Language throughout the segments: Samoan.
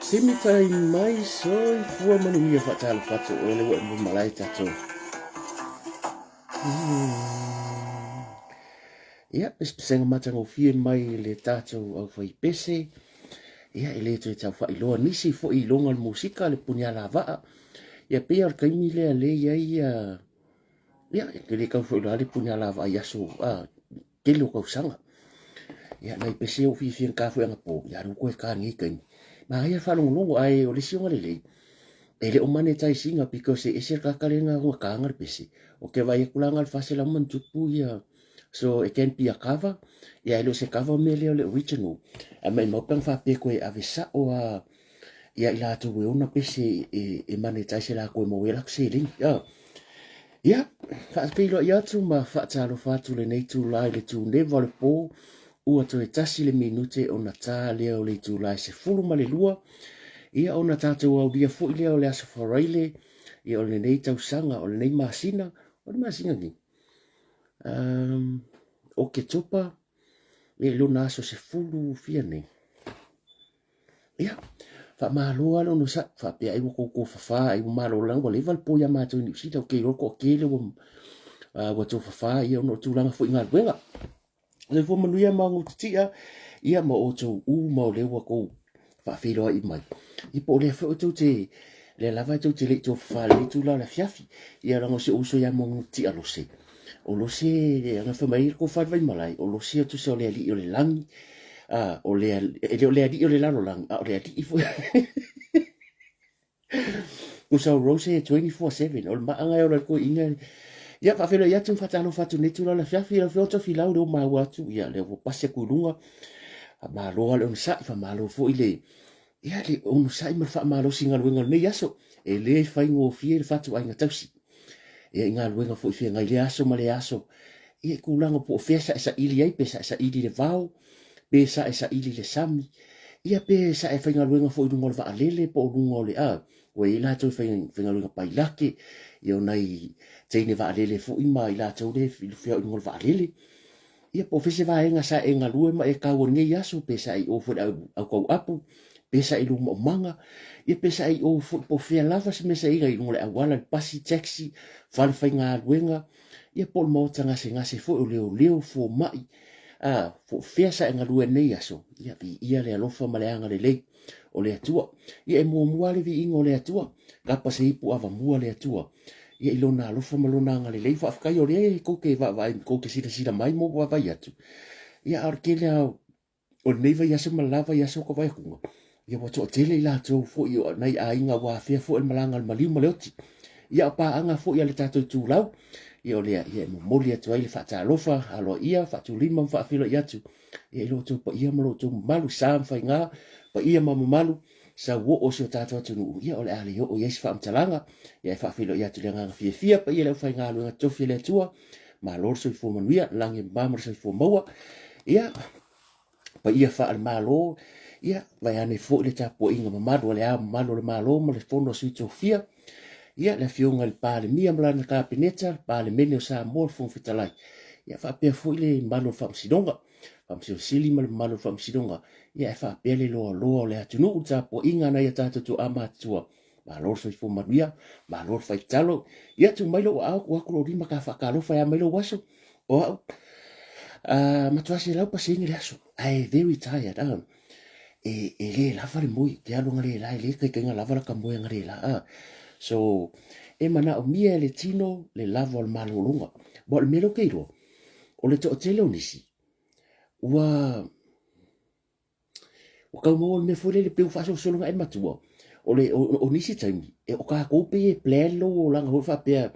Simi tai mai soifua manuia faatalofa atu o le ua e malae tatou. Ia, pesepesega matagofie mai le tatou aufaipese. Ia, e le toe tau faailoa nisi foi iloga o le musika, le puni alavaa. Ia, pei o le taimi lea le i ai ia, ia, e le tau faailoa le puni alavaa i aso, a, tele o tausaga. Ia, nai pese o fiafia na ta foi anapo, ia, lea ua toe ta nei taimi. Manaia le faalogologo, ae o le isi ona lelei, e le o monetize ina because e ese le tagata lea na ona taina le pese. Ou te vaai atu la na o le 400 ma ona tupu ia, so it can be a cover, ia e le o se cover mea lea o le original. Ae maumau pe ana faapea e toe ave sao lava ia i latou e ona pese e monetize e latou e maua ai a latou seleni. Ia, faafeiloai atu ma faatalofa atu lenei itula i le tuneva o le po, ua toe tasi le minute ona ta lea o le itula e 12, ia ona tatou aulia foi lea o le aso Faraile, ia o lenei tausaga, o lenei masina, o le masina nei, um, Oketopa, ia i lona aso sefulu fia nei. Ia, faamalo lava le onosai, faapea ai ua tou tofafa ai ua malolo ua leva le po ia matou i Niu Sila, ou te iloa le toatele ua, ua tofafa ia ona o tulaga foi i galuega. Soifua manuia ma ogaututia, ia ma outou uma o lea ua tou faafeiloai mai. Ia po o lea foi outou te, lea lava tou te le i tofafa i lenei itula o le afiafi, ia leaga o si ou uso ia Mogaututia Lose, O Lose, ana fai mai le tofa i le Vaimalae, o Lose o tusa o le alii o le lagi, a, o le, e le o le alii o le lalolagi, a o le alii foi. Tusa o Rose e 24/7, o le maaga e ola i le toeaina. Ia, faafeiloai atu ma faatalofa atu i lenei itula o le afiafi, lau Afioga Tofilau, lea ua maua atu, ia, lea ua pasi atu i luga. Faamalo lava le onosai, faamalo foi le, ia, le onosai ma le faamalosi i galuega o lenei aso. E le faigofie le fatuaiga tausi. Ia, i galuega foi feagai lea aso ma lea aso. Ia, i tulaga po o fea sa e saili ai, pe sa e saili i le vao, pe sa e saili i le sami, ia pe sa e faigaluega foi i luga o le vaalele po o luga o le, a, ua i ai latou e faigaluega pailate, ia o nai teine vaalele foi ma i latou lea e feoai i luga o le vaalele. Ia po o fea se vaega sa e galue ma e kau o lenei aso, pe sa e i o foi i le au tauapu, pe sa e i luma o maga, ia pe sa e i o foi po o fea lava se mea sa e i ai i luga o le auala, le pasi, taxi, fale faigaluega, ia po o le maota gasegase foi o leoleo, fomai. A, po o fea sa e galue nei aso, ia, viia le alofa ma le agalelei o le Atua. Ia, e muamua lava le viiga o le Atua, kapa se ipu avamua le Atua. Ia, i lona alofa ma lona agalelei, faafetai o lea tou te vaavaai, tou te silasila mai ma ou vaavaai atu. Ia, a o le tele lava o lenei vaiaso ma le la vaiaso o ka vaeatuga, ia ua toatele i latou foi o nai aiga ua afea foi le malaga a le maliu ma le oti. Ia o paaga foi a le tatou itulau, ia o lea ia e momoli atu ai le faatalofa aloaia, faatulima ma faafeiloai atu ia i lo outou paia ma lo outou mamalu, sa ma faiga, paia ma mamalu, sauoo o si o tatou atunuu, ia o le a le oo i ai se faamatalaga, ia e faafeiloai atu le agaga fiafia, paia i le aufaigaluega totofi a le Atua, malo le soifua manuia, lagi e mama ma le soifua maua, ia, paia faale-Malo, ia, vaeane foi le tapuaiga mamalu a le Ao Mamalu o le Malo ma le Fono a Sui Tofia, ia, le Afioga i le Palemia ma lana Kapeneta, le Palemene o Samoa, le Fofoga Fetalai, ia, faapea foi le mamalu o le Faamasinoga, Faamasino Sili ma le mamalu o le Faamasinoga, ia, e faapea le loaloa o le atunuu, le tapuaiga a nai a tatou tuaa matutua, malo le soifua manuia, malo le fai tatalo. Ia, tuu mai lou aao, tuu atu lou lima ta faatalofa e a mai lou aso. O au, matua 100% le aso, ae very tired, e le lava le moe, te alu analeila, e le taitaiga lava lata moe analeila, So, e manaomia e le tino le lava o le malologa. Aua o le mea lea ou te iloa, o le toatele o nisi, ua Ua tau maua le mea foi lele pei ua faasolosolo ina e matua. O le o, o nisi taimi, e o tatou pei e plan lou olaga foi faapea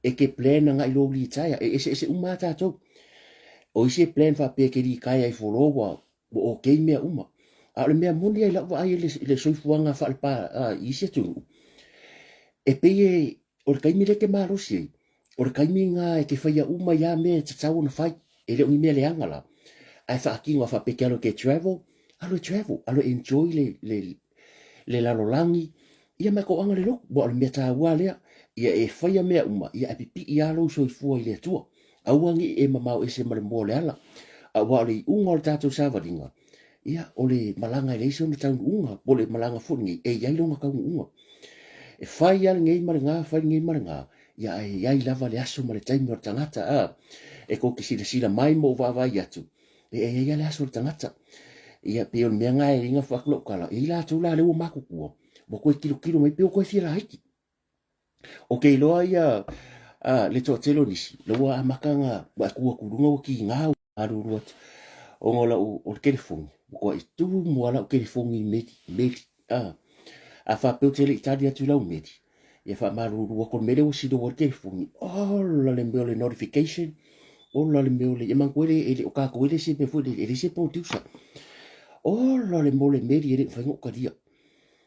e te plan agai lou retire, e eseese uma lava tatou. O isi e plan faapea e te retire ifo loa ua ua okay mea uma. A o le mea moni lava i lau vaai i le, i le soifuaga faalepa i isi atunuu, e pei e O le taimi lea e te malosi ai, o le taimi lena e te faia uma ai lava mea e tatau ona fai. E le o ni mea leaga la, ae faatino a faapea e te alu e te travel, alu e travel, alu e enjoy le, le, le lalolagi, ia ma e toaga le lotu. Aua o le mea taua lea, ia e faia mea uma, ia ae pipii lava lou soifua i le Atua. Aua ne i e mamao ese ma le moa o le ala. Aua o le iuga o le tatou savaliga, Ia, o le malaga e leai sona taunuuga, po o le malaga foi lenei, e i ai lona taunuuga. E fai lava lenei ma lena, fai lenei ma lena, ia ae i ai lava le aso ma le taimi o le tagata, a. E tou te silasila mai ma ou vaavaai atu, e i ai lava le aso o le tagata. Ia, pei o le mea lena e liga atu lau tala, e i ai latou la lea ua matutua, ua toe tilotilo mai pei ua toe fia laiti. Ou te iloa ia le toatele o nisi, la ua amata ona ua e tu atu i luga ua tiga ua malulu atu ona o lau o le telefoni, ua matuai tumu lava lau telefoni i meli, meli. A faapea ou te le i tali atu i lau meli, ia faamalulu atu o le mea lea ua slow ai le telefoni, ola le mea o le notification, ola le mea o le, ia manatua e le o tatou e le se mea foi lele, e leai se producer. Ola le mea o le meli e le mafai ona ou talia.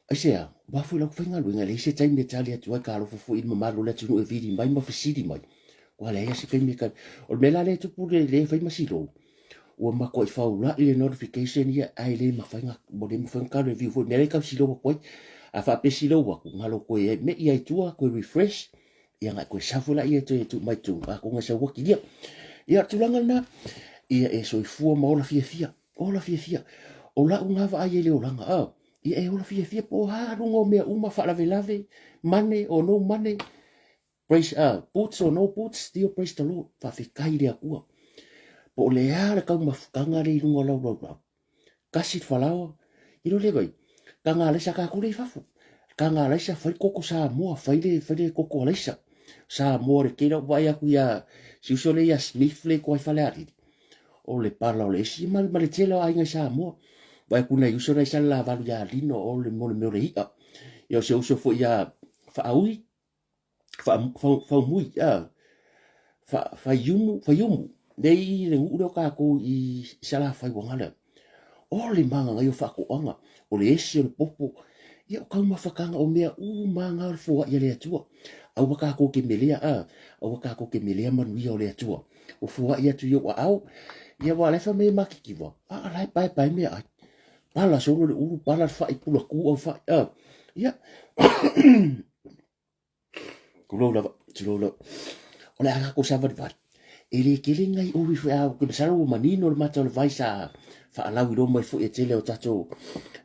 Aisea? Aua foi lau faigaluega, e leai se taimi e tali atu ai, talofa foi i le mamalu o le atunuu e vili mai ma fesili mai. Ua leai lava se taimi e tali. O le mea la lea e tupu le, lea e fai ma silou, ua matuai faulai le notification ia, ae le mafai na, ua le mafai ona talo e view foi. O le mea lea e tau silou atu ai. A faapea silou atu, galo toe ai, me'i ai i tua, toe refresh, ia ona e toe sau foi lea e toe tuu mai totonu, atonu e sau atu ia. Ia, o le tulaga lena, ia e soifua ma ola fiafia. Ola fiafia. O lau na vaai ai i le olaga, a, ia e ola fiafia po o a luga o mea uma, faalavelave, money or no money, praise, boots or no boots, still praise the Lord. Faafetai i le Atua. Po o le a le taumafataga lea i luga o lau laulau. Kasi le falaoa, i lo le vai, taga alaisa tatou lea i fafo. Taga alaisa, fai koko Samoa, fai le, fai le koko alaisa. Samoa le tele, vaai atu ia, si uso lea ia Smith le i koa i Falealili. O le pala o le esi ma, ma le tele o aiga i Samoa. Vaai atu nai uso nai Salelavalu ia Lino o le mo le mea o le i'a. Ia o se uso foi ia Faaui, Fa, Faumui, a, Fa, Faiumu, Faiumu, lea i le nuu lea o tatou i Salafai ua gala. O le magagaio o faatoaga, o le esi o le popo, ia o taumafataga o mea uma na o le foai a le Atua. Aua tatou te melea, a, aua tatou te melea manuia o le Atua. Ua foai atu i ou aao, ia aua o la e fai mai e matitiva, a o la e paepae meaai. Pala solo le ulu, pala le fai, pula ku au fai, a, ia, tulou lava, tulou lava. O le a tatou savalivali. E le tele nai uri foi a ke masalo ua manino le mata o le vai sa faalauiloa mai foi e tele o tatou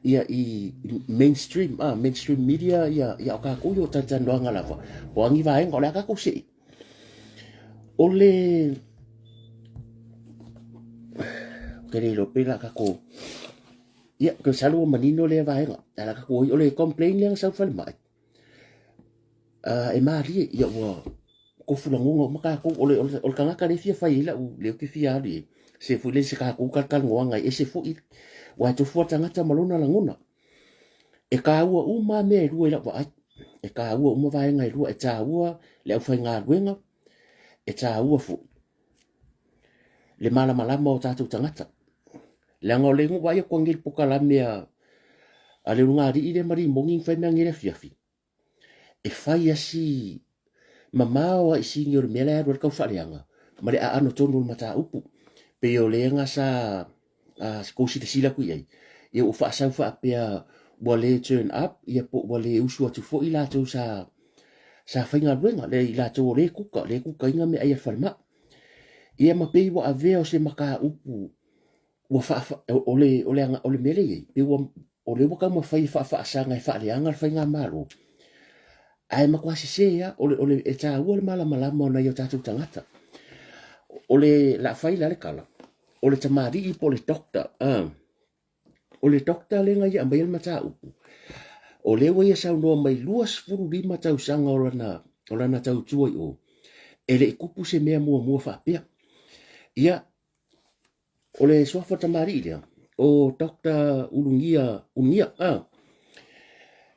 ia i mainstream, ah, mainstream media ia ia o tatou ia o talatalanoaga lava. O a ni vaega o le a tatou see. O le Ke le iloa pe la tatou ia ke masalo ua manino lea vaega ae la tatou o le complain lea na sau falemai e malie ia ua tofu lagona uma tatou o le o le tagata lea e fia fai ai lau lea ou te fia alu i ai se foi lea se tatou talatalanoaga e ese foi aua e tofu lava le tagata ma lona lagona. E taua uma mea e lua i lau vaai. E taua uma vaega e lua. E taua le aufaigaluega, e taua foi le malamalama o tatou tagata. Leaga o lea na ou vaai atu ananei i le polokalame a le ulugalii lea ma Rimoni na fai mai ananei i le afiafi, e fai lava si mamao lava i sini o le mea la e alu ai le taufaaleaga ma le aano tonu o le mataupu. Pei o lea na sa tou silasila atu i ai, ia ua faasau faapea ua le turn up ia po ua le usu atu foi i latou sa sa faigaluega, le i latou o lea e kuka, lea e kukaina meaai a le falemai. Ia ma pei ua avea o se mataupu ua faa, o le, o le, o le mea lea e i ai, pei ua, o lea ua taumafai e faafaasaga e faaleaga le faigamalo, ae matua sese lava, o le, o le, e taua le malamalama o nai o tatou tagata. O le, o le a fai la le tala, o le tamalii po o le doctor, o le doctor lea na ia aumaia le mataupu, o lea ua ia saunoa mai 25 tausaga o lana, o lana tautua i o, e le i tupu se mea muamua faapea. Ia, O le suafa tamalii lea, o Doctor Ulugia, Ulugia, ah.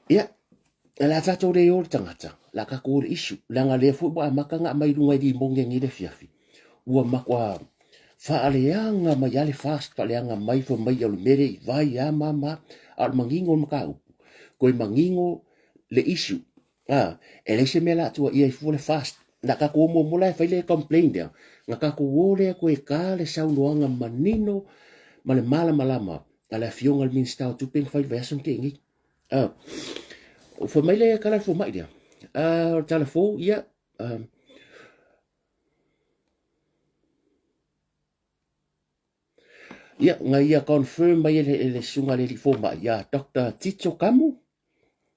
Ia, o le a tatou le o le tagata, o le a tatou o le issue, leaga lea foi ua amata ona aumai i luga i limoni ananei i le afiafi, ua matua faaleaga mai lava le FAST, faaleaga mai fai mai o le mea lea i vai a ma ma, a o le manino o le mataupu, toe manino le issue. A, e leai se mea o le a tuuaia ai fua le FAST. Na tatou o muamua la e fai le complaint lea, na tatou o lea toe ta le saunoaga manino ma le malamalama a le Afioga i le Minisita o Tupe na fai i le vaiaso na tea nei. A, fai mai le tala a le fomai lea, a, o le tala fou, ia, a, Ia, na ia confirm mai e le, e le susuga a le alii fomai ia Doctor Tito Kamu,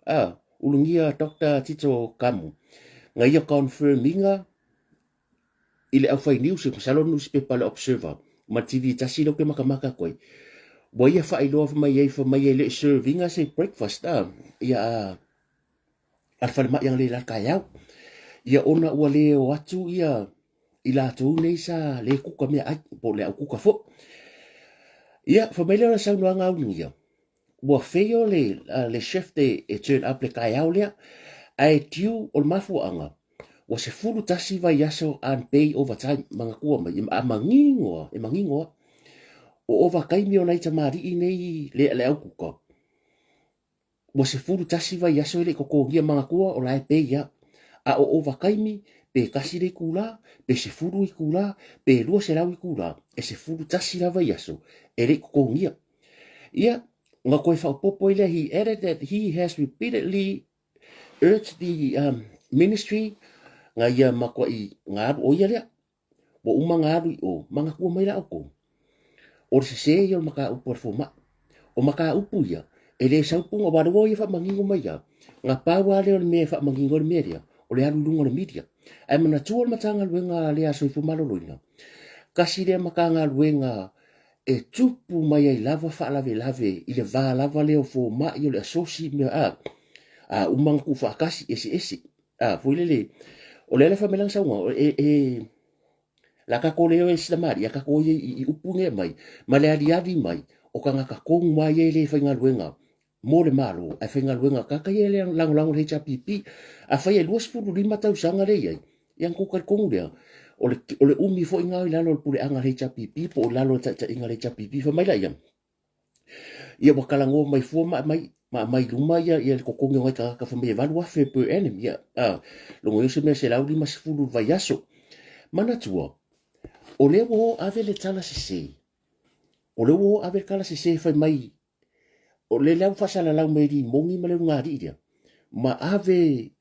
a, ulugia Doctor Tito Kamu, na ia confirm ina i le aufai news, masalo le nusipepa le Observer, ma le TV tasi lea ou te makamaka atu ai, ua ia faailoa mai ai, fai mai e le i serve ina se breakfast, a, ia, a, a le falemai analeila i le taeao. Ia ona ua le o atu ia i latou nei sa le kuka meaai, po o le au kuka foi. Ia, fai mai lea o le saunoaga a Ulugia, ua fail le, le chef e, e turn up le taeao lea, ae due o le mafuaaga, ua 11 vaiaso unpaid overtime, manatua mai, a manino lava, e manino lava. O ovataimi o nai tamalii nei le, le au kuka, Ua 11 vaiaso e le i totogia manatua o la e pay a. A o ovataimi, pe tasi le itula, pe sefulu itula, pe 200 itula, e 11 la vaiaso e le i totogia. Ia, na toe faaopoopo ai lea, he added that he has repeatedly urged the ministry na ia matuai na alu, o ia lea, Ua uma ona alu i o, manatua mai la outou, o le sese ia o le mataupu a le fomai. O mataupu ia, e le sau puga, aua o lea ua ia faamanino mai lava, na pau lava lea o le mea e faamanino ai le mea lea, o le alu i luga o le media. Ae manatua le Matagaluega lea a Soifua Maloloina, tasi lea Matagaluega e tupu mai ai lava faalavelave i le va lava lea o fomai, o le asosi, mea, a, a uma ona tuufaatasi, eseese. A, foi lele, o lea la fai mai lana saunoaga, e, e, la tatou le o e sila malie, a tatou o i, i upu nei e aumai, ma le aliali mai o tagata tonu lava ia e le faigaluega mo le Malo, ae faigaluega tagata ia e le lagolago i le HRPP. Afai e 25 tausaga lea e i ai, ia ona tou talitonu lea, o le, o le umi foi lena i lalo o le puleaga a le HRPP po o lalo o le taitaiga a le HRPP. Fai mai laia, Ia ua talanoa mai fua ma aumai ma aumai i luma ia ia le totogi o nai tagata fai mai e 8,000 per annum. Ia, a, logo ia o se mea 150 i le vaiaso. Manatua, o lea ua o ave le tala sese. O lea ua o ave le tala sese fai mai o lea la ua faasalalau mai e Limoni ma le ulugalii lea, ma ave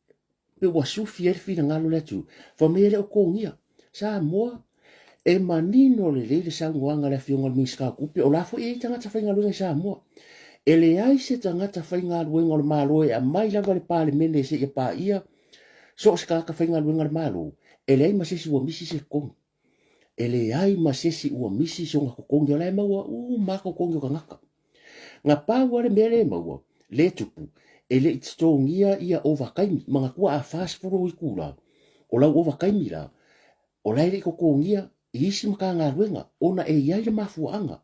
pe ua sufi ai le finagalo o le atunuu, fai mai e le o totogia. Samoa, e manino lelei le saunoaga a le Afioga i le Minisita o Tupe, o la foi e i ai tagata faigaluega i Samoa. E leai se tagata faigaluega o le Malo e aumai lava i le Palemene seia paia so o se tagata faigaluega a le Malo, e leai ma se isi ua misi se totogi. E leai ma se isi ua misi sona totogi, o la e maua uma lava totogi o tagata. Na pau lava le mea lea e maua, lea e tupu, e le i totogia ia ovataimi. Manatua a 40 itula, o lau ovataimi la, o la e le i totogia i isi Matagaluega ona e i ai le mafuaaga.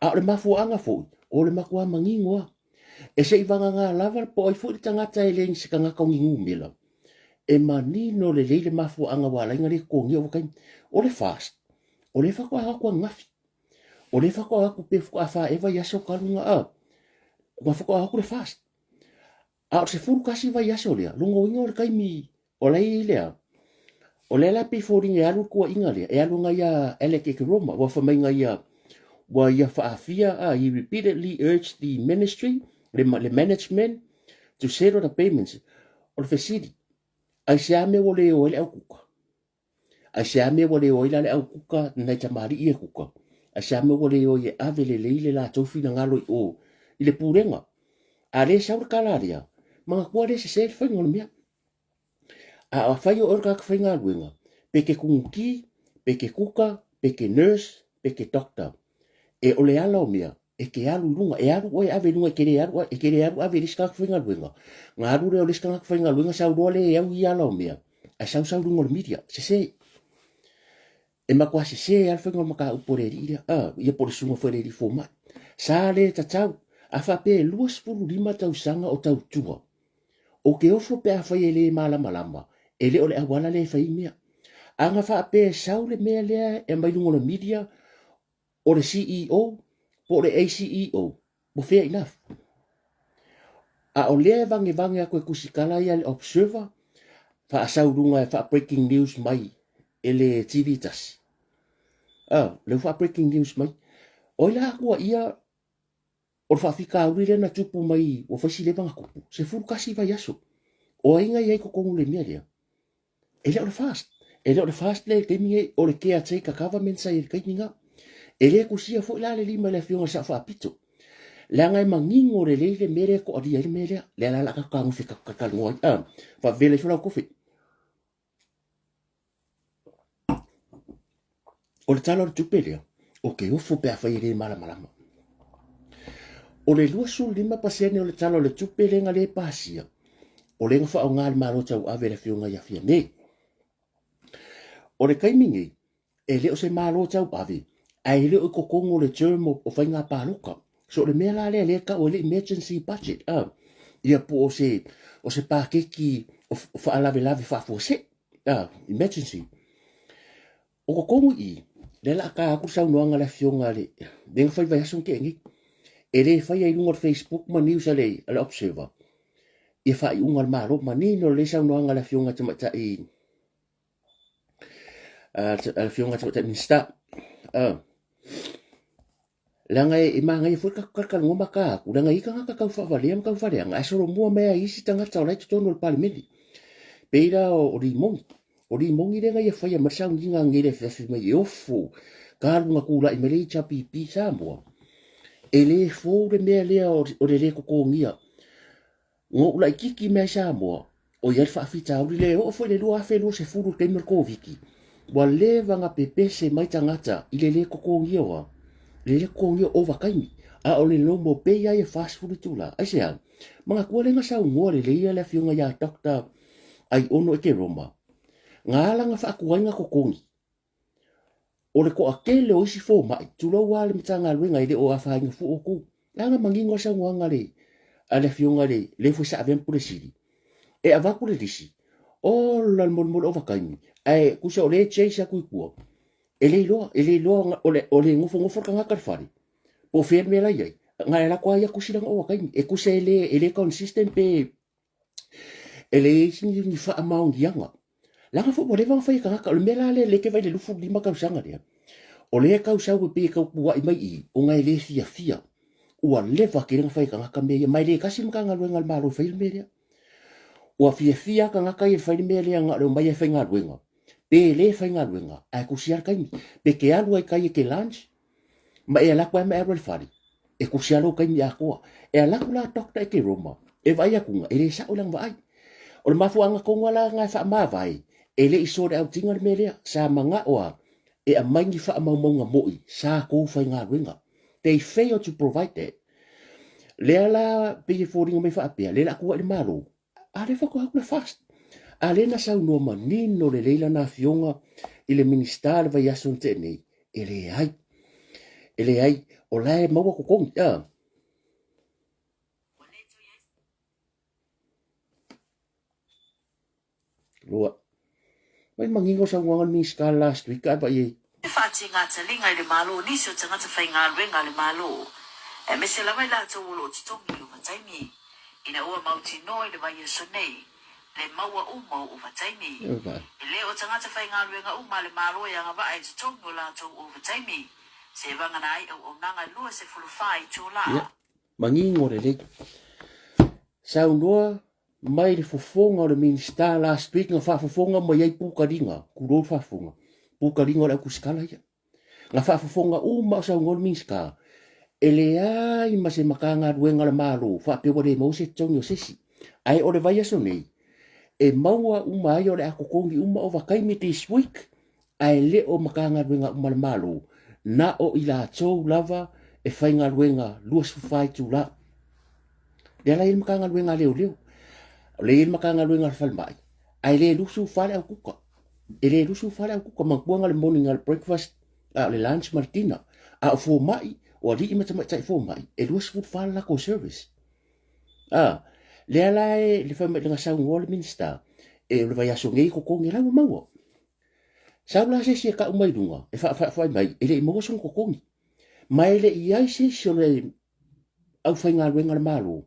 A o le mafuaaga foi, o le matua manino lava. E se i vagana lava po o ai foi le tagata e le se tagata o ni numera, e manino lelei le mafuaaga ua ala ai ona le totogia ovataimi. O le FAST, o lea faatoa avatu ananafi. O lea faatoa avatu pe faatoa faaeva vaiaso talu ona a, na faatoa avatu le FAST. A o le 11 vaiaso lea, lona uiga o le taimi o la e i ai le a, o lea la e pei e foliga e alu le tuuaiga lea, e alu agai ia Alec Ekeroma, ua fai mai na ia, ua ia faafia, a, he repeatedly urged the ministry, le, le management to settle the payments. O le fesili, aisea mea ua le o ai le au kuka? Aisea mea ua le o ai la le au kuka, nai tamalii ia kuka? Aisea mea ua le o ai e ave lelei le latou finagalo i o i le pulega? A le sau le tala lea, manatua lea e sese le faiga o le mea. A afai o oe o le tagata faigaluega, pe te konuti, pe te kuka, pe te nurse, pe te doctor, e o le ala o mea, e te alu i luga, e alu oe e ave i luga, e te le alu, e te le alu ave i le isi tagata faigaluega, na alu lea o le isi tagata faigaluega sau loa lea e au i ala o mea, ae sau sau i luga o le media, sese. E matua sese lava le faiga o le mataupu a le alii lea, a, ia po o le susuga foi a le alii fomai. Sa le tatau, a faapea e 25 tausaga o tautua, ou te ofo pe afai e le malamalama, e le o le auala lea e fai ai mea. A na faapea e sau le mea lea e aumai luga o le media, o le CEO po o le ACEO, ua fair enough. A o lea e vagevage atu e tusitala ia le Observer, faasau i luga e faa-breaking news mai e le TV tasi. Ah, lea ua faa-breaking news mai. O ai la atua ia o le faafitauli lea na tupu mai ua fai si leva na tupu, 11 vaiaso. O ai na i ai i totonu o le mea lea? E le o le FAST. E le o le FAST lea i le taimi nei, o le caretaker government sa i ai i le taimi lena. E le tusia foi la le lima i le Afioga i le Sao Faapito, leaga e manino lelei le mea lea e toalia ai le mea lea. Lea la o le a tatou tagofi e talanoa ai, a, faavela ifo lau kofi. O le Tala o le Tupe lea, ou te ofo pe afai e le malamalama. O le 25% o le Tala o le Tupe lea na le pasia, o lea na faaaoga e le Malo tauave e le Afioga ia Fiame. O le taimi nei, e le o se Malo tauave, ae e le o i totonu o le term o faiga palota. So o le mea la lea lea e tau ai le emergency budget, a, ia po o se, o se paketi o faalavelave faafuasei, a, emergency. O totonu i i, lea o le a ta atu le saunoaga a le Afioga a le, lea na fai vaiaso na tea nei, e le faia i luga o le Facebook ma news a le, a le Observer, ia faaiuga a le Malo. Manino lelei saunoaga a le Afioga Tamaitai, a le Afioga Tamaitai Minisita. Leaga e manaia foi le tatou talatalanoa ma ta atu, leaga e i ai tagata tau faavalea ma tau faleaga, ae solomua mai lava i isi tagata o la e i totonu o le Palemene. Pei la o Limoni. O Limoni lea na ia faia mai le sauniga ananei i le afiafi mai e ofo talu ona tulai mai le HRPP i Samoa. E le fou le mea lea o le le totogia. Na ou laitiiti mai i Samoa, o i ai le faafitauli lea e oo foi i le 2020 i le taimi o le Koviti, ua leva ona pepese mai tagata i le le totogia o a? Le le totogia o ovataimi. A o le normal pay lava ia e 40 itula. Aisea? Manatua lea na saunoa lelei le afioga ia Doctor Aiono Ekeroma, na ala ona faatuai ona totogi O le toatele o isi fomai, tulou lava le Matagaluega e le o afaina fua outou. Leaga manino lava saunoaga a le, a le afioga i le, le foi sa avea ma Pule Sili. E avatu le lisi, ola le molimoli ovataimi, ae tusa o lea e chase atu i tua. E le iloa, e le iloa o le, o le nofonofo le tagata i le fale, po o fea le mea la i ai. Na e alu atu lava ia tusi lana ovataimi. E tusa e le, e le consistent pe E leai se ni faamaoniaga. Leaga foi ua leva ona fai e tagata. O le mea la lea, lea e te vaai i le 25 tausaga lea, o lea e tau sau e pei e tau pua'i mai i i, ona e le fiafia. Ua leva tele ona fai e tagata mea ia, ma e le tasi le Matagaluega a le Malo e faia le mea lea. Ua fiafia lava tagata ia e fai le mea lea na o le omai lava e faigaluega, pe le faigaluega, ae tusi lava le taimi. Pe te alu lava i tai e te lunch, ma e alu atu lava ma e alu ai i le fale, e tusi lava lou taimi atoa. E alu atu la Doctor Ekeroma, e vaai atu e le sao lana vaai. O le mafuaaga tonu lava la lena e faamavae, e le i sort out ina le mea lea. Sa manao lava e aumai ni faamaumauga moi sa tou faigaluega. They fail to provide that. Lea la pei e foliga mai faapea, lea la a tuuai le Malo, a lea faatoa atu le FAST. A lea na saunoa manino lelei lana afioga i le Minisita le vaiaso na tea nei, e leai, e leai, o la e maua totogi. A. Lua. Mai manino saunoaga a le Minisita last week ae vaai ai. E faatiga taliga i le Malo nisi o tagata faigaluega a le Malo, aemaise lava i latou o lo o totogi i ovataimi, ina ua mautinoa i le vaiaso nei le maua uma o ovataimi. E le o tagata faigaluega uma a le Malo e agavaa e totogi o latou ovataimi, se vagana ai auaunaga e 24 itula. Ia, manino lelei. Saunoa mai le fofoga o le Minisita last week na faafofoga mai ai Pukaliga, tulou le faafofoga, Pukaliga o le autusikala ia. Na faafofoga uma o saunoa le Minisita, e leai ma se Matagaluega a le Malo faapea ua le maua se totogi o se isi. Ae o le vaiaso nei, e maua uma ai o le a totogi uma ovataimi this week, ae le o Matagaluega uma a le Malo, na o i latou lava e faigaluega 24 itula. Lea la e i ai le Matagaluega a Leoleo, lea e i ai le Matagaluega a le Falemai, ae le 24 le aukuka. E le 24 le aukuka, manatua na o le morning a le breakfast, a o le lunch ma le dinner. A o fomai, o alii ma tamaitai fomai, e 24 le latou service. A, lea la e, le fai mai, na saunoa le Minisita, e o le vaiaso nei totogi la ua maua. Sau la se isi e tau mai luga, e faafaafai mai, e le i maua sona totogi. Ma e le i i ai se isi o le aufaigaluega a le Malo,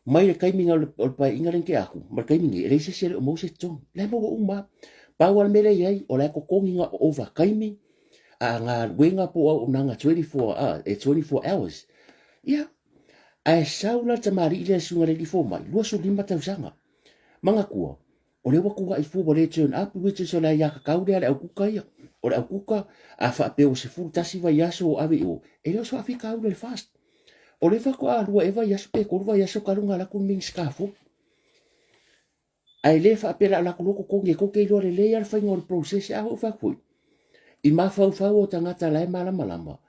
mai le taimi o le paeaiga lea na tea atu, ma le taimi nei, e leai se isi e le o maua se totogi. La e maua uma lava. Pau lava le mea lea e i ai, o la e totogi na o ovataimi, a galuega po o auaunaga 24, a, e 24 hours. Ia, ae sau la le tamalii lea le susuga i le alii fomai, 25 tausaga. Manatua, O lea ua tuuai fua ua le turn up which is o le aiatatau lea a le aukuka ia. O le aukuka a faapea ua 11 vaiaso o ave i o, e le o se faafitauli o le FAST. O lea faatoa lua ea vaiaso pe tolu vaiaso talu ona alu atu le Minisita fou. Ae le faapea o le a alu atu loa totogi e tou te iloa lelei lava le faiga o le process. A ou fai atu foi, i mafaufau o tagata la e malamalama,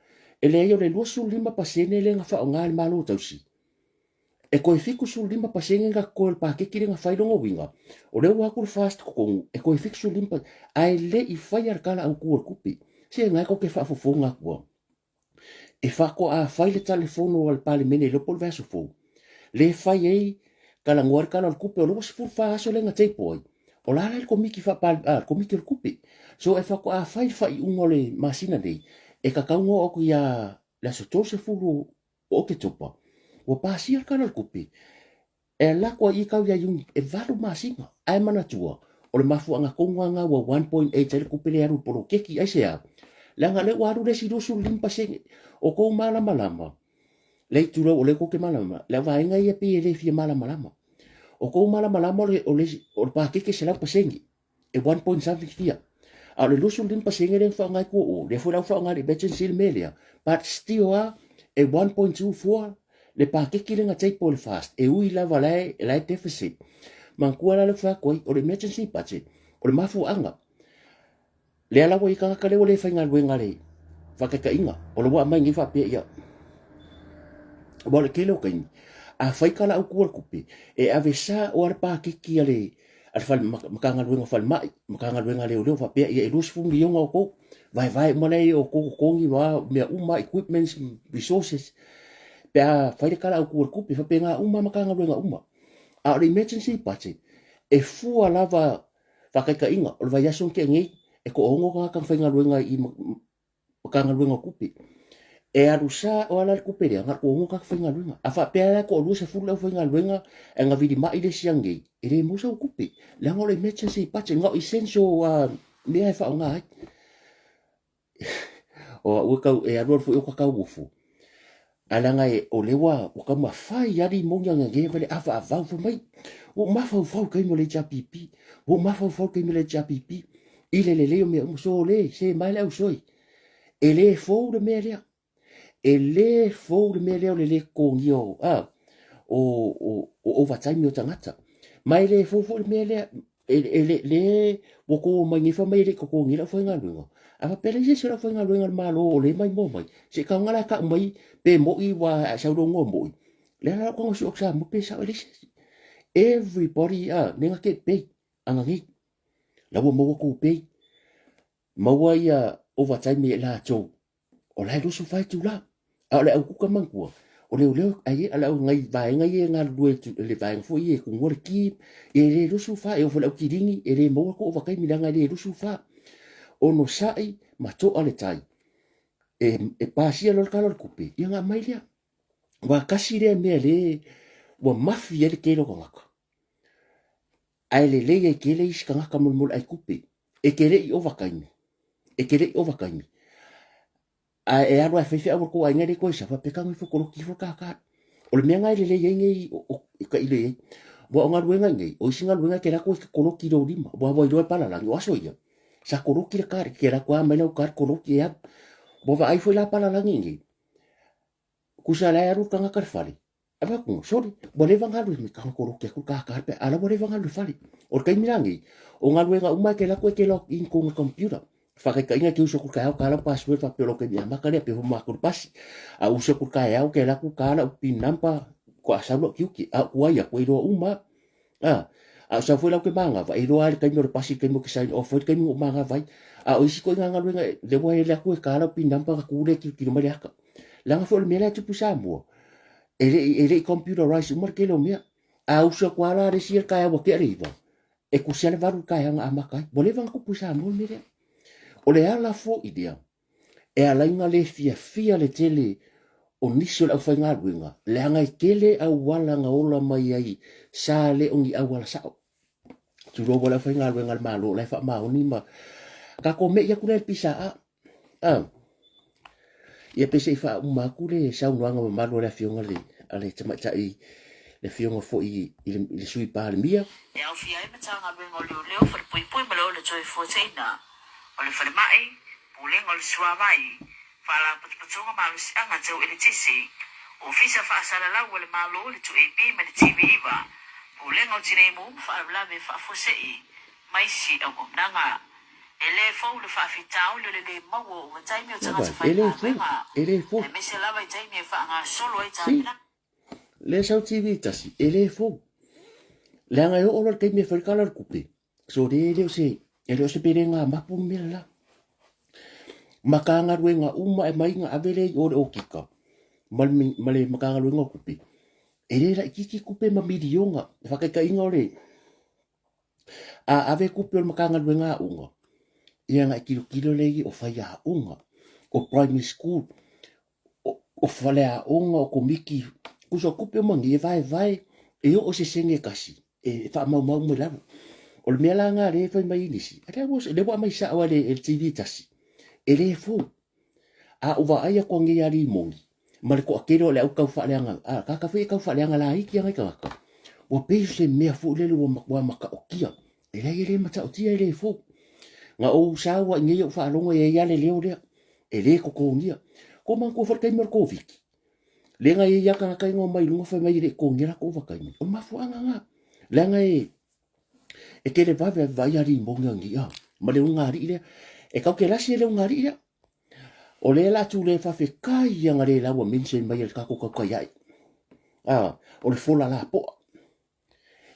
e leai o le 25% lea na faaaoga e le Malo Tausi, E toe 75% na totoe o le paketi lea na fai lona uiga, o lea ua atu le FAST totonu e toe 75 ae le i faia le Tala Autu o le Tupe. Se na e tou te faafofoga atu lava. E faatoa fai le talefono a le Palemene iloa po o le vaiaso fou, lea e fai ai talanoa ai le Tala o le Tupe, o lea ua 14 aso lea na table ai. O la la le Komiti faa le Komiti o le Tupe. So e faatoa fai le faaiuga o le masina nei, e tatau ona oo atu ia le aso 30 o Oketopa, ua pasia le Tala o le Tupe, e alu atu ai i tau ia Iuni, e valu masina. Ae manatua, o le mafuaaga tonu lava lena ua 1.8 ai le tupe lea e alu i le poloketi. Aisea? Leaga o lea ua alu le isi 25%. O tou malamalama, le tulou o lea tou te malamalama, le vaega ia pei e le fia malamalama. O tou malamalama o le, o le, o le pakeke 100%. E one point something fia. A o le 25% lea na faaaoga ai tua o, lea foi la ua faaaoga e le emergency le mea lea, but still a, e 1.24 le pakeki lea na table e le FAST, e ui lava la e, la e deficit. Manatua la lea ua fai atu ai, o le emergency budget, o le mafuaaga, Lea la ua i ai tagata lea ua le faigaluega le faataitaiga, o le ua aumai nei faapea ia, aua o le tele o taimi, a fai tala autu o le tupe, e ave sao lava le paketi a le a le fale, Matagaluega o Falemai, Matagaluega a Leoleo faapea ia e 20 miliona outou, vaevae uma lea i outou totogi ma mea uma, equipments, resources, pe a fai le tala autu o le tupe, e faapena uma lava Matagaluega uma. A o le emergency budget, e fua lava Faataitaiga, o le vaiaso na tea nei, e toaono tagata na faigaluega i Matagaluega o Tupe. E alu sao lava la le tupe lea, na o le toaono tagata faigaluega. A faapea la e toa-20 le aufaigaluega ae na vilima'i le isi ananei, e le maua sau tupe, leaga o le emergency budget, na o essential mea e faaaoga ai. O au e tau, e alualu foi o ka tauofo. Ae leaga e, o lea ua, ua taumafai lava limoni a gagē fai le avaavau fai mai. Ua ou mafaufau i le taimi o le HRPP. Ua ou mafaufau i le taimi o le HRPP. I le lelei o mea uma. Sole, se mai le ausoi. E le fou le mea lea. E le fou le mea lea o le le totogia o, a, o, o, o overtime o tagata. Ma e le fou foi le mea lea. E le le ua kou omai nei fai mai e le i totogi le aufaigaluega. A faapea leai se isi o le aufaigaluega a le Malo o lea e maimoa mai, se i taoga la e tau mai pe moi ua sau loa moi. Le ala lau tago sue atu Samoa pe sao e leai se isi. Everybody a nega get paid ana nei. La ua maua tou pay. Maua ia overtime e latou. O la e 24 itula. A o le au kuka manatua, o leoleo ai a le au ngai vaega ia e galulue i le vaega foi ia e tunua le ki, e le 24, e oo foi i le au kilini, e le maua tou ovataimi leaga e le 24. Onosai ma toa le tai, e pasia loa le Tala o le Tupe, ia ona aumai lea. Aua tasi lea mea lea ua mafi ai le tele o tagata, ae lelei ai tele isi tagata molemole ai tupe. E te le i ovataimi, e te le i ovataimi, ae e alu ae fai feau a le tou aiga e le toe sau, faapea tago ifo koloki ifo le kākā. O le mea lena e lelei ai nei o tailo i ai. Aua o galuega nei, o isi galuega e te alu atu e te koloki i lou lima, aua ua iloa e palalagi, o aso ia, sa koloki le card, e te alu atu lava aumai lau card koloki e alu. Ua vaai foi la palalagi nei, tusa la e alu le tagata i le fale, Avatu, sole, ua leva ona alu e tago koloki atu le kākā pe a la ua leva ona alu i le fale. O le taimi la nei, o galuega uma e te alu atu e te log in kona computer. Faataitaiga e te usu atu i le taeao ta lau password faapea o lau taimi amata lea pe matou le pasi. A usu atu i le taeao ke alu atu ta lau pin number faatoa sau lau tiute. A o tuai atu e iloa uma lava. A o sau foi la ou te manava, e iloa lava le taimi o le pasi, le taimi ou te sign off ai, le taimi na ou manava ai. A o isi ituaiga galuega, lea ua hele atu e ta lau pin number ona tu lea e tilotilo mai le ata. Leaga foi o le mea la e tupu i Samoa, e le i computerize uma le tele o mea. A usu atu lava la le isi ia i le taeao ua tea le 9, e tusi lava le 8 i le taeao na amata ai. Ua leva ona tupu i Samoa le mea lea. O le ala foi lea e ala ai ona le fiafia le tele o nisi o le aufaigaluega, leaga e tele auala na ola mai ai sa le o ni auala sao. Tulou a le aufaigaluega a le Malo o la e faamaoni ma tatou me'i atu lea i le PSA. Ia pe se i faauma atu le saunoaga mamalu a le Afioga a le Tamaitai, le Afioga foi i le Sui Palemia. E aofia ai Matagaluega o Leoleo, Falepuipui ma le Ola Toefuataiga, o le Falemai, Pulega o le Suavai, Faalapotopotoga Malosiaga Tau Eletise, Ofisa Faasalalau a le Malo, le 2AP ma le TV9, Pulega o Tinei Mu ma Faalavelave Faafuasei, ma isi auaunaga. E le fou le faafitauli o le lē maua o ovataimi o tagata E le fou, faigaluega, e le fou. aemaise lava i taimi e faagasolo ai Si, tapenaga. lea sau TV tasi, e le fou. Leaga e oo loa i le taimi e fai le Tala o le Tupe, so le, e le o se, e le o se pelega mapu le mea le la. Matagaluega uma e mai na ave lea i o i le okika ma le, ma le Matagaluega o Tupe, e le laitiiti tupe ma miliona. Faataitaiga o le A ave tupe o le Matagaluega Aoga, ia na e tilotilo lea i o faiaoga, o primary school, o faleaoga, o komiti, tusa o tupe uma nei e vaevae e oo i se sene e tasi e faamaumau uma i lalo. O le mea la lena lea e fai mai ai nisi, lea ua aumai sao lava e le TV tasi, e le fou. A ou vaai atu anei ia Limoni ma le toatele o le au tau faaleaga, a tagata foi ia tau faaleaga laiti a nai tagata, ua pei o se mea foi lele ua matua mataotia. E leai e le mataotia e le fou. Na ou sau lava i inei ou faalogo e i ai lava le leo lea, e le totogia. Kou manatua foi le taimi o le Koviti, lea na i ai lava tagata ia na omai i luga fai mai e le i totogia latou ovataimi. O le mafuaaga lena, leaga e E tele vave a vaai a Limoni anei a ma le ulugalii lea. E tau te lasi e le ulugalii lea. O lea la tu le faafetai ia na le lau a mention mai e le tatou tautai ai. A o le fola la poa.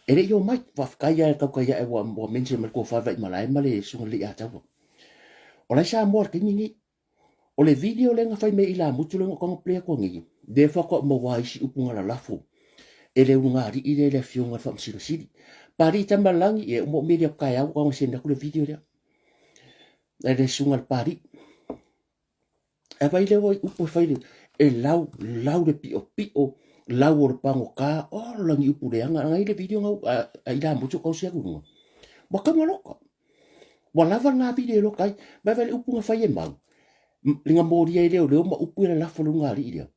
E le i omai, faafetai ia le tautai ai ua mention mai le tofa vai malae ma le susuga i le Alii Ataua. O la e Samoa i le taimi lenei. O le video lea na fai mai e Ilamutu lea na ou tago play atu nei, lea faatoa ou maua ai isi upu na lalafo e le ulugalii lea i le afioga i le Faamasino Sili. Palii Tamalagi, ia uma ou meli atu taeao ua tago send atu le video lea. E le susuga i le Palii. Ae vaai lea ua upu e fai le, e lau, lau le piopio, lau o le pagota, ola ni upu leaga. Ana i le video na a Ilamutu o tausi atu i luga. Ua taugaloka. Ua lava lena vili e loka ai. Mai vai le upu na fai e mau. Le na molia e leoleo ma upu e lalafo le ulugalii lea.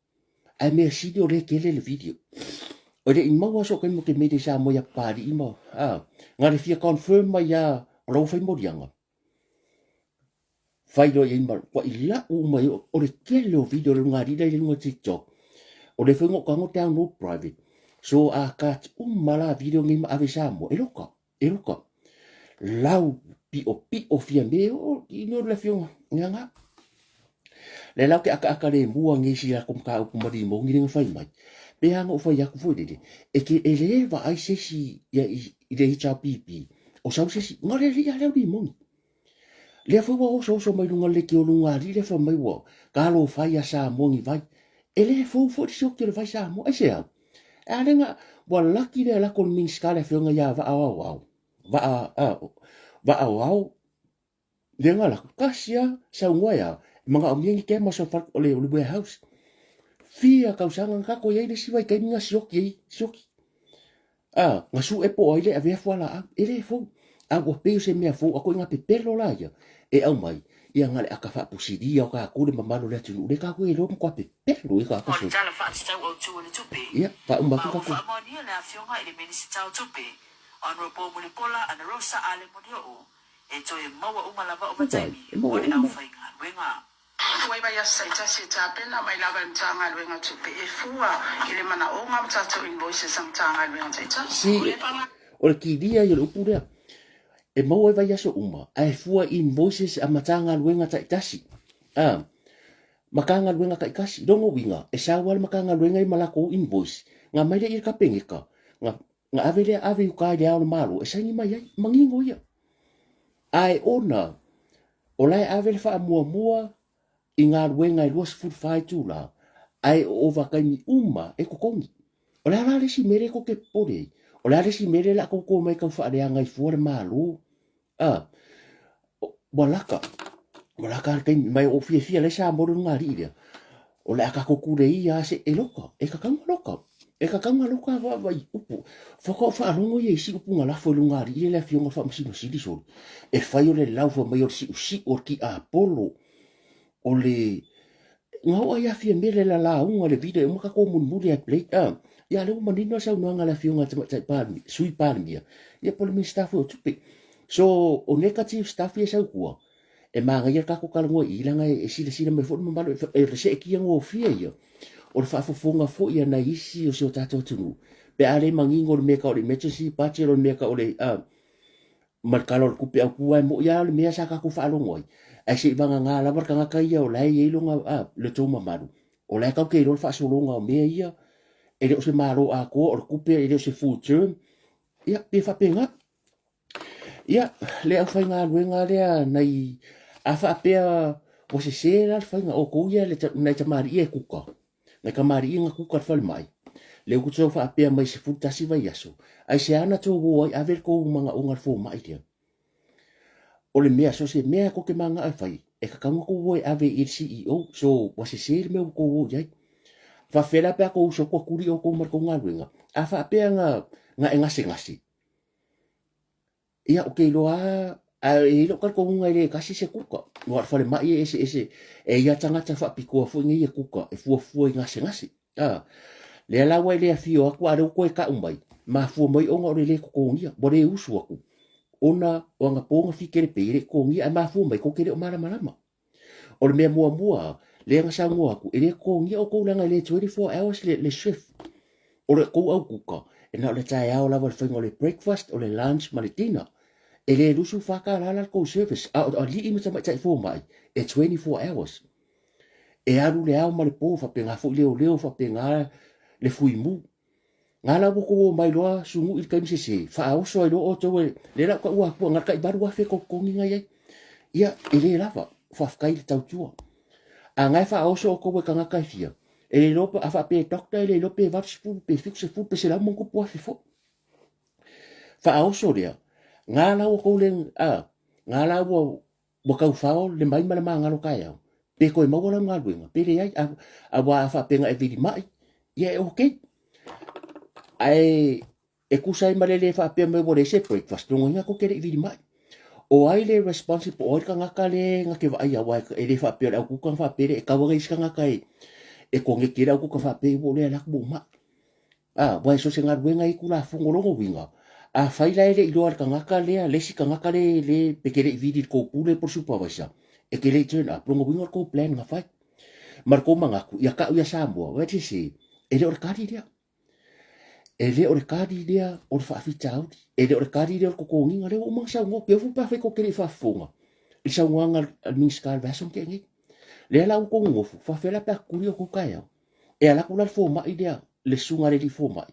Ae mea sili o lea tele le video. O le i maua so taimi o te mele sa moe ia Papalii ma, a, na le fia confirm mai a o la ua fai moliaga. Fai loa i ai ma ua i lau uma i o le tele o video o le ulugalii lea i luga o TikTok. O lea foi na ou tago download private. So a cut uma la video nei ma ave i Samoa, e loka. E loka. lau piʻopiʻo Fiame o i no le afioga nga le lau ke akaaka le mua ngesi la kom ka upu mali mo ngi fai mai pe ha ngo fai aku foi lele e ke e le va ai se si ia i le HRPP o sau se si ngale li ale li mo lea foi ua osooso mai luga le leitio luga alii lea fai mai ua talofa ia Samoa ni vai. E le fou foi le sioki o le vai Samoa. Aisea? E a lea ua laki le alako le Minisita le afioga ia Vaa o Aoao. Vaa, a, Vaa o Ao, lea nga lako, kasi a, saunoa e a, e manaomia ni kema so fale, o le, o le warehouse. Fia tausaga na kako i ai le isi vaitaimi na sioki ai, sioki. A, na suʻe po o ai le avea fualaau, e le fou. A ua pei o se mea fou a koe na pepelo la ia, e aumai, ia na le aka faapusilia o tatou le mamalu o le atunuu, le tatou e iloa matua pepelo ia tatou O le Tala Faatatau Autu o le Tupe, Ia, faauma ma atu ua tatou. faamaonia le Afioga i le Minisita o Tupe, Honourable Mulipola Anarosa Ale Molioo, e toe maua uma lava o Vai, vaitaimi e mo maua le uma. aufaigaluega. Tuai vaiaso taitasi e tapena mai lava e Matagaluega o Tupe e fua i le manaoga ma tatou invoices a Matagaluega taitasi. Si, o le kilia ia o le upu lea, e maua ai vaiaso uma, ae fua i invoices a Matagaluega taitasi. A, Matagaluega taitasi. Lona uiga, e sau lava le Matagaluega ia ma latou invoice, na aumai lea i le Kapeneta, na, na ave lea ave i uta i le Ao o le Malo e saini mai ai. Manino ia. Ae ona, o la e ave le faamuamua i galuega e 24 itula, ae o ovataimi uma e totogi. O le a la le isi mea lea tou te popole ai? O le a le isi mea lea o le a tou toe omai e tau faaleaga ai fua le Malo? A, ua laka, ua laka le taimi, ma ua ou fiafia la e Samoa le lugalii lea. O le a tatou tuleia lava se, e loka, e tatau ona loka. E tatau ona loka vaavaai upu. Faatoa ou faalogo ia i isi upu na lafo e lugalii lea le afioga i le Faamasino Sili sole. E fai o le lau fai mai o le siusiu o le tiapolo, o le Na oo ai ia Fiame le lalauga le vile uma tatou mulimuli ai plate a. Ia lea ua manino le saunoaga a le afioga i le Tamaitai Palemia, Sui Palemia, ia po o le Minisita foi o Tupe. So, o negative stuff ia e sau i tua, e manaia le tatou talanoa i i leaga e silasila mai foi le mamalu, e le seetia gofie ia o le faafofoga foi a nai isi o si o tatou atunuu pe a le manino le mea e tau o le emergency budget o le mea e tau o le ma le Tala o le Tupe Autu ae moʻi lava le mea sa tatou faalogo ai, ae se i vagana lava le tagata ia o la e i ai lona, a, le tou mamalu, o la e tatou te iloa le faasologa o mea ia, e le o se Malo atoa, o le tupe e le o se full term, ia, pe faapena. Ia, le aufaigaluega lea nai, a faapea ua sese la le faiga, outou ia le, nai tamalii ia e kuka, Nai kamali'i na kuka le falemai, lea ua tou faapea mai 11 vaiaso, aisea na tou o ai ave le tou manaoga i le fomai lea? O le mea, so o se mea tou te manao e fai, e tatau ona tou o e ave i le CEO, so ua sese le mea ua tou o i ai. Faafefea la pe a tou usu atu ua tuli outou ma le tou galuega? A faapea na, na e gasegase, Ia, ou te iloa lava, ae e i ai lou talitonuga e le tasi se kuka. Aua o le falemai e eseese, e i ai tagata faapitoa foi nei e kuka, e fuafua i gasegase. A, lea la ua e le afio atu, a o lea ua toe tau mai, mafua mai ona o le le totogia, ua le usu atu, ona o anapo na fitele pei e le i totogia, ae mafua mai tou te le o malamalama. O le mea muamua lava, lea na saunoa atu, e le totogia outou leaga e le 24 hours le, le shift. O le tou au kuka, e na o le taeao lava le faiga o le breakfast, o le lunch ma le dinner. E le 24 tala la le tou service, a o alii ma tamaitai fomai, e 24 hours. E alu le ao ma le po, faapena foi leoleo, faapena le fuimu. Nga la ua tou omai loa sunu'i i le taimi sese, faaoso ai loa outou e, lea la ua taua atu, na o le tai 8,000 tou totogi na i ai. Ia, e le lava, faafetai i le tautua. A na e faaoso outou e tagata e fia, e le iloa, a faapea e doctor e le iloa pe 80 pe 70 pe 100 ma ona tupu afe foi. Faaoso lea, nga la ua tou le, a, nga la ua Ua tau fao le mai ma le magalo taeao, pe toe maua lau galuega, pe leai, a, aua a faapea na e vilima'i, ia e okay. Ae e tusa ai ma le le faapea mai ua leai se breakfast, lona uiga tou te le i vilima'i. O ai le responsible, o ai le tagata le na te vaaia, aua e le faapea o le aukuka na faapea lea, e tau lava isi tagata e, e koneti ai le aukuka faapea, ua o lea e alu atu ua ou ma'i. A, aua so o se galuega e i ai Tulafono, o lona uiga, afai la e le i iloa e le tagata lea, le isi tagata le, le, pe te le i vili i le tou pule po o le supervisor, e te le i turn up, lona uiga o le tou plan na fai. Ma le tou manatu, ia tau ia Samoa, vaai se, e le o le kali lea. E le o le kali lea o le faafitauli, e le o le kali lea o le totogiga, lea ua uma ona saunoa. Ou te ofo pe afai tou te le i faafofoga i le saunoaga a le Minisita i le vaiaso na tea nei. Lea la ua outou nonofo, faafefea la pe a tutuli outou taeao? E alu atu la le fomai lea, le susuga i le alii fomai,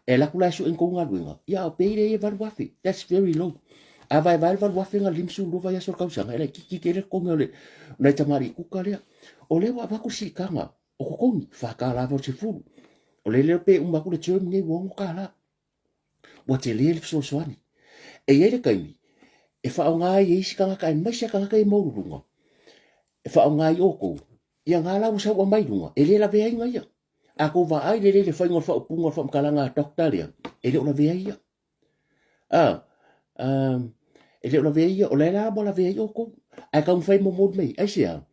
e alu atu la e sue ni tou galuega, ia a o pay lea e $8,000. That's very low. A vaevae le $8,000 na 52 vaiaso o le tausaga, e laitiiti tele le totogi o le nai tamalii kuka lea. O lea ua avatu le siitaga o totogi, $4.80. O le leo pe uma atu le term nei ua $6. Ua tele le fesoasoani. E i ai le taimi e faaaoga ai e isi tagata aemaise a tagata ia maualuluga e faaaoga ai outou ia nga la ua sau aumai luga e le lavea ai ia. A tou vaai lelei i le faiga o le faaupuga o le faamatalaga a doctor lea, e le o lavea ai ia. A, e le o lavea ia, o lea la ua lavea ai outou. Ae taumafai e momoli mai, aisea?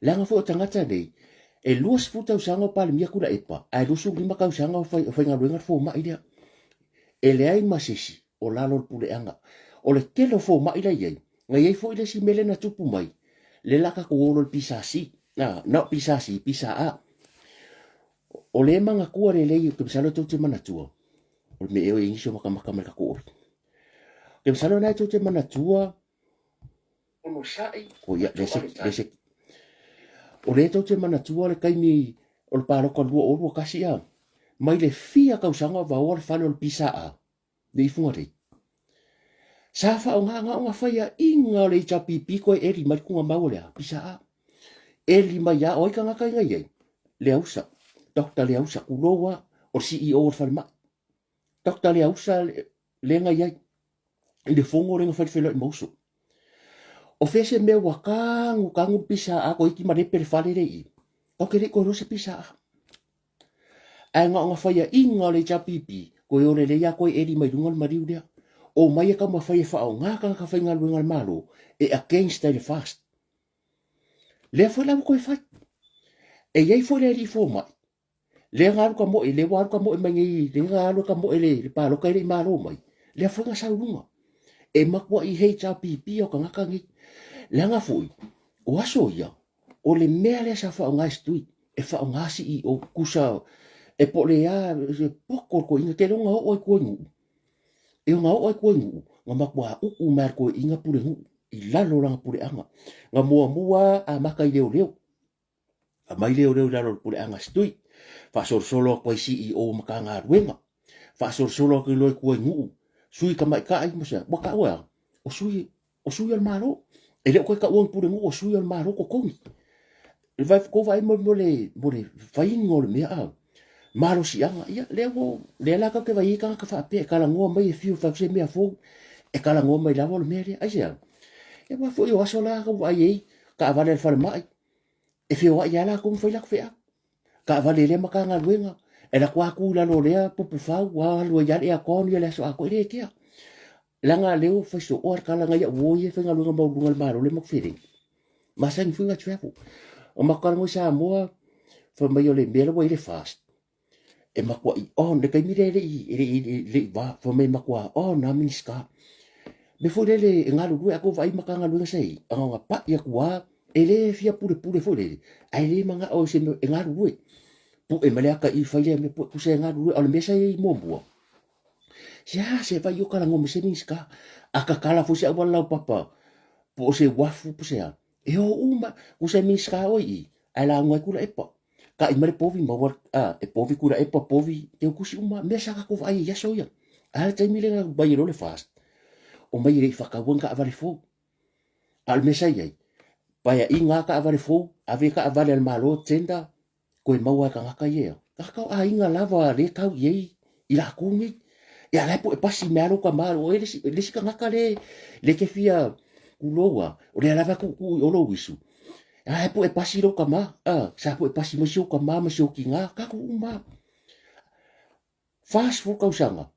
Leaga foi o tagata nei, e 20 tausaga o Palemia Tuilaepa, ae 25 tausaga o faigaluega le fomai lea. E leai ma se isi o lalo o le puleaga. O le tele o fomai la i ai, na i ai foi le isi mea lea na tupu mai, lea la tatou o loa i le PSC, na o PSC, PSA. O le manatua lelei, ou te masalo tou te manatua, o le mea ea o i ai nisi o matamata mai le tatou ofi. Ou te masalo la tou te manatua, Onosai, o ia, le se, le se, o lea tou te manatua le taimi o le palota 2021 a, mai le fia tausaga o vaoa le fale o le PSA, le ifuga nei. Sa faaaoga na ona faiaina o le HRPP toe eli mai le tugamau o le a, PSA. Eli mai a, o ai tagata ina i ai? Leausa, Dr. Leausa, tulou a, o le CEO o le falemai. Dr. Leausa le na i ai, i le fono lea na fai le feiloai ma uso. O fea se mea ua tanu tanu le PSA toeiti malepe le fale lea i i. Tatou te le i toe iloa se PSA. Ae na ona faiaina o le HRPP, toe o lelei lava toe eli mai luga le maliu lea. Omai e taumafai e faaaoga tagata faigaluega a le Malo e against ai le FAST. Lea foi la ua toe fai. E i ai foi le alii fomai, lea na alu ka moe, lea ua alu ka moe mai nei, lea na alu ka moe le palota e le i malo mai, lea foi na sau luga. E matuai HRPP o tagata nei. Leaga foi, o aso ia, O le mea lea sa faaaoga e Stui, e faaaoga CEO, kusa e po o le a, e poto le toeaina, te iloa na oo ai tua i Nuu. E na oo ai tua i Nuu, na matua uu mai lava e le toeaina pulenuu i lalo o lana puleaga. Na muamua amata i leoleo, aumai leoleo i lalo o le puleaga a Stui, faasolosolo atu ai CEO o Matagaluega, faasolosolo atu loa i tua i Nuu, sui tamaitai ma se, ua taua e a? O sui o sui o le Malo. E le o toe taua ni pulenuu o sui o le Malo totogi. E vai tou vaai mo, mo le, mo le faiga o le mea a malosiaga. Ia, lea ua, lea la tatou te vaai ai tagata faapea e talanoa mai e fiu e fai atu se mea fou, e talanoa mai lava o le mea lea. Aisea? Ia aua foi o aso la tau vaai ai taavale a le falemai, e feoai lava latou ma fai latou feau. Taavale i lea Matagaluega, e alu atu lava tu i lalo o lea pupufau, ua alu ai lava le aircon ia le aso atoa, e le kea. Leaga lea ua fai sooa le tala nai au uo ia e faigaluega maualuluga i le Malo lea matou feleni. Masani foi na travel. O matou talanoa i Samoa, fai mai o le mea la ua i ai le fast, e matuai on, le taimi lea e le i, e le i, e le i va, fai mai e matua on lava Minisita. Mea foi lele e galulue, a tou vaai i Matagaluega sa i ai, na ona pai atu lava, e le fia pulepule foi lele, ae le manao i se mea, e galulue. Pue mai le ata i i, fai lea mea, pue, tusa e galulue. A o le mea sa i ai muamua, Se a se vai o kalagoa ma se Minisita. A tatala foi se auala laupapa po o se uafu po se a, e o uma, tusa e Minisita oe i i, ae lauga ai Tuilaepa. Ta'i mai le povi maua, a, e povi Tuilaepa, povi Teukusi uma, mea sa tatou vaai ai i aso ia. A le taimi lea na mai ai loa le FAST, omai e le i faataua ni taavale fou. A o le mea sa i ai, paeaiga lava taavale fou, ave taavale a le Malo tender, Koe maua e tagata ia. Tagata o aiga lava le tau i ai i lakou nei. Ia la e poe pasi me alo tama o e le isi tagata le le te fia kulou a o lea lava tuutuu i o lou isu. A e poe pasi lou tama, a sa poe pasi mai si ou tama ma si ou tina, tatou uma. 40 tausaga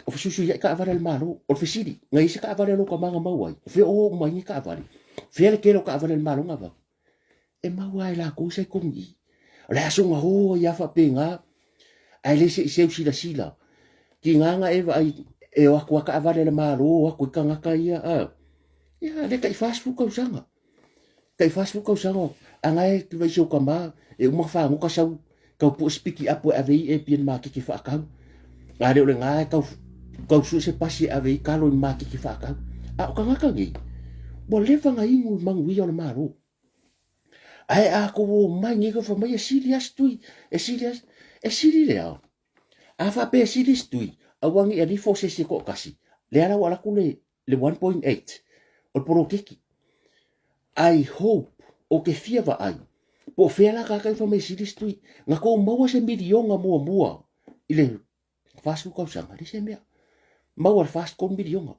o fesuisuiai taavale a le Malo. O le fesili, na i ai se taavale a lou tama na maua ai? O fea o o uma ai nei taavale? Fea le tele o taavale a le Malo na avatu? E maua lava e latou sa i totonu i i. O le aso na o ai lava faapena, ae le se i seu silasila. Tiga na e vaai e o atu lava taavale a le Malo, o atu ai tagata ia, a. Ia, le tai 40 tausaga. Tai 40 tausaga, a na e vaai si ou tama, e uma fagota sau, tau pue sipiki apu e ave i e pia makeke faatau. A le o lena e tau, tau sue se pasi e ave i kalo i maketi faatau. A o tagata nei, ua leva na inu i manuia o le Malo. Ae a tou omai nei tou fai mai e sili lava se tui, e sili lava, e sili le a? A faapea e sili se tui, aua ne i alifo se isi e toatasi, lea la ua alu atu le le 1.8 o le poloketi. I hope, ou te fia vaai, po o fea la tagata ia fai mai e sili se tui. Na tou maua se miliona muamua i le 40 tausaga, leai se mea. Maua le 43 miliona.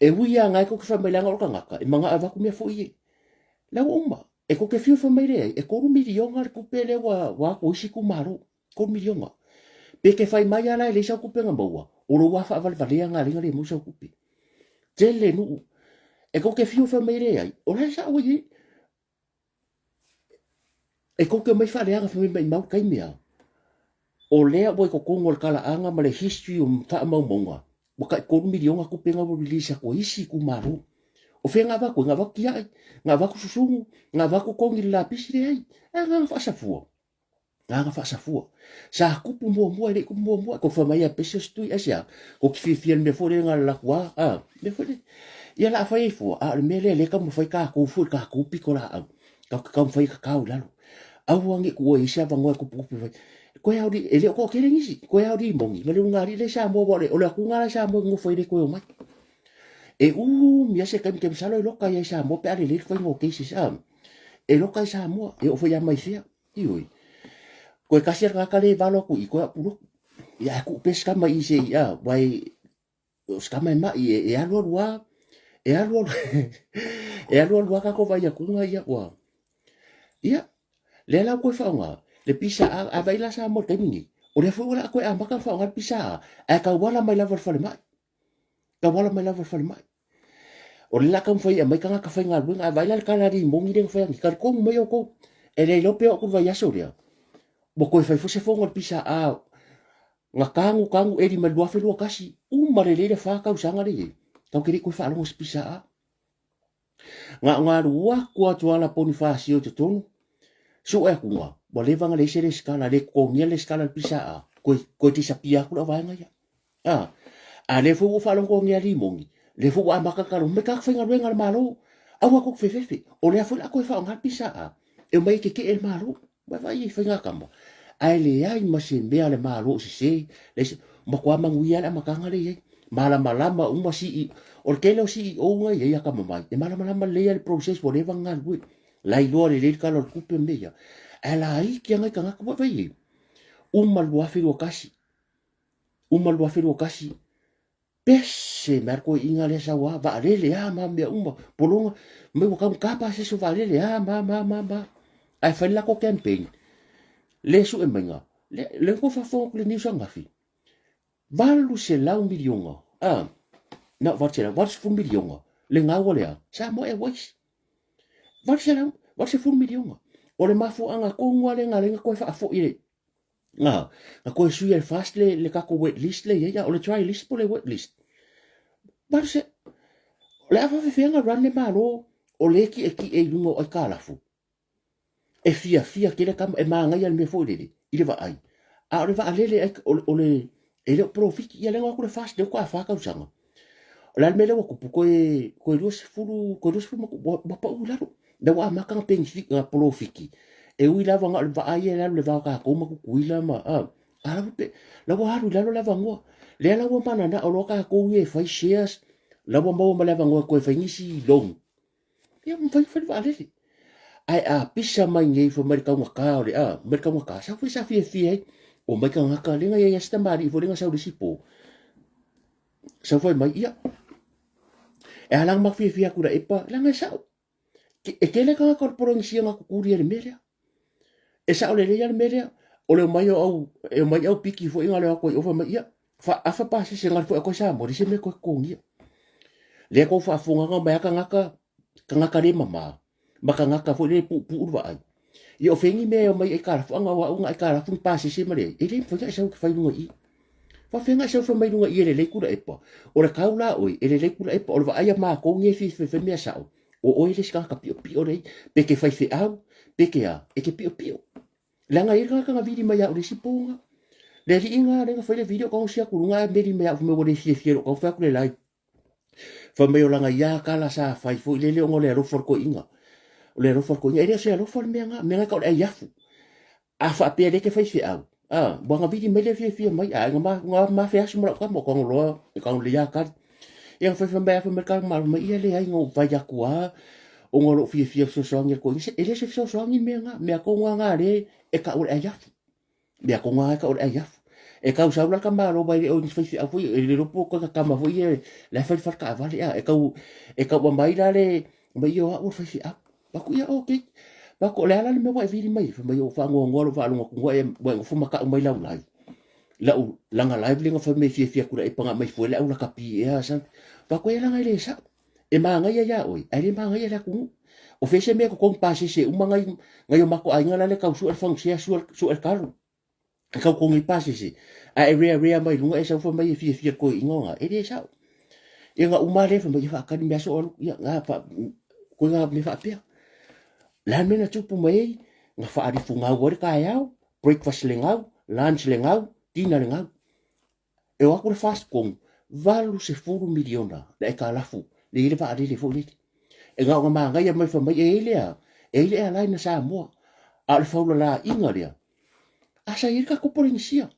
E ui lava na e tou te fai mai leaga o le tagata, e manao e avatu mea foi e. La ua uma. E tou te fiu fai mai leai, e 3 miliona le tupe lea ua, ua atu isi itumalo. 3 miliona. Pe te fai mai lava la e leai sau tupe na maua, o lou lava faavalevalea na lea na le maua sau tupe. Tele nuu. E tou te fiu fai mai leai, o la e sao ai. E tou te omai faaleaga fai mai maimau le taimi a. O lea ua i totonu o le talaaga ma le history o faamaumauga, ua tai 3 miliona tupe na ua release atu e isi itumalo. O fea na avatu ai? Na avatu tiai, na avatu susunu, na avatu togi i le lapisi, leai. Ae na faasafua. Agaga faasafua. Sa kupu muamua e le i kupu muamua. Ko fai mai a pese o se tui aisea. Ko ki fiafia le mea foi lea na laku a, a, mea foi lea. Ia la fai ai fua, a o le mea lea le taumafai tatou foi le tatou pito laau. Tatou te taumafai e tatao i lalo. Aua ne i tuua i ai se avanoa e tuputupu mai. Koe ao li, e le o toatele nisi, koe ao limoni, ma le ulugalii lea i Samoa, aua o le atuga la i Samoa e nonofo ai le toe omai. E umi lava se taimi, te masalo e loka ai i Samoa pe a lelei le faiga o cases, a. E loka i Samoa, e oo foi ia Maifea. Ioe. Koe kasi a le tagata lea e valo atu i i, koe au puloku. Ia ae tuu pea se tama i se i, a, aua e, o se tama e mai, e, e alualu lava, e alualu, e alualu lava tatou vaai atuga ia ua. Ia, lea la ua toe faaaoga le PSA, a vaai la Samoa i le taimi lenei, o lea foi ua laa toe amata ona faaaoga le PSA, ae tauala mai lava i le falemai. Tauala mai lava i le falemai. O le la taumafai e aumai tagata faigaluega, a vaai la le tala limoni lea na fai atu, talitonu mai outou, e le iloa pe oo atu i le vaiaso lea, ua toe fai foi se fono a le PSA, na tanu tanu eli mai le 2021, uma lelei le fa tausaga lea e i ai, tatou te le i toe faalogo i se PSA. Na ona alu atu atu lava la Ponifasio i totonu, sue atu ua leva ona leai se resitala, le totogia le resitala a le PSA, toe, toe disappear atu le auvaega ia. A, a lea foi ua faalogo atu alii moni, lea foi ua amata le tala mai tagata faigaluega a le Malo, aua tou te fefefe, o lea foi o le a toe faaaoga le PSA e omai e tetee le Malo. Ua vaai i faigatama, ae leai ma se mea a le Malo o sese, leai se, matua manuia lava le amataga lea e i ai. Malamalama uma CEO, o le tele o CEO na i ai atamamai, e malamalama lelei lava i le process ua leva ona galulue. Lailoa lelei le Tala o le Tupe ma mea ia. Ae laiti lava nai tagata, ua vaai i ai, uma le 2021, uma le 2021, Pese mai le toeaina lea sau a, vaalele a ma mea uma, pologa, mai ua taugata pasese o vaalele a ma ma ma ma. Ae fai le latou campaign, le sue maiga, le, le kou faafofoga atu i le news ananafi, 800 miliona, a, na o 800, 80 miliona, le gau a le a, Samoa Airways. 800, 80 miliona. O le mafuaaga tonu lava lea na ala ai ona toe faafoi le, Na, na toe sui ai fast le, le tatou wait list le i ai, a o le dry list po le wet list. But se, o le a faafefea na run le Malo o le tietie i luga o aitalafu. E fiafia tele tama, e manaia le mea foi lele i le vaai. A o le vaalele, ai, o, o le, e le o polofiti, ia lea na o atu le fast, lea ua toa fa tausaga. O le a le mea lea ua tupu, toe, toe 20, toe 20 ma, ua, ua pau i lalo. Lea ua amata ona penefit, ona polofiti. E ui lava na o le vaa ia e alu i le va o tatou ma Tutuila ma, a, a la ua pe, la ua alu i lalo le avanoa. Lea la ua mananao loa tatou ia e fai shares, la ua maua ma le avanoa e toe fai nisi loan. Ia, mafai ona fai le vaalele. Ae a pisa mai nei fai mai le taugata o le, a, mai le taugata, sa foi sa fiafia ai. Omai tagata, lea na i ai lava si tamalii foi lea na sau i le isi po, sau fai mai, ia, e ala ona matou fiafia atu i la epa, leaga e sao. E tele tagata o le Polenisia na tutuli ai i le mea lea. E sao lelei lava le mea lea, o le omai o au, e omai au piki foi na le o atu ai i o fai mai, ia, faaafa pasese na alu foi atu ai Samoa, leai se mea e toe totogia. Lea tou faafofoga mai lava tagata, tagata le mama, ma tagata foi lele puupuu le vaai. Ia o fea ni mea e omai aitalafu, a na o au na aitalafu ni pasese ma leai, e le mafai ona e sau e te fai i luga i i. Faafefea ona e sau fai mai luga i i e lelei Tuilaepa? O le kau la oe, e lelei Tuilaepa, o le vaai a matou nei e fia fai mea sao, o oe le isi tagata piopio lea i, pe te faifeau, pe te a, e te piopio. Leaga e i ai le tagata na vili mai ia au i le isi po na. Le aliiga lea na fai le video kagosi atu luga ae meli mai au fai mai ua le fiafia i lou tau fai atu le live. Fai mai o lana ia kala sa fai foi lele ona o le alofa o le toeaina. O le alofa o le toeaina. E le o se alofa le mea na. Mea na e tau o le ai afu. A faapea le te fai feau, a, ua na vili mai le fiafia mai, a, na ma, na ma feasi ma lau tama, o tago loa, e tago le ia kali. Ia na fai fai mai, a fai mai le kala malo mai, ia leai na ou vai atu a, ona o lou fiafia fesoasoani i le toeaina. E le o se fesoasoani le mea na. Mea tonu lava na le e tau o le ai afu. Mea tonu lava e tau o le ai afu. E tau sau la le tamalo mai le o ni faifeau foi, e le iloa po o tama foi ia la e fai le fale taavale a, e tau, e tau aumai la le, mai ia o au o le faifeau. Fai atu, ia okay. Fai atu, o le a la le mea ua e vili mai ai? Fai mai, ua faanoanoa lou faalogo atu ua e, ua e nofo ma tau mai lau live. Lau lana live lea na fai mai fiafia atu e paga mai fua le au lakapi ea something. Fai atu, ia leaga e le sao. E manaia ia oe, ae le manaia le atunuu. O fea se mea e totogi pasese uma nai, nai o matou aiga la le tau sue le fagusea, sue, sue le talo. E tau totogi pasese. Ae e rea rea mai luga e sau fai mai e fiafia koe i ingoa. E le sao. Ia na uma lea fai mai ia faakali mea aso alu. Ia nga fa, koe nga mea faapea. La mea na tupu mai ai, na faalifu gau ai le taeao, breakfast le gau, lunch le gau, dinner le gau. E o atu le FAST-com, 80 miliona le aitalafu le i ai le vaalele foi lele. E na ona manaia mai fai mai e i ai le a, e i ai le airline a Samoa. A o le faulalaina lea, a sa i ai le tatou Polenisia.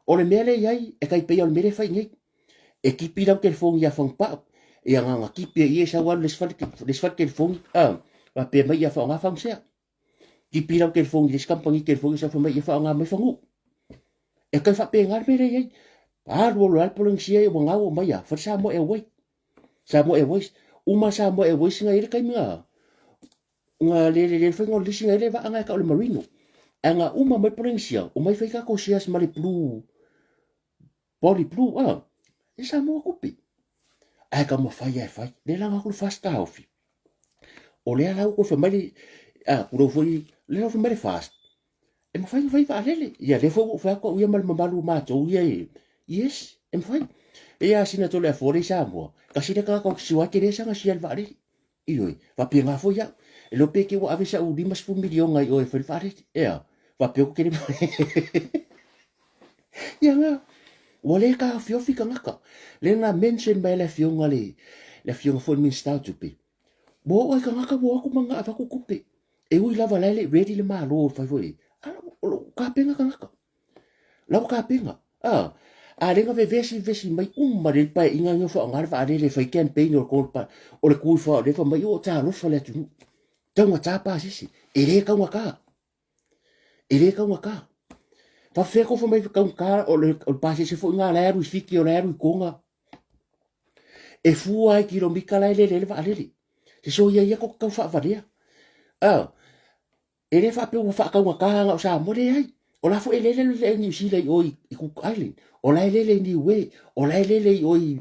O le mea lea e i ai, e tai pei o le mea lea e fai nei. E tipi lau telefoni ia Fagupau, ia na ona tipi e ia e sau alu le isi fale, le isi fale telefoni, a, faapea mai ia faaaoga fagusea. Tipi lau telefoni i le isi kamupani telefoni e sau fai mai ia faaaoga mai Fagu. E kai faapena le mea lea e i ai. Alu alu lava le Polenisia ia ua gau omai a, fai le Samoa Airways. Samoa Airways. Uma Samoa Airways na i ai le taimi na na le le le faiga o le lisi na i ai le vaa na e tau o le Marino. Ae na uma mai Polenisia, omai fai tatou shares ma le Blue Poly Blue a. E Samoa tupe. Ae taumafai lava e fai. Lea la na atu le FAST taofi. O lea la ua toe fai mai le, a, tulou foi, lea la ua fai mai le FAST, e mafai ona fai vaalele. Ia lea foi ua ou fai atu au ia ma le mamalu o matou ia e, yes, e mafai. E ia sina Toleafoa lea i Samoa, tasi lea tagata ou te siua ai tele sana sia i le vaalele. Ioe, faapena foi au. E le o pe te ua ave sau 50 miliona i oe e fai le vaalele. Ea, faapea ou te le Ia nga, ua le taofiofi tagata. Lea na mention mai e le afioga le, le afioga foi le Minisita o Tupe. Ua oo ai tagata ua o atu ma na avatu tupe. E ui lava la e le i ready le Malo e fai foi. A o lo o tapena tagata. La ua tapena. A, a lea na vevesi vevesi mai uma le paeaiga nei o faaaoga le vaalele e fai campaign o le o le tu ifo o lea fai mai o talofa le atunuu. Taugata pasese. E le taugata. E le taugata. Faafefea kou fai mai taugata o le, o le pasese foi na la e alu i Fiti o la e alu i Toga. E fua ai kilomita la e lele ai le vaalele. Se soia ia kou tau faavalea. A, e le faapea ua faataugata na o Samoa, leai. O la foi e lele le Air New Zealand i o i Cook Island. O la e lele i Niue. O la e lele i o i...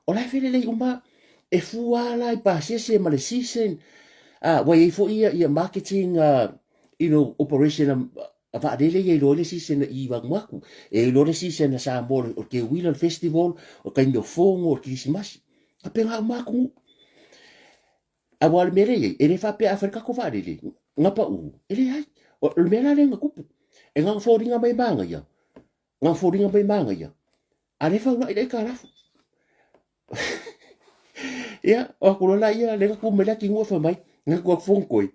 O la e felelei uma. E fua la i pasese ma le season. Ua i ai foi ia, ia marketing, you know, operation a, a vaalele ia iloa ai le season i Vanuatu. E iloa le season a Samoa o le keuila, o le festival, o le taimi o fono, o le kerisimasi. Faapena uma atunuu. Aua o le mea lea e i ai, e le faapea a fai le tatou vaalele, na pau, e leai. O le mea la lea na tupu, e na ona foliga mai manaia, na ona foliga mai manaia, a lea e faulai le aitalafu. Ia, o atu loa laia, lea na tu mai le atinuu e fai mai, na tu atu Fonotoe,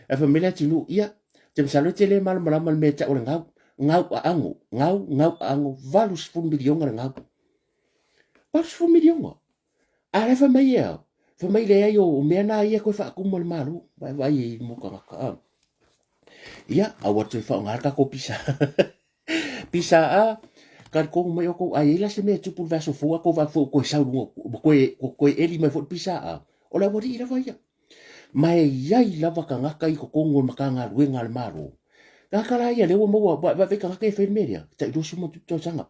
ae fai mai le atinuu, ia, ou te masalo e te le malamalama i le mea e tau o le gau, gau aano, gau, gau aano, 80 miliona le gau. 80 miliona. A la e fai mai e au, fai mai leai o mea na ia koe faatumu a le Malo, vaivai e mo tagata. A. Ia, aua toe faaaoga le tatou pisa. Pisa a, talitonu mai outou, a i ai la se mea e tupu i le vaiaso fou, a tou vaai atu foi ua toe sau i luga, ua toe, ua toe eli mai foi le pisa a, o le aualii lava ia. Ma e i ai lava tagata i totonu o le Matagaluega a le Malo. Tagata la ia lea ua maua, vaai tagata ia e fai le mea lea, tai 20 tausaga.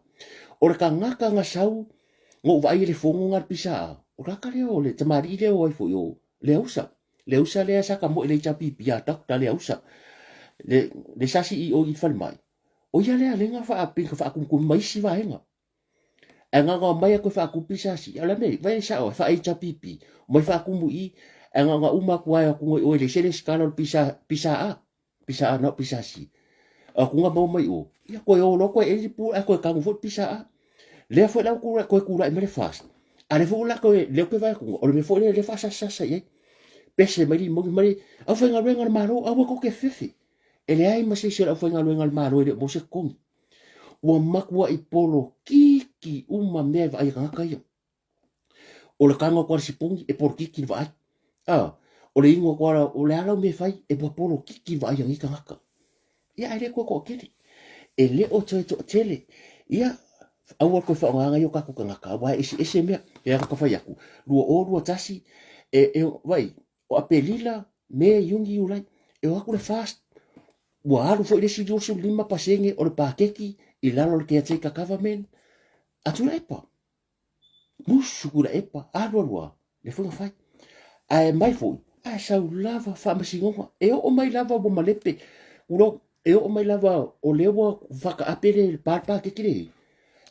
O le tagata na sau, Na ou vaai i le fono na le pisa a, o laka lea o le tamalii lea o ai foi o Leausa. Leausa lea sa tamoe i le HRPP a doctor Leausa. Le, le sa CEO i le falemai. O ia lea lea na faa, pei na faatumutumu ma isi vaega. Ae na ona omai atu e faatumu pisa si, o le a mea, vai sao, e faa HRPP, omai faatumu i i, ae na ona uma atu lava e o atu nei oe e leai se resitala o le pisa, pisa A. Pisa A na o pisa C. Akuga maua mai o, ia koe o loa koe eli pu, ae koe kagu foi pisa a. Lea foi la ua koe kula'i mai le FAST. A lea foi ua la koe, lea koe vai akuga, o le mea foi lea lea faasasasa i ai. Pese mai limogi mai le aufaigaluega a le Malo, aua kou te fefe. E leai ma se isi o le aufaigaluega a le Malo e le o maua se totogi. Ua matuai polokiki uma mea e vaai a tagata ia. O le tago atu a le sipuni e polokiki le vaai. A, o le inu atu a, o le a lau mea e fai, e ua polokiki le vaai a nei tagata. Ia, ae le toe toatele. E le o toe toatele. Ia, aua le toe faaaogaina ia o tatou tagata, aua e eseese mea. E ala ka fai atu, 2021, e, e, vai, o Aperila, Me, Iuni, Iulai, e o atu le FAST, ua alu foi le isi 25% o le paketi i lalo o le caretaker government a Tuilaepa. Musu Tuilaepa, alu alu lava, lea foi na fai. Ae mai foi, ae sau lava faamasinoga. E oo mai lava ua malepe, tulou, e oo mai lava o lea ua faataape le pa le paketi lea i ai.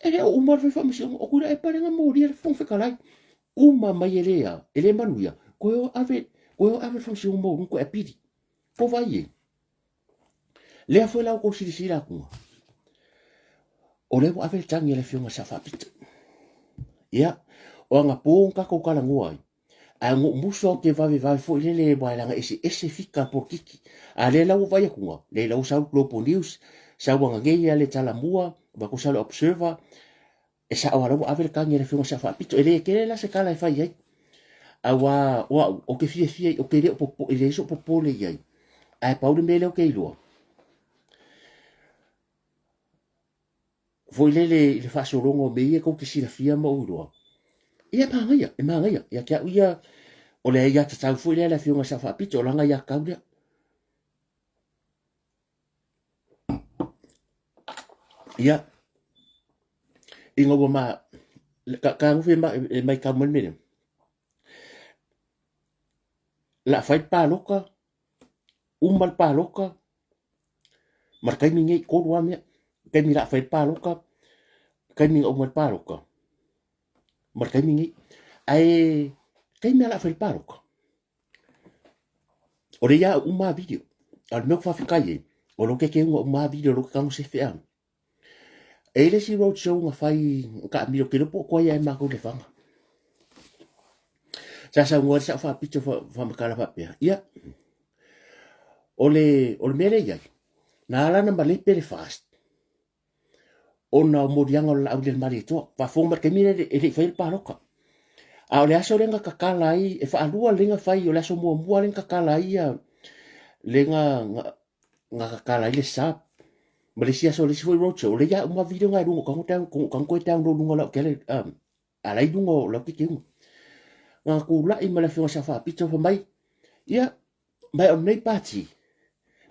E le o uma le fai faamasinoga, o Tuilaepa lea na molia le Fofoga Fetalai. Uma mai e le a, e le manuia, toe o ave, toe o ave le faamasinoga maualuga toe apili. Po vai e. Lea foi la ua tou silasila atu, o lea ua ave le tagi a le Afioga i le Sao Faapito. Ia, o anapo na tatou talanoa ai, ae na ou musu lava ou te vavevave foi lele aua leaga e eseese fika a le polokiki. A lea la ua vaai atu, lea la ua sau le Global News, sau ananei lava le Talamua, avatu sau le Observer, e sao lava la ua ave le tagi a le Afioga i le Sao Faapito. E le tele la se tala e fai ai, aua o au, ou te fiafia, ou te le o popo, e leai sou popole i ai. Ae pau le mea lea ou te iloa, foi lele i le faasologa o mea ia tou te silafia ma ou iloa, ia e manaia, e manaia. Ia te au ia, o le aiatatau foi lea a le Afioga i le Sao Faapito, o lana aiatatau lea. Ia, ina ua ma, ka, ka nufi ma, e mai kau mai le mea lea. La fai le paloka, uma le paloka, ma le taimi nei, tolu lava mea. Taimi la fai le paloka, taimi na uma le paloka, ma le taimi nei. Ae taimi lava la fai le paloka, O lea ia uma a video. A o le mea ou te faafetai ai, o lou teuteuga uma a video, o lou te tago sefe a. E i ai le isi road show na fai na taamilo, ou te iloa po o tuai lava e matou i Lefaga. Sa saunoa ai le sao faapito faamatala faapea, ia, o le, o le mea lea e i ai, na ala ona malepe le FAST, ona o moliaga o le laau i le Malietoa. Faafofoga mai i le taimi lea e le i faia le palota. A o le aso lea na tatala ai, e faalua lea na fai, o le aso muamua lea na tatala ai ia, lea na, na tatala ai le SAP, ma le isi aso, le isi foi roadshow, o lea ia uma video na e luga o tago, tago koe download luga o lau tele, a la i luga o lau teuteuga. Na tulai ma le afioga Sao Faapito fai mai, ia, Ma o lenei pati,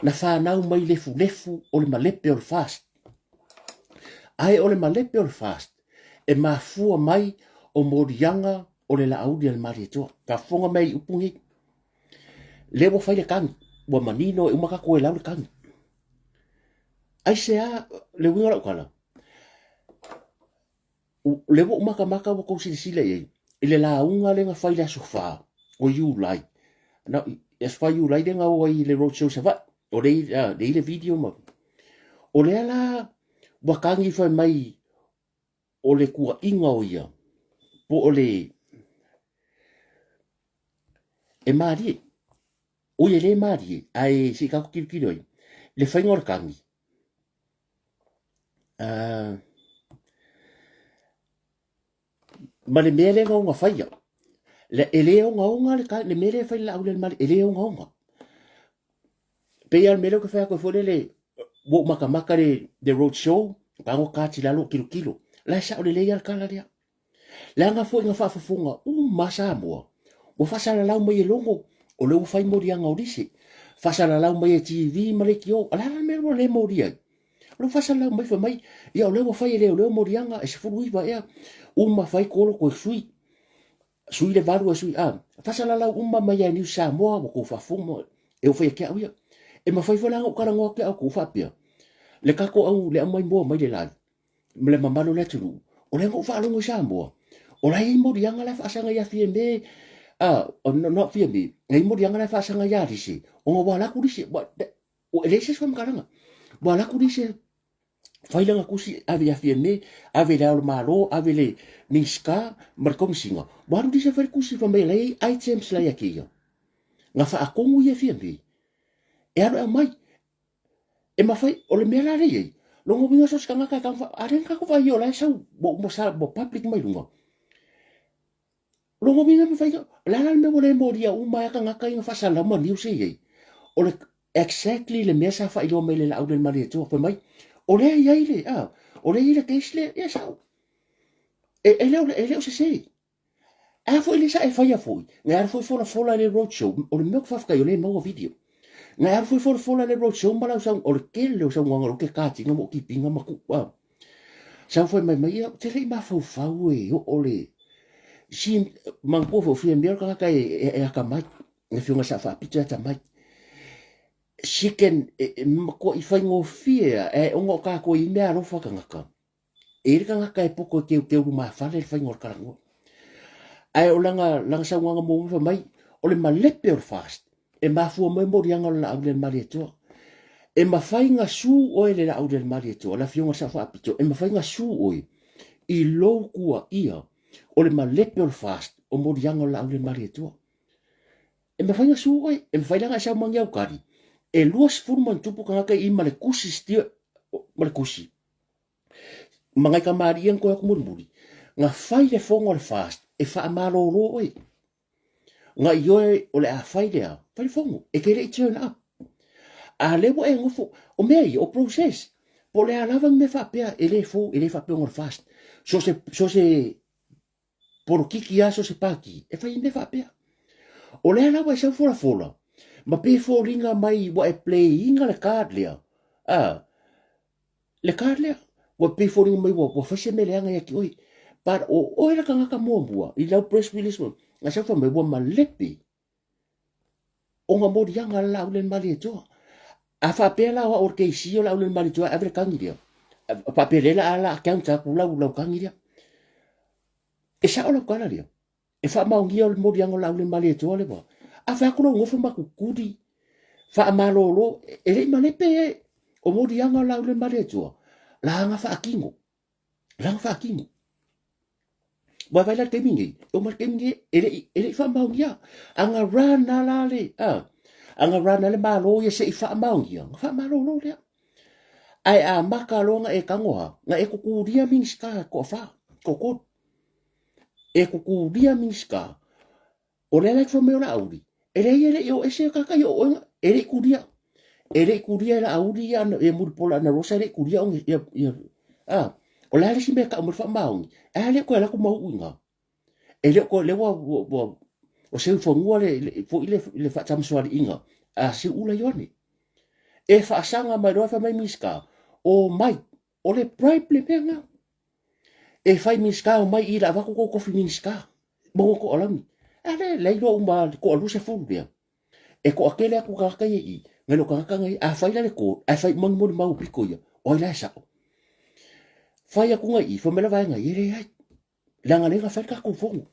na fanau mai lefulefu o le malepe o le FAST. Ae o le malepe o le FAST, e mafua mai o moliaga o le laauli a le Malietoa. Faafofoga mai i upu nei. Lea ua fai le tagi, ua manino e uma tatou e lau le tagi. Aisea le uiga o lau tala? Lea ua ou matamata ua tou silasila i ai i le lauga lea na fai i le aso 4 o Iulai. Na, aso 4 Iulai lea na o ai i le roadshow i Savaii. O lea i le video ma... O lea la ua tagi fai mai o le tuuaiga o ia, po o le... E malie. Oi e le malie, ae se i tatou tilotilo ai. Le faiga o le tagi, ma le mea lea na ona faia. E le ogaoga le mea lea e fai le Laaulialemale, e le ogaoga. E pei lava o le mea lea ou te fai atu ai foi lele, ua ou matamata i le road show, tago kati i lalo ou tilotilo. O la e sao lelei lava le tala lea. Leaga foi na faafofoga uma Samoa, ua faasalalau mai e Logo, o lea ua fai moliaga o lise. Faasalalau mai e TV ma leitio, o le a la le mea ua le molia ai? O lea ua faasalalau mai fai mai, ia o lea ua fai e leoleo moliaga e 19 ea, uma fai kolo toe sui, sui le valu e sui, a, faasalalau uma mai lava e News Samoa, ua tou faafofoga, e oo foi ia te au ia. E mafai foi la ona ou talanoa atu ia outou faapea, le tatou au, le aumai moa mai le live, ma le mamalu o le atunuu, o lea na ou faalogo i Samoa, o la e i ai moliaga la e faasaga ia Fiame, a, not Fiame, e i ai moliaga la e faasaga ia Lise, ona ua alu atu Lise, ua, e leai se isi faamatalaga. Ua alu atu le isi e fai lana tusi ave ia Fiame, ave i Le Ao o le Malo, ave i le Minisita ma le Komesina. Ua alu le isi e fai le tusi fai mai o la e i ai items la ia te ia. Na faatonu ia e Fiame e alu e aumai. E mafai, o le mea la lea e i ai, lona uiga so o se tagata e tago, a lea na tatou vaai o la e sau ua uma sa ua public mai luga. Lona uiga e mafai, o le a la le mea ua le molia uma ai tagata ia na faasalalau ma news ia e i ai? O le exactly le mea sa faailoa mai e le Laaulialemalietoa, fai mai, o lea e i ai le, a, o lea e i ai le case lea, ia e sao. E, e le o, e le o sese. A foi lea sa e faia foi, na e alu foi folafola i le road show, o le mea ou te faafetai o lea e maua video. Na e alu foi folafola i le road show ma lau sau, o le tele o saunoaga o lou ke katina ma ou kipinga ma ku, a. Sau foi mai mai, ia, ou te le i mafaufau e oo le, si, manatua foi o Fiamē o le tagata e, e, e atamai, le afioga sa faapito e atamai. She can, e, e matuai faigofie a, e ona o tatou i mea alofa tagata. E i ai le tagata e poto e teuteu lumafale le faiga o le talanoa. Ae o lana, lana saunoaga muamua fai mai, o le malepe o le FAST, e mafua mai moliaga o le laau le Malietoa. E mafai na su oe e le laau le Malietoa, le afioga i le Sao Faapito, e mafai na su oe i lou tuaia o le malepe o le FAST o moliaga o le laau le Malietoa. E mafai na su oe, e mafai la na e sau ma ni aukali, e 20 ma ni tupu tagata i ma le tusi, ma le tusi. Ma nai tamalii ia na toe atu mulimuli, na fai le fono a le FAST e faamalolo oe. Na ioe o le a fai le a, fai le fono, e te le i turn up. A lea ua e nofo, o mea ia, o process. Po o le a lava ni mea faapea, e le fou, e le faapea ona o le FAST. So se, so se polokiki lava, so se pati, e fai i mea faapea. O lea la ua e sau folafola, ma pei e foliga mai ua e play ina le card lea, a, le card lea, ua pei e foliga mai ua, ua fai se mea leaga ia te oe. But o oe le tagata muamua i lau press release, na sau fai mai ua malepe ona moliaga a le Laaulialemalietoa. A faapea la o au o le KC o Laaulialemalietoa e ave le tagi lea, faapea lea la a la count atu lau, lau tagi lea. E sao lau tala lea. E faamaonia o le moliaga o Laaulialemalietoa le wa. A fai atu lou nofo ma tutuli, faamalolo, e le i malepe e o moliaga o Laaulialemalietoa, la aga faatino. La aga faatino. Ua vaai la le taimi nei, e oo mai le taimi nei, e le i, e le i faamaonia. A na run lava la le, a, a na run lava le Malo ia se i faamaonia, ona faamalolo lea. Ae a maka loa ona e tago lava, na e tutulia Minisita e toafa, toatolu. E tutulia Minisita, O lea la e fai mai o Laauli, e leai e le i o ese tagata ia o oe, e le i kulia. E le i kulia e Laauli ia, ia Mulipola Anarosa e le i kulia o ia, ia, a, o le a le isi mea e tau mai le faamaoni, a le o toe alu atu ma uu i ina. E le o toe, lea ua, ua, ua, ua seu i fanua le, le, foi le, le faatamasoaliiga a Siuula Ioane. E faasaga mai loa fai mai Minisita, omai, o le bribe le mea lena. E fai Minisita omai i la avatu tou tofi Minisita. Maua tou alauni. A le, le iloa uma le toalua sefulu lea. E toatele atu tagata ia i i, nai lo tagata nei, a fai la le court, ae fai uma ni molimau pito ia, o ai la e sao? Fai atu nai i, fai mai la vaega ia, e leai. Leaga lea na fai le tatou fono.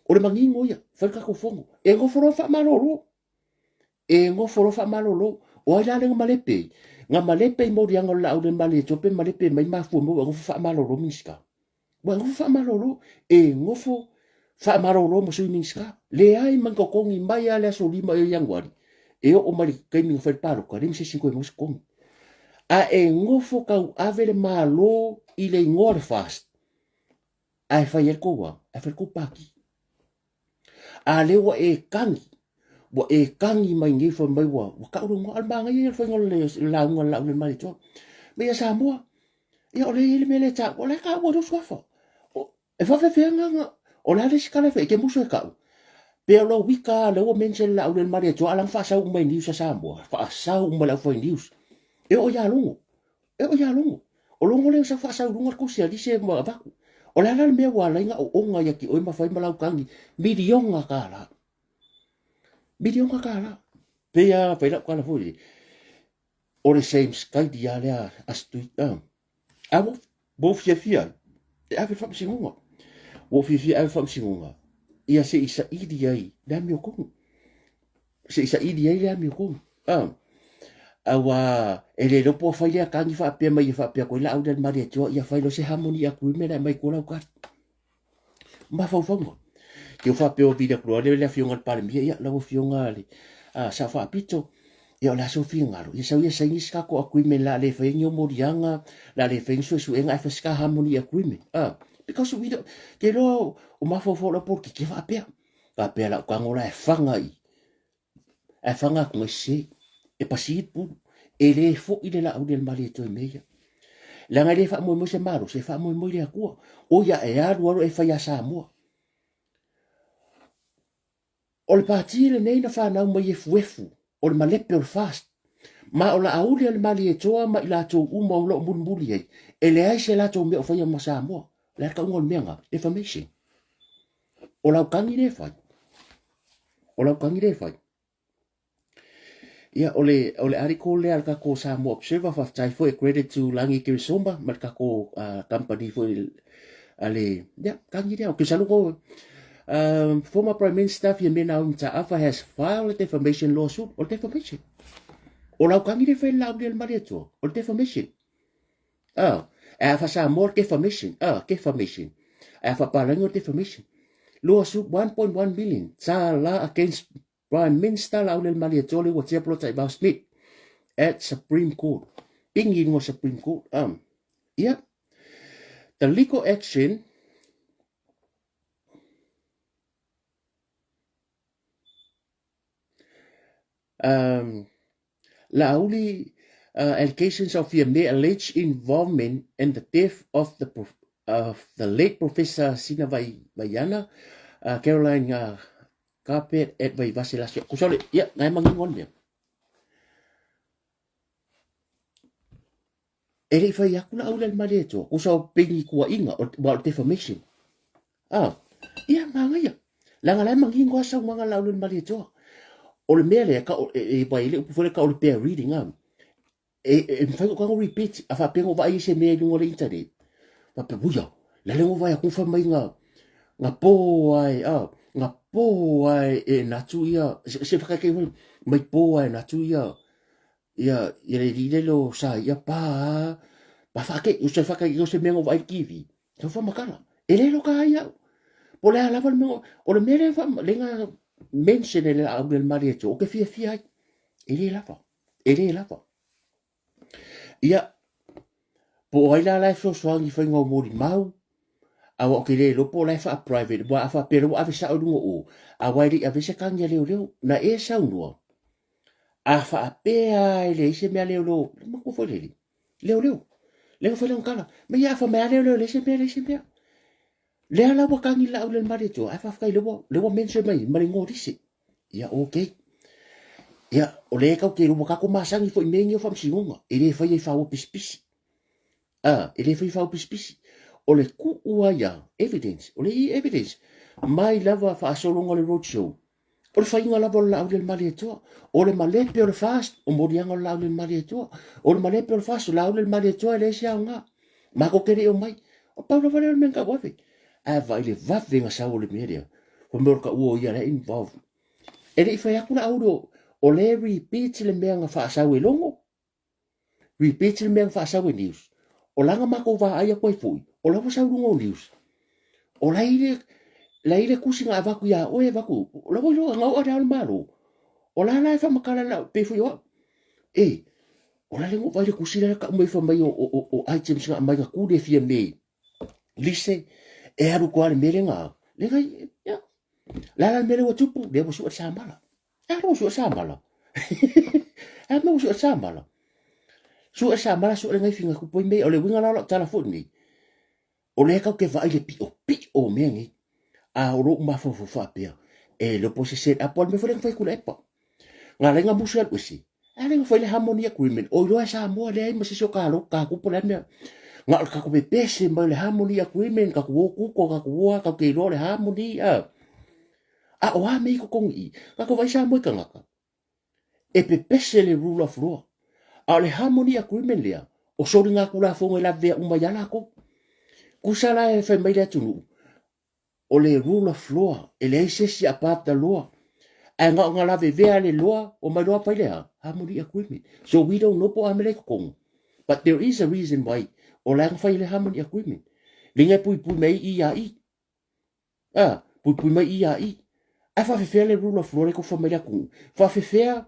O le manino ia, fai le tatou fono. E nofo loa faamalolo. E nofo loa faamalolo. O ai la lea na malepe ai? Na malepe i moliaga o le laau le malietoa pe malepe mai mafua mai ua e nofo faamalolo Minisita. Ua e nofo faamalolo. E nofo faamalolo ma Sui Minisita. Leai ma ni totogi mai lava le aso 5 o Ianuari e oo mai le taimi na fai le palota, leai ma se isi na toe maua se totogi. A e nofo tauave le Malo i le igoa o le FAST, ae fai ai le tou a? Ae fai le tou pati. A lea ua e tagi, ua e tagi mai nei fai mai ua, ua tau lou igoa. A o le manaia ia o le faiga o le lauga a le Laaulialemalietoa. Mai ia Samoa, ia o lea e i ai le mea lea e taua, o la e taua i lou suafa. E faafefea na, o le a le isi tala e fai, e te musu e tau. Pe o lou ika lava lea ua mention le Laaulialemalietoa, a la na faasau uma i news a Samoa, faasau uma e le aufai news. E oo ia Logo, E oo ia Logo. O Logo lea sa faasau i luga le tusi a Lise ma avatu. O le a la le mea ua ala ai na oona ia te oe ma fai ma lau tagi miliona tala. Miliona tala. Pei lava fai lau tala foi lele, o le same skaidi lava lea a Stui. A ua ou fiafia ai e ave i le faamasinoga. Ua ou fiafia e ave i le faamasinoga ia se i saili ai le amiotonu. Se i saili ai le amiotonu. Aua e le iloa po o fai lea kagi faapea mai ia faapea koe laau lea mali atua ia fai lo se harmony agreement ae mai koe lau kari. Mafaufauga. Ke o faapea o vili atu loa le le afioga i le Palemia, ia lau afioga le Sao Faapito, ia o le a sou finagalo, ia sau ia saini se tatou agreement la le faia ni moliaga, la le faia ni suesuega ae fai se ta harmony agreement. Because we don't, ke loa o mafaufau o lau polokiki faapea. Faapea lau tago la e faga i Ae faga atu nai sese, e pasi le pulu. E le foi le laau le malie toe mea ia. Leaga e le faamoemoe se malosi, e faamoemoe i le Atua. O ia e alu alu e fai ia Samoa. O le pati lenei na fanau mai efuefu, o le malepe o le FAST. Ma o Laauli a le Malietoa ma i latou uma o lo o mulimuli ai, e leai se latou mea o faia ma Samoa. O le a le tauga o le mea lena? Defamation. O lau tagi lea e fai. O lau tagi lea e fai. Ia, o le, o le article lea a le tatou Samoa Observer, faafetai foi e credit to Lagi Keresoma ma le tatou company foi a le, ia, tagi lea. Okay, saluko, former Prime Minister Fiamē Naomi Mataafa has filed a defamation lawsuit. O le defamation. O lau tagi lea e fai le laau lea le Malietoa. O le defamation. E a fa-Samoa le defamation, defamation. E a fa-Palagi o le defamation. Lawsuit 1.1 million tala against Prime Minister Laulele Malietoa le ua tia polo Taivao Smith at Supreme Court. Pingi i luga Supreme Court. Yeah. The legal action Laauli allegations of Fiamē alleged involvement in the death of the of the late Professor Sina Vaiana, Caroline Carpet at Vaivase last year. Kusa le, ia, ngai mangingo le mea. E le i fai atu la aula le mali e toa, kusa o pengi kua inga, o, wa o defamation. Ah, ia, manaia. Leaga la e manino lava saunoaga a Laaulialemalietoa. O le mea lea, ka, e, e, e, le upu foi lea ka o le bare reading, ah. E, e mafai ona tago repeat, a faapea na ou vaai i se mea i luga o le internet. Faapea, uia, la le na ou vaai atu fai mai na, na po ai, ah, na po ai e natu ia, se, se whakaeke foi, mai po ai natu ia, ia, ia le lile lo sa ia pa, pa whake, o se whakaeke o se mea na ou vaai i le TV. Tau whamakala. E le loka ai au. Po le a lava le mea, o le mea le wha, le nga mention e le au le mari e tō, o ke fia fia ai. E le lava. E le lava. Ia, po o ai la la e fesoasoani i whainga o mori mau, a wa o ke le lopo la e wha private, wa a wha pere wa ave sa o lunga o, a wa e le ave se kangi a leo leo, na e saunua, a wha pea e le ise mea leo leo, maku fo lele. Leo leo. Leo fai leo kala. Me ia fa mea leo leo le se mea le se mea. Lea la ua kangi lau le mari tu. Ai fa fai leo leo mention mai mari ngorisi. Ia okay. Ia o le kau ke ua kako masangi foi me ngi o famsingonga. E le fai e fa o pisipisi. Ah, e le fai fa o pisipisi. O le ku ua ia evidence. O le i evidence. Mai lava fa asolonga le roadshow. O le faiga lava o le laau le Malietoa. O le malepe o le FAST, o moliaga o le laau le Malietoa. O le malepe o le FAST, o laau le Malietoa e leai se aoga. Matou te le i omai. O pau lava lea o le mea na tau ave. Ae vaai le vave na sau o le mea lea. Fai mai o le taua o ia la e involve. E le i fai atu la Auli o le repeat le mea na faasau e Logo. Repeat le mea na faasau e news. O la na matou vaai atu ai foi, o la ua sau i luga o news. O la i le, la i le tusi na avatu ia oe, avatu, o la ua iloa na oo le ao le Malo. O la la e faamatala la, pei foi o au. E, o la le na ou vaai le tusi la tau mai fai mai o, o, o items na aumai na tu le fia me lise, e alu koa le mea le na, le na, ia, la la le mea le ua tupu, lea ua sua le samala. E alo sua samala. E mea ua sua samala. Sua samala, sua le ngai finga kupu ai mea. O le uiga la o lau tala foi lenei. O lea kau ke vaai le piʻo piʻo o mea nei. A o lou mafaufau faapea, e le po se set up o le mea foi lea na fai Tuilaepa. Nga lai nga musu e alu ese. A lea na fai le harmony agreement. O iloa e Samoa leai ma se isi o ka ka kupu le mea. Nga o le tatou pepese mai o le harmony agreement, tatou o kuko, tatou o a, tatou te iloa o le harmony. A. A o a mea i totogi i, tatou vaai Samoa i tagata, e pepese le rule of law. A o le harmony agreement lea, o soligatulafono e lavea uma ia latou. Tusa la e fai mai le atunuu, o le rule of law, e leai se isi above the law. Ae na o na lavevea le loa o mai loa fai le a? Harmony Agreement. So we don't know po o a mea la i totonu. But there is a reason why o la e na fai le Harmony Agreement. Lea e puipui mai i ia i. A, puipui mai i ia i. Ae faafefea le rule of law le kou fai mai le atunuu. Faafefea,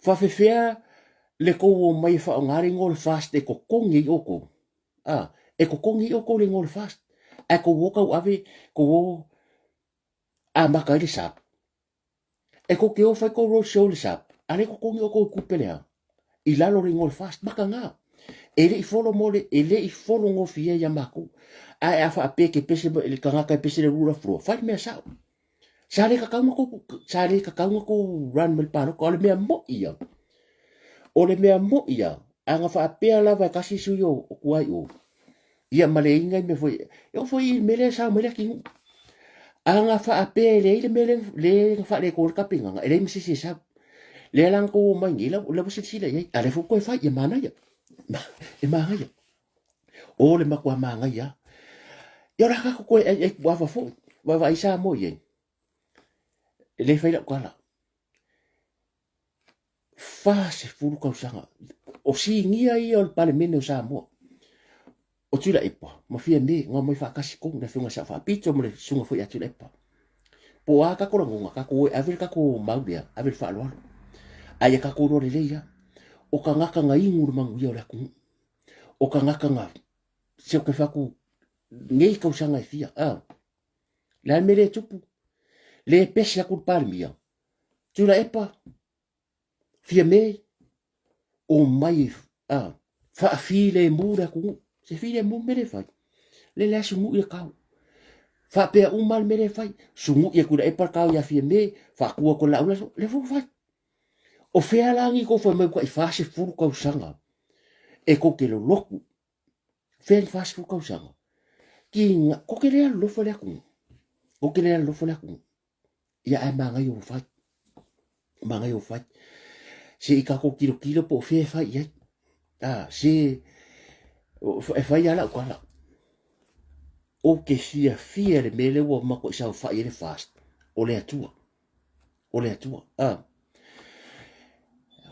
faafefea le kou o mai e faaaoga le igoa o le FAST e totogi ai outou. A, e totogi ai outou le igoa o le FAST. Ae tou o tauave, tou o amata ai le SAP. E tou te o fai tou road show i le SAP, a lea e totogi outou i tupe lea i lalo o le igoa o le FAST. Mataga. E le i folo mo le, e le i folo gofie ia matou. Ae a faapea e te pese le tagata e pese le rule of law, fai le mea sao. Sa le tatau na tou, sa le tatau na tou run ma le palota. O le mea moi ia. O le mea moi ia, a na faapea lava e tasi sui o tua i o, ia ma le inga i mea foi, e oo foi i le mea lea e sao mai le atinuu. A na faapea e leai le mea le na faaletonu ai le tapenaga, e leai ma se isi e sau. Lea la na tou omai nei, la ua silasila i ai, a lea foi ua toe fai, ia manaia. E manaia. O le matua manaia lava. Ia o le a tatou toe aiai tuava foi, vaavaai Samoa i ai. E le fai lau tala. 40 tausaga. O sinia ia o le Palemene o Samoa. O Tuilaepa ma Fiame na omai faatasi tonu le afioga i Sao Faapito ma le susuga foi ia Tuilaepa. Po o a tatou lagona, tatou o e ave le tatou mau lea, ave le faaaloalo. Ae ia tatou iloa lelei lava, o tagata na inu le manuia o le atunuu. O tagata na, se ou te fai atu, nei tausaga e fia, a. Le a le mea lea e tupu? Le pese atu le Palemia, Tuilaepa, Fiame, omai a, faafilemu le atunuu. Se filemu le mea lea e fai. Le lea sunu'i le kao. Faapea uma le mea lea e fai. Sunu'i e Tuilaepa le kao ia Fiame, faatu atu e Laauli, lea foi ua fai. O fea la ni tou fai mai ua tai 40 tausaga e tou te lolotu. Fea ni 40 tausaga. Ki ko te le alolofa le atunuu. Ko te le alolofa le atunuu. Ia ae manaia ua fai. Manaia ua fai. Se i tatou tilotilo po o fea e fai i ai. Ah, se e fai lava lau tala. Ou te fiafia i le mea lea ua matuai saofai ai le FAST, o le Atua. O le Atua. Ah.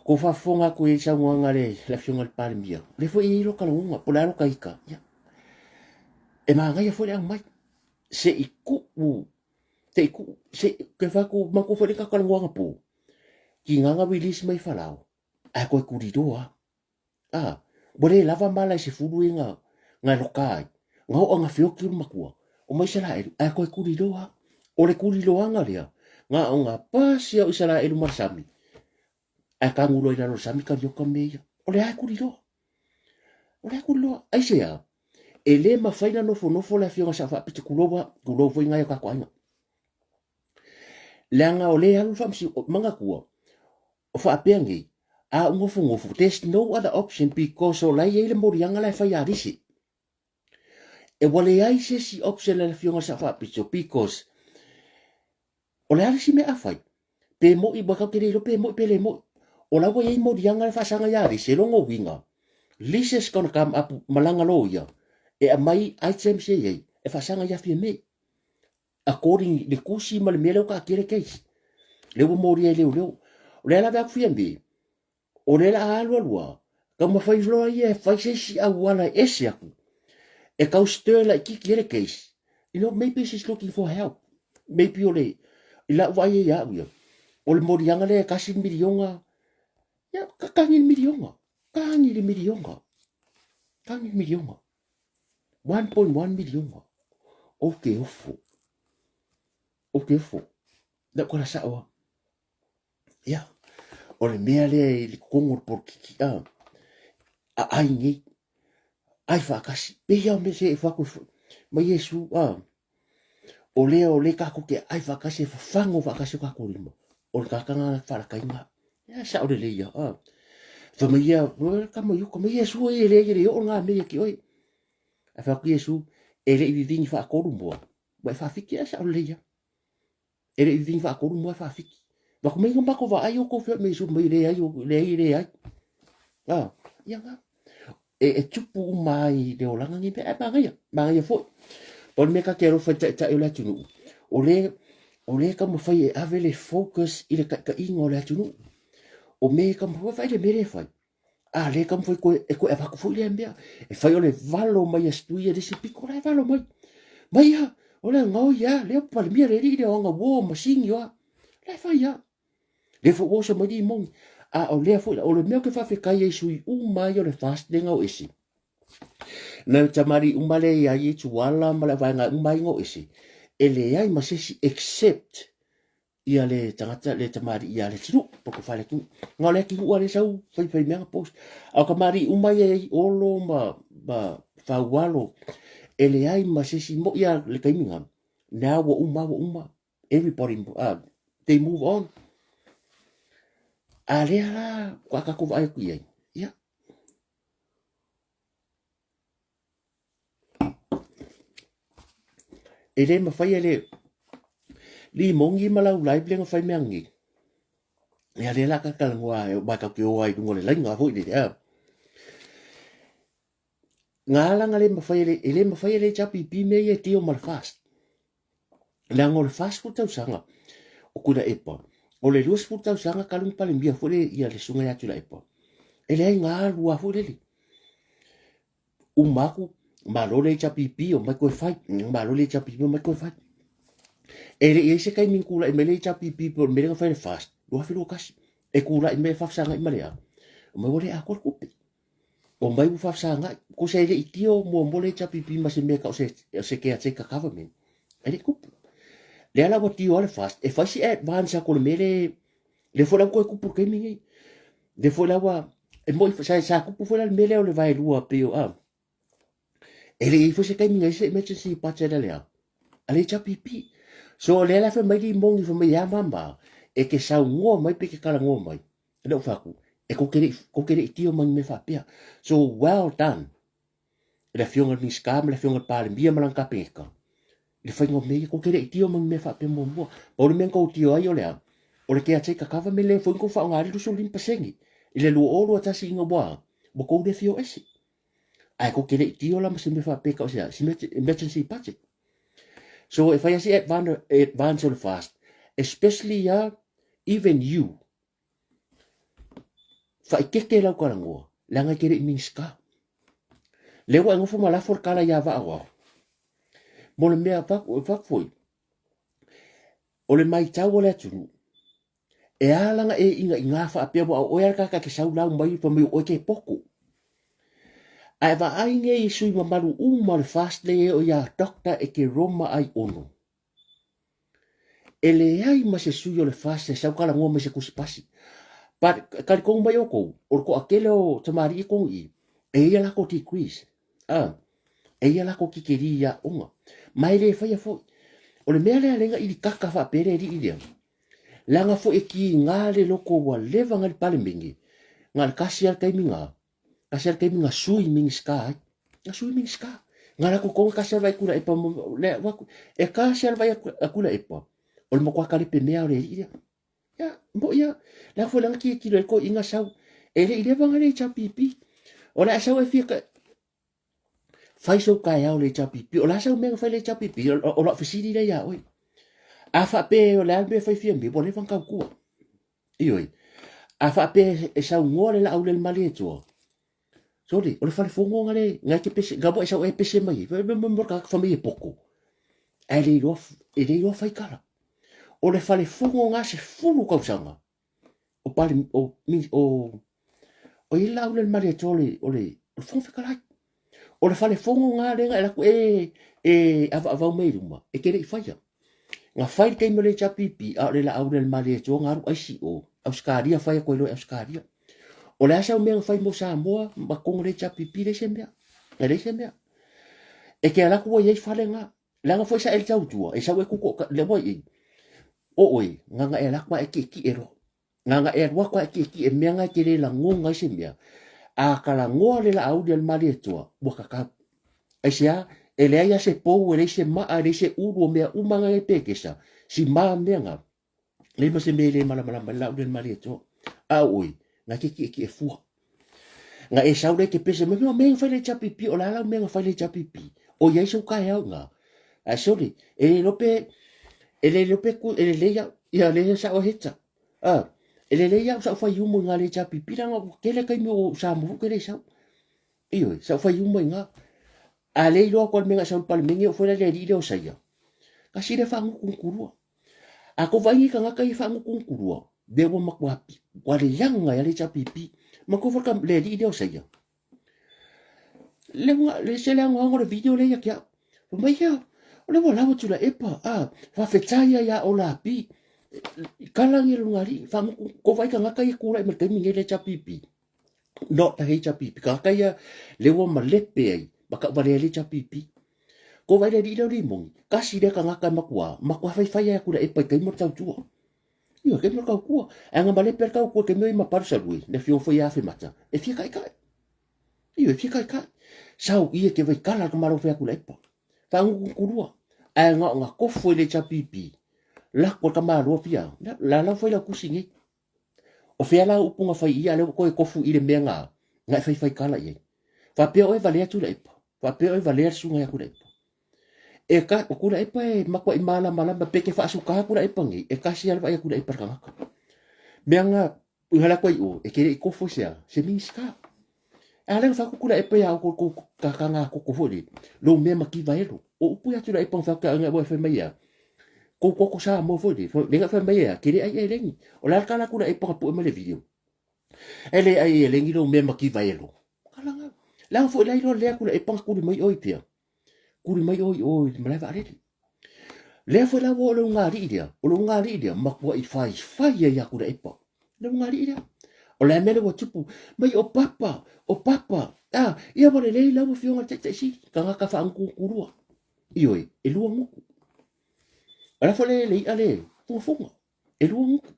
Ko faafofoga atu i saunoaga a le Afioga i le Palemia, o lea foi e i ai loka lagona, po o le a loka ita. Ia. E manaia foi le aumai. Se i tuu, se i tuu, se ke fai atu, matou foi le talanoa anapo, tiga na release mai Falao, ae toe tuliloa lava. A, ua le lava mala e 10 ia na, na loka ai. Na oo na feoti le matua o ma Isaraelu, ae toe tuliloa lava. O le tuliloaga lea, na o na pasi o Isaraelu ma le sami, ae tagu loa i lalo o le sami kalioka mea ia. O lea e tuliloa. O lea e tuliloa. Aisea? E le mafai na nofonofo le afioga Sao Faapito, tulou lava, tulou foi nai o tatou aiga. Leaga o lea e alu le faamasino, manatua, o faapea nei, a ou nofonofo, there's no other option because o la e i ai le moliaga la e fai a Alise. E ua leai se isi option a le afioga i le Sao Faapito because o le a le isi mea a fai? Pe moi, ua tatou te le iloa pe moi pe le moi. O la ua i ai moliaga le faasaga ia Alise, lona uiga, Lise's gonna come up ma lana loia e aumai items ia i ai e faasaga ia Fiame. According i le tusi ma le mea lea ua taatia le case. Lea ua molia e leoleo. O lea lava atu Fiame, o lea la a alu alu lava, taumafai loa ia e fai se isi auala e ese atu, e tau stir laitiiti ai le case. You know, maybe she's looking for help. Maybe o le, i lau vaai ai ia au ia, o le moliaga lea e tasi le miliona, ia, tagi le miliona, tagi le miliona, tagi le miliona. 1.1 miliona. Ou te ofo. Ou te ofo. Lau tala sao lava. Ia, o le mea lea i le totonu o le polokiki, a, aai nei, ai faatasi, pei lava o mea se e fai atu ma Iesu, a, o lea o lea tatou te aai faatasi e fafago faatasi o tatou lima, o le tagata lena faalataina. Ia, sao lelei ia, a. Fai mai ia, kama i uka, mai Iesu e leai e le oo ngā mea ia ki oe. Ae fai atu Iesu, e le i vivini faatolu mua, ua e faafiki, ia sao lelei ia. E le i vivini faatolu mua e faafiki. Fai atu mai na matou vaai o kou feoai ma Iesu, mai leai, leai, leai. A, ia ngā. E, e tupu uma ai le olaga nei mea, ae manaia, manaia foi. Pau le mea ta te alofa i taitai o le atunuu, o le, O lea e taumafai e ave le focus i le taitaiga o le atunuu. O mea e taumafai, vaai le mea lea e fai. A lea e taumafai toe, e toe avatu foi lea mea. E fai o le valo mai a Situia i le isi pito, o la e valo mai. Mai a, o le gaoi a, lea Palemia le alii lea o ana uo ma sini o a. La e fai a. Lea foi ua oso mai limoni. A o lea foi, o le mea ou te faafetai ai i sui uma ai o le FAST lea na o ese. Na tamalii uma lea ia i Tuala ma le vaega uma ai na o ese. E leai ma se isi except ia le tagata le tamalii ia le atunuu po o le atunuu. Na o le atunuu lea sau fai fai mea na post. A o tamalii uma ia i Olo ma Faualo e leai ma se isi mo ia le taimi na. Now ua uma ua uma. Everybody they move on. A lea la ua tatou vaai atu i ai. Ia. E le mafai e le limoni ma lau live lea na fai mea nei. Ia lea la ka talanoa mai ka te o ai lunga o le laina foi lele a. Ngā alanga le mafai e le, e le mafai e le HRPP mea ia e tio ma le FAST. Leaga o le 40 tausaga o Tuilaepa, o le 20 tausaga talu ona Palemia foi le, ia le susuga ia Tuilaepa, e leai na alu lava foi lele. Uma atu, malo le HRPP, omai toe fai, malo le HRPP, omai toe fai. E le i ai se taimi na tulai mai le HRPP po o le mea lea na fai le FAST, 2021. E tulai mai e faafesagai ma le a? Omai ua le atoa le tupe. Omai ua faafesagai. Kosa e le i tio muamua le HRPP ma se mea tau se, se caretaker government. E le i tupu. Lea la ua tio lava le FAST, e fai si advance atu o le mea le, lea foi la ua toe tupu i le taimi lenei. Lea foi la ua, e moi, sa, sa tupu foi la le mea lea o le vaelua pei o, a, e le i ai foi se taimi na i ai se emergency budget a le a, a le HRPP. So lea la fai mai limoni, fai mai, e a mama, e te saunoa mai pe te talanoa mai. Le ou fai atu, e kou te le, kou te le i tio ma ni mea faapea. So well done i le afioga i le Minisita ma le afioga i le Palemia ma lana Kapeneta i le faiga o mea ia. Kou te le i tio ma ni mea faapea muamua. Pau le mea na tou tio ai o le a? O le caretaker government lea foi na tou faaaoga ai le 25% i le 2021 ina ua, ua tou le fia o ese. Ae kou te le i tio la ma se mea faapea tau se a? Se emergency budget. So e fai lava si advance o le FAST, especially ia even you Faaitete lau talanoa, leaga e te le i Minisita. Lea ua e nofo ma lafo le tala ia Vaaoao. Mo le mea fatu foi, o le maitau o le atunuu, e ala na e inaina faapea ua o oe a le tagata e te sau lau mai fai mai o oe te potu. Ae vaai nei i sui mamalu uma o le FAST lea e o ia Doctor Ekeroma Aiono. E leai ma se sui o le FAST e sau talanoa mai se tusi pasi. But talitonu mai outou, o le toatele o tamalii i totonu i i, e i ai a latou degrees. Ah, e i ai a latou tikeri i aoga. Ma e le faia foi. O le mea lea lea na ilikaka faapea le alii lea, leaga foi e kiga le loto ua leva na i le Palemene, na o le tasi lava le taimi na, Kasi a le taimi na sui Minisita ai. Na sui Minisita. Na latou toga kasi a le vai Tuilaepa le e kasi a le vai a Tuilaepa. O le matua kalepe mea o le alii lea. Ia, mo ia, la foi langa ki kilo e ko inga sau. E le i leva nga le HRPP. O le a sau e fia ka, fai sou kaeao le HRPP. O le a sau mea na fai le HRPP, o lau fesili lea ia oe. A faapea o le a le mea fai fia mea, ua leva na tautua. Ioe. A faapea e saunoa le laau le Malietoa, sorry, o le fale fono nga le, nga te pese, nga mo e sau e pese mai, mo mo ka fa mai e poko. Ae le iloa, e le iloa fai kala. O le fale fono nga se fulu kausanga. O pale, o, o, o i lau le Malietoa o le, o le, o le fono fetalai. O le fale fono nga le nga e laku e, e avaavau mai luma, e te le i faia. Na fai le taimi o le HRPP, a o le laau le Malietoa nga alu ICO, Ausetalia fai atu ai loa i Ausetalia. O le a sau mea na fai mo Samoa ma totonu o le HRPP, leai se mea. E leai se mea. E te alu atu ua i ai fale nga. Leaga foi sa e le tautua, e sau e kuko, le ua i, o oe, nganga e alu atu a e tietie loa. Nganga e alu atu a e tietie mea nga e te le lagoga ai se mea. A ka lagoa le laauli a le Malietoa, ua kakau. Aisea? E leai a se pou, e leai se maa, e leai se ulu, o mea uma nga e pekesa, si ma mea nga. Leai ma se mea e le malamalama i le laauli a le Malietoa. A o oe, nga te tietie fua. Nga e sau le te pese mai, mea nga fai le HRPP, o le a lau mea nga fai le HRPP. O i ai sou kaeao nga. Ae sorry, e le iloa pe, E le iloa pe ku, e lelei au, ia le sao e heta. A, e lelei au sa fai umo i ngā le HRPP, leaga ua tele taimi o Samoa foi ke le sau. Ioe, sa fai umo i ngā. A le iloa atu le mea na sau i le Palemene, o foi la le alii lea o Saia. Kasi lea faagutugutu lua. A tou vaai nei tagata ia faagutugutu lua, lea ua matua ua leaga ai le HRPP. Matua foi le alii lea o Saia. Le le se le agoago le video lea ia te au. Fai mai ia, o lea ua lawa Tuilaepa, a, faafetai ai ia Ola Pi. Kala ni lona alii, faagutu, tou vaai tagata ia tulai mai le taimi nei le HRPP. Not the HRPP, tagata ia lea ua malepe ai ma tauvalea ai le HRPP. Tou vaai le alii lea o Limoni, tasi lea tagata e matua, matua faifai ai a Tuilaepa i taimi o le tautua. Ioe, taimi o le tautua. Ae na malepe le tautua i taimi o i ma Palusalue, le afioga foi ia Afemata, e fia taitai. Ioe, e fia taitai. Sau i e te vai kala le tamaloa fai a Tuilaepa. Faagutugutu Ae na o na tofu e le HRPP, lako le tamaloa fia, la lau fai lau tusi nei. O fea la upu na fai ia, lea ua toe tofu i le mea na, na e faifai kala i ai. Faapea oe valea Tuilaepa, faapea oe valea le susuga ia Tuilaepa. E ka, o Tuilaepa e matuai malamalama pe te faasuka Tuilaepa nei, e tasi lava le vaai a Tuilaepa i le tagata. Mea na, i hala atu ai i o, e te le i tofu i se a, se Minisita. A lea na fai atu Tuilaepa ia outou tou kakanga koko foi le, lou mea mativa elo. O upu ia Tuilaepa na fai atu ia ua e fai mai ia, kou koko Samoa foi le, le na fai mai ia, ke le ai eleni. O le a le tala Tuilaepa na pue mai le video. E le ai eleni lou mea mativa elo. Kala nga. Leaga foi la iloa lea Tuilaepa na tuli mai oi pia. Tuli mai oi oi le malae vaalele. Lea foi la ua o le ugaalii lea, o le ugaalii lea, matuai faifai ai ia Tuilaepa. Le ugaalii lea. O le a mea lea ua tupu, mai o papa, o papa, a, ia ua lelei lau afioga i le Taitai Sili, tagata faagutugutu Ioe, e lua gutu. O le a foi le, le i'a le fugafuga, e lua gutu.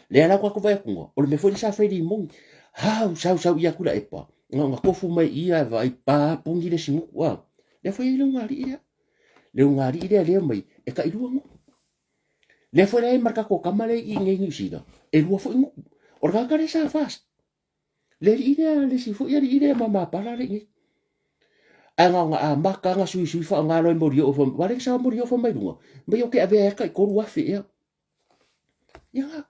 Lea la ua tatou vaai atu, o le mea foi lea sa fai limoni, hau sau sau ia Tuilaepa, na ona tofu mai ia vaai pa puni le isi gutu a. Lea foi e i ai le ugaalii lea. Le ugaalii lea lea mai e tailua gutu. Lea foi la e ma le tatou tama lea i inei Niu Sila, e lua foi gutu. O le tagata lea sa fast. Le alii lea, le isi foi alii lea mamapala le inei. Ae na ona amata na suisui faaaoga loa e molioo fai mai, aua lea sa molioo fai mai luga, mai ou te avea ai tai 3,000 ea. Ia,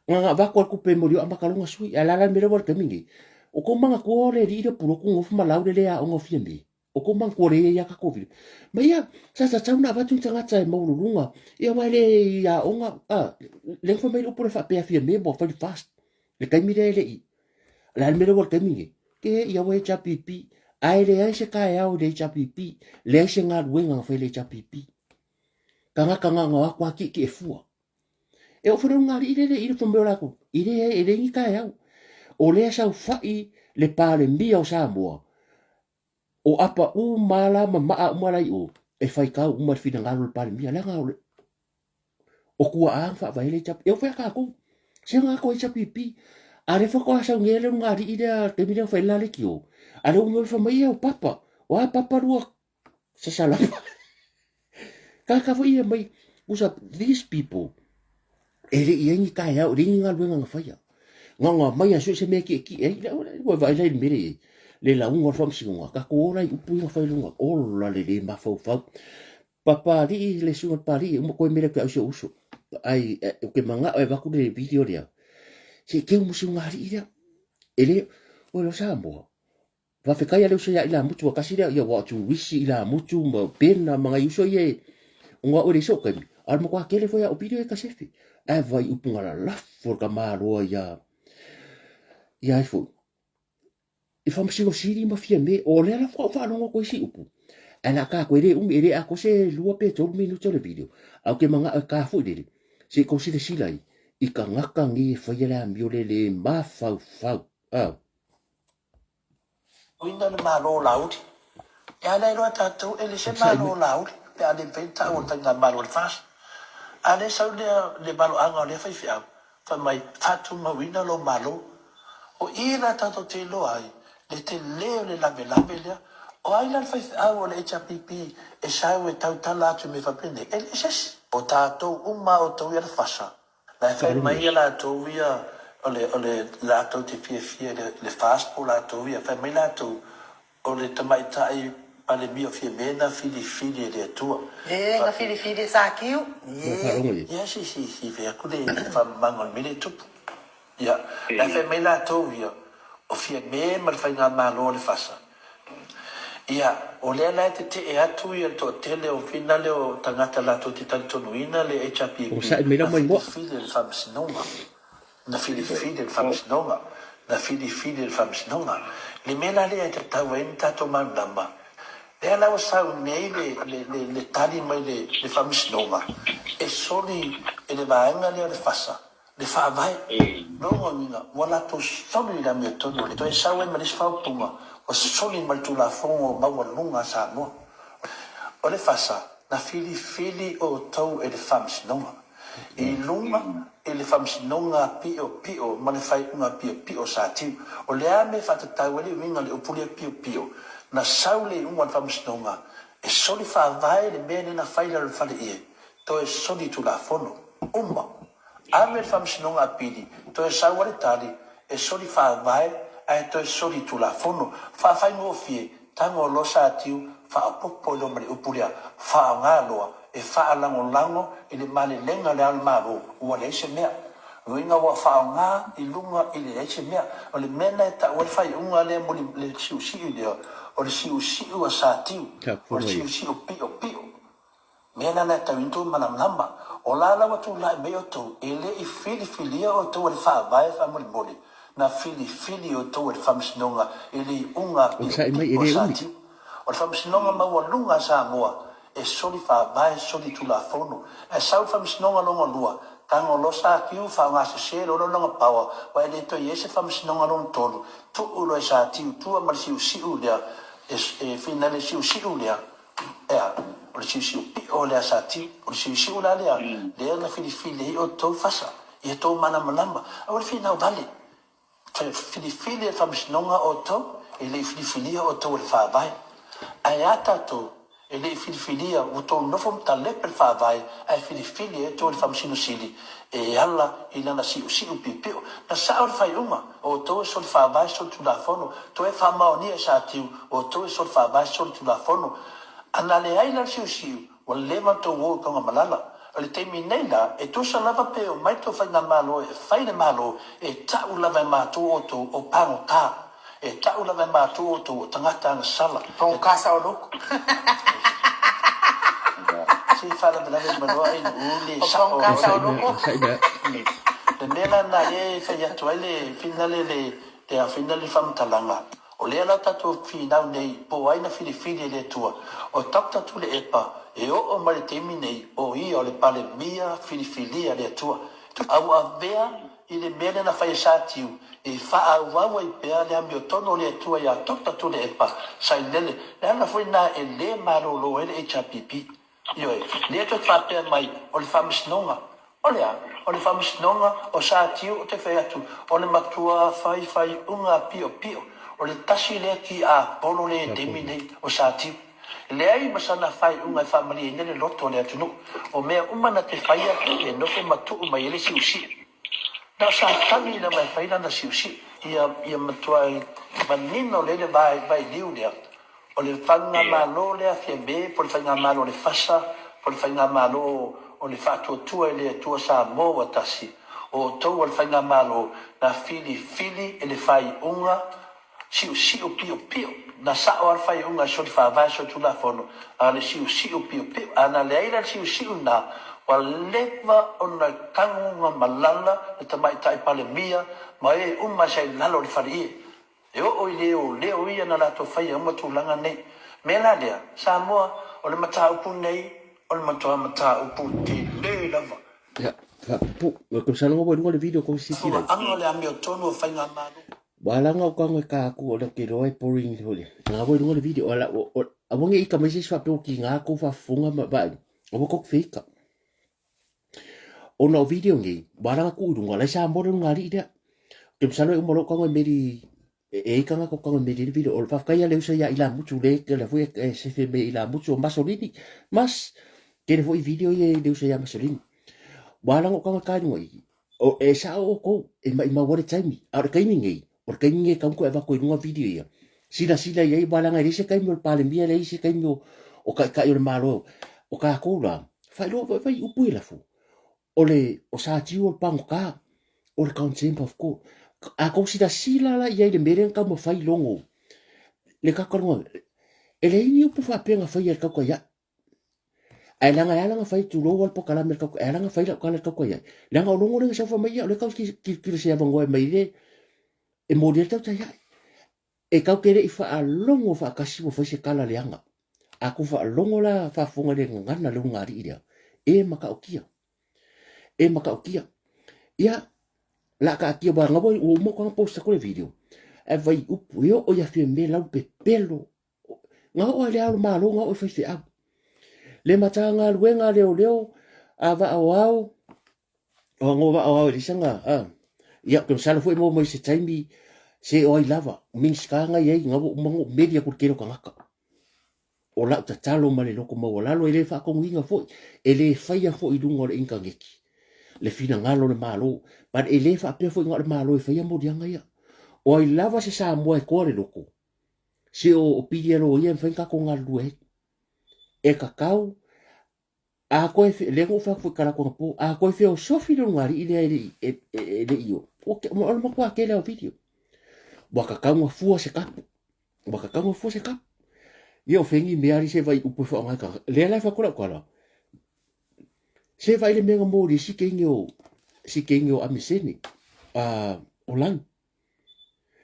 na na avatu le tupe e molioo amata loa ona sui. Ae o le a la le mea lea ua i le taimi nei? O tou manatua o le alii lea o Pulotu nofo ma lau le le aoga o Fiame. O tou manatua lea e i ai a tatou video. Ma ia, sa tatau ona avatu ni tagata e maualuluga, ia aua e le i aoga, a, lea na fai mai le upu lea faapea Fiame ua fai le fast. Le taimi lea e le i. O le a le mea lea ua i le taimi nei? Ke ia ua HRPP, ae leai se taeao i le HRPP, leai se galuega na fai e le HRPP. Tagata na ona o atu lava tietie fua. E oo foi le ulugalii lele i le fai mai o latou, e leai, e leai ni taeao. O lea e saofai le Palemia o Samoa, o apa uma la ma maa uma la i o, e faitau uma i le finagalo o le Palemia, leaga o le, o tuaa na faavae le HRPP. E oo foi ia tatou, se na tatou HRPP. A lea faatoa sau nei le ulugalii lea, le taimi lea na fai ai le la leitio, a lea ua fai mai ia o Papa, o a Papa lua sasalapa. Tagata foi ia mai, usa, these people, e le i ai ni taeao, e leai ni galuega na faia. Na ona aumai lava sue se mea e tietie ai, lea ua vaai la i le mea lea i ai, le lauga o le faamasinoga, tatou ola i upu ia na fai i luga, ola le le mafaufau. Papalii, le susuga i le Papalii, e uma koe mele atu ia au si ou uso. Ai, ou te manao e avatu le video lea, se i teu ma si ulugalii lea. E le, oi lo Samoa, Faafetai a le uso ia Ilamutu ua tasi lea ia ua turisi Ilamutu ma Pena ma nai uso ia e ona au e leai sou taimi a o le matua tele foi a o video e kasefe ae vai upu na lalafo le tamaloa ia ia ai foi i Faamasino Sili ma Fiame o lea la faatoa ou faalogo atu ai isi upu ae la tatou e le umi e le atoa se lua pe tolu minute o le video ae ou te manao e ta foi lele se i tou silasila ai i tagata nei e faia le amio le le mafaufau a Uina le Malo o Laauli. E ala ai loa tatou e le se Malo o Laauli pe a le mafai ona taua e le Faigamalo o le FAST. A lea sau lea le maloaga o lea faifeau, fai mai, faatumauina lou Malo. O i la tatou te iloa ai le tele o le lavelave lea. O ai la le faifeau o le HRPP e sau e tautala atu i mea faapenei? E leai se isi. O tatou uma a outou ia le fasa La e fai mai ia latou ia o le o le latou te fiafia i le le FAST po o latou ia, fai mai latou o le tamaitai Palemia o Fiamē na filifili e le Atua. E, na filifili e Sakiu, ie. Ia, si, si, si fai atu le faamamaga o le mea lea e tupu. Ia, la e fai mai latou ia, o Fiamē ma le Faigamalo a le FASA. Ia, o lea la e tetee atu ia le toatele o finale o tagata latou te talitonuina le HRPP Onosai mai na lau maimoa. filifili e le Faamasinoga. Na filifili e le Faamasinoga. Na filifili e le Faamasinoga. Le mea la lea e tatau ai ona tatou malamalama, lea la ua sau nei le, le, le, le tali mai le, le Faamasinoga, e soli e le vaega lea o le FASA le Faavae. Lona uiga, ua latou soli i le amiotonu o le toe sau ai ma le isi faaupuga, ua soli ma le Tulafono maualuga a Samoa. O le FASA, na filifili outou e le Faamasinoga. I luga i le Faamasinoga piopio ma le faaiuga piopio sa tiu. O le a mea e faatatau ai le uiga o le upu lea piopio? Na sau le iuga o le Faamasinoga e soli faavae le mea lea na fai i lalo o le faleie, toe soli Tulafono uma. Ave i le Faamasinoga Apili, toe sau ai le tali, e soli faavae ae toe soli Tulafono. Faafaigofie, tago loa Satiu, faaopoopo i loa ma le upu lea, faaaoga loa e faalagolago i le malelega o le Ao o le Malo, ua leai se mea. Uiga ua faaaoga i luga i le leai se mea. O le mea lena e tau ai le faaiuga lea mo le siusiu lea, o le siusiu a Satiu, o le siusiu piopio. Mea la na tau into malamalama. O la la ua tulai mai outou, e le i filifilia outou e le Faavae faamolemole, na filifili outou e le Faamasinoga i le iuga a Onosai mai e piopio le sa umi. tiu. O le Faamasinoga maualuga a Samoa, e soli Faavae, soli Tulafono. Ae sau le Faamasinoga lona lua, tago loa sa tiu, faaaoga sese loa lona power, ua e le toe i ai se Faamasinoga lona tolu, tuu loa e sa tiu tua ma le siusiu lea, e finale siusiu lea, Ea, o le siusiu pio lea sa tiu, o le siusiu la lea, lea na filifili ai outou fasa, ia tou malamalama. Aua le finau vale. Filifili e le Faamasinoga outou, e le i filifilia outou e le Faavae. Ae a tatou, e le i filifilia, ua tou nofo ma talepe le Faavae, ae filifili e outou e le Faamasino Sili e ala i lana siusiu piopio. Na sao le faaiuga, o outou e soli Faavae, soli Tulafono, toe faamaonia e Satiu, Outou e soli faavae soli tulafono. A na leai la le siusiu, ua leva ona tou o i Tagamalala. O le taimi nei la, e tusa lava pe omai tou faigamalo e fai le Malo, e ta'u lava e matou outou o pagota. E ta'u lava e matou outou o tagata agasala. Pagota saoloto. Se faalavelave mai loa ai uu le O sa'o. pagota saoloto. Le mea la na lea e fai atu ai le finale le le afina le faamatalaga. O lea la tatou finau nei po o ai na filifili e le Atua, o Doctor Tuilaepa e oo mai le taimi nei o ia o le Palemia filifilia e le Atua. A ua avea i le mea lea na fai e Satiu e faaauau ai pea le amiotonu o le Atua ia Doctor Tuilaepa sailele, le ala foi lena e le malolo ai le HRPP. Ioe, lea toe faapea mai o le Faamasinoga. O le a? O le Faamasinoga o Satiu ou te fai atu, o le matua faifaiuga piopio, o le tasi lea tiapolo lea i le taimi nei o Satiu. E leai ma sana faaiuga e faamalieina le loto o le atunuu. O mea uma na te faia e nofo ma tuu mai ai le siusiu. Na o Satani lava e fai lana siusiu. Ia, ia matua manino lelei le vailiu lea. O le faigamalo lea Fiame, po o le faigamalo o le FASA, po o le faigamalo o le Faatuatua i le Atua Samoa ua tasi, o outou o le faigamalo na filifili e le faaiuga siusiu piopio. Na sao lava le faaiuga e soli faavae solitulafono, a o le siusiu piopio. A na leai la le siusiu lena, ua leva ona tagoga malala le Tamaitai Palemia ma e uma sa i lalo o le faleie. E oo i leoleo ia na latou faia uma tulaga nei. Mea la lea, Samoa, o le mataupu nei, o le matua mataupu tele lava. Ia, faapupu, ua ke masalo ua luga le video ko sisi lai. Anga o le amiotonu o faigamalo. Ua langa o kanga ka aku o le ke loa e boring holi. Nga ua luga le video ala o awa nge ika mai se fa pe o ki nga ko fa funga ma vai. Awa ko fika. Ona o video nei, ua langa ku i lunga, lai sa mo le lunga ali lea. Ke masalo e uma loa kanga meri e e kanga ko kanga meri le video o le whawhkai a le usa ia ila mutu le ke le fui e sefe me ila mutu o Masolini. Mas ke le foi video ia le usa ia Masolini. Ua langa o kanga kai lunga i o e sa o kou e mai maua le taimi. A o le kaimi nei, o le kaimi nei kaungu e wako i lunga video ia. Silasila i ai, aua leaga e leai se taimi o le Palemia, e leai se taimi o, o Taitai o le Malo. O tatou la, faailoa vai, vai upu ia lafo. O le, o Satiu o le pagota, o le contempt of court. A tou silasila la i ai i le mea lea na taumafai logo, le tatou e leai ni upu faapea na faia e le tautai a'i. Ae leaga e ala ona fai tulou le polokalame le tautai, e ala ona fai lau tala i le tautai a'i, leaga o logo lea na sau fai mai ia o lea e tau tilotilo i se avanoa e aumai ai le, e moli ai le tautai a'i. E tatou te le i faalogo faatasi ua fai se tala leaga. A tou faalogo la faafofoga i le gagana a le ulugalii lea, e matautia. E matautia. Ia, la taatia aua na ua uma ona post atu le video, ae fai upu, e oo ia Fiame lau pepelo Na oo ai le ao o le Malo, na oo i faifeau. Le Matagaluega a Leoleo, a vaa o ao, o angoa vaa o ao e leai sana, a. Ia, ou te masalo foi e maua mai se taimi, se o ai lava, Minisita na i ai, na ua uma ona ou meli atu i le tele o tagata. O lau tatalo ma le loto maualalo, e le faatonuina foi, e le faia foi i luga o le initaneti le finagalo o le Malo, but e le faapea foi na o le Malo e faia moliaga ia. O ai lava se Samoa e toa le loto, Se o pili a loia e mafai ona tatou galulue ai. E tatau, a koe, lea na ou fai atu foi i talaatu anapo, a koe feosofi le ulugalii lea e le i, e, e, e le i o, o le matua tele lava o video. Ua tatau ona fua se kapu. Ua tatau ona fua se kapu. Ia o fegi mea ali se vai upu e whaonga e kaka. Lea la e whakura ukara. Se vai le mea nga mōri si keingi o, si keingi o Amiseni, o Lang.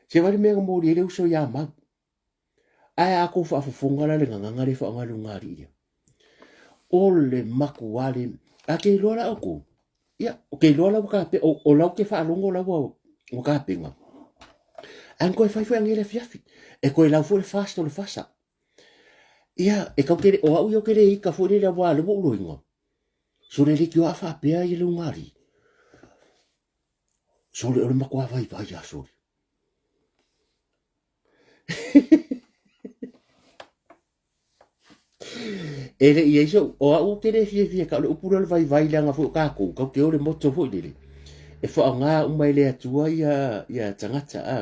Se vai le mea nga mōri e le uso iā Mau. Ae a kou faafofoga la le gagaga le faaaoga le ulugalii lea. O le makuā le, a ke iloa la oukou, ia, o ke iloa la ua kape, o, o lau ke faalogo la ua, ua kapega. Ae na toe fai foi anei le afiafi. E toe lau foi le fast o le fasa. Ia, e kau ke, o au ia o ke le ika foi lele aua le ua ou loiga. So le leitioa a faapea ia le ulugalii. Sole, o le makuā vaivai a sole. E le i ai so, o au ou te le fiafia ka o le upu lea o le vaivai leaga foi o kākou, kau te o le moto foi lele. E whaonga uma e le atua ia, ia tagata. A.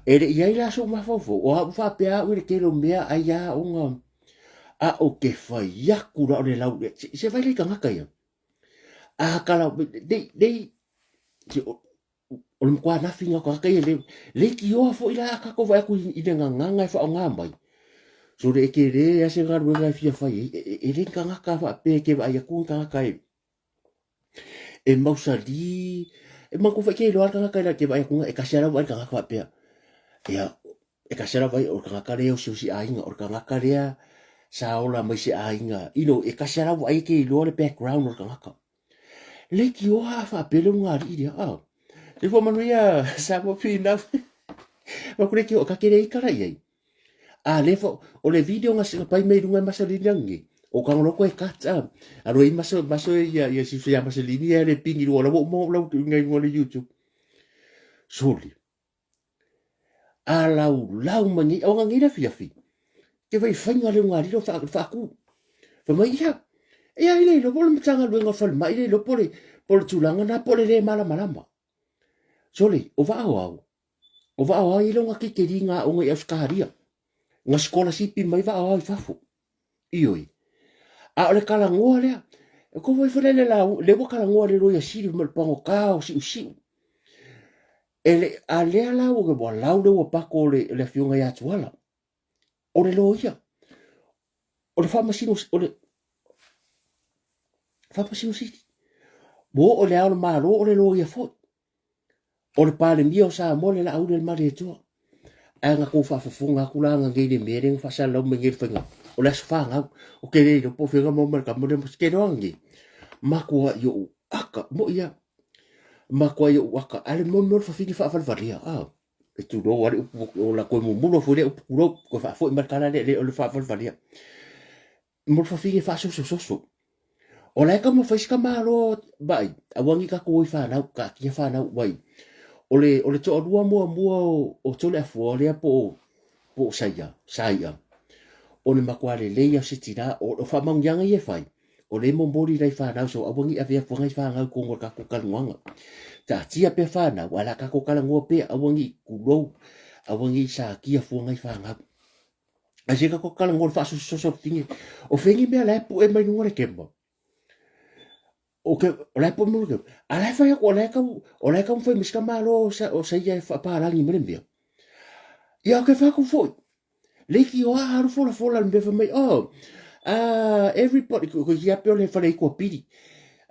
E le i ai la so'u mafaufau, o au faapea au i le tele o mea ai a ona a o ke fai aku la o le lau se, se vai le tagata ia. A kala nei nei se, o le matua nafi ngā tagata ia le leitioa foi la a kākou vaai atu i le gagaga e faaaoga mai. So le e ke le a se galuega e fia fai ai, e, e le ni tagata faapea e ke vaai atu ni tagata e e mausali, e manatua foi ke iloa le tagata e ke vaai atu e kasi lava vaai le tagata faapea. Ia, e kasi lava vaai o le tagata lea e osiosi aiga, o le tagata lea sa ola mai se aiga, you know, e kasi lava vaai e ke iloa le background o le tagata. Leitioa a faapea le ulugalii lea. Ah. Le fua manuia Samoa Finau. Ma kule ki o ka kere i kala iai. A le fo o le video nga singa pai mai lunga masolini angi. O ka ngolo koe kat a. A lo i maso maso ia ia si ia masolini ia le pingi lo la mo la ngai mo le YouTube. Soli. A laulau mai nei, o ngā nei afiafi. Te whai whainga reo ngā riro wha, whaaku. Wha mai ia, e ai le lopo le matanga luenga whale mai le lopo le, po le tūlanga nā po le le malamalama. Sole, o vaa o au, o vaa o au i longa ki te ringa o ngai Australia. Nga scholarship mai vaa o au i fafo. Ioi. A o le kalagoa lea, e ko wai whale le lau, le ua kalagoa le loia siri ma le pango kao siu siu. E le, a lea la ua, ua lau le ua pako o le, le afioga ia Tuala. O le loia. O le faamasino, o le faamasino sili. Ua oo i le ao o le Malo o le loia foi. O le Palemia o Samoa le Laauli o le Malietoa. Ae na tou faafofoga atu la na nei le mea lea na faasalalau mai nei le faiga o le aso fanau. O ke le iloa po o fea na maua mai le tama lea, ke iloa nei. Matua i ou aka, moi a. Matua i ou aka, ae le mea o le fafine faavalevalea, a. E tulou a le upu o la koe mumulo foi lea upu tulou, koe faafoi mai le tala lea, o le faavalevalea. Mo le fafine faasosososo. O la e taumafai si tamaloa vaai, aua nei tatou o i fanau, taatia fanau, vai. O le, o le toalua muamua o, o Toleafoa lea po o, po o Saia, Saia, o le matua lelei lava o se tina, o, o faamanuiaga ia e fai, o lea e momoli i nai fanau, so aua nei avea fuaga i fanau i totonu o le tatou talanoaga. Taatia pea fanau, ae o le a tatou talanoa pea, aua nei tulou. Aua nei satia fua ngai fanau. Ai se ka ko kala ngol faasososo tinge. O fengi mea la e pu'e mai luga le kema. O ke o la e pu'e mai luga le kema. A la e fai aku o la e kau o la e kau fai me sika malo o sa o saia e faapalagi ma le mea. Ia o ke faku foi. Leiki o a alu fola fola le mea fai mai oh everybody ko ia pe o le fale i kua pili.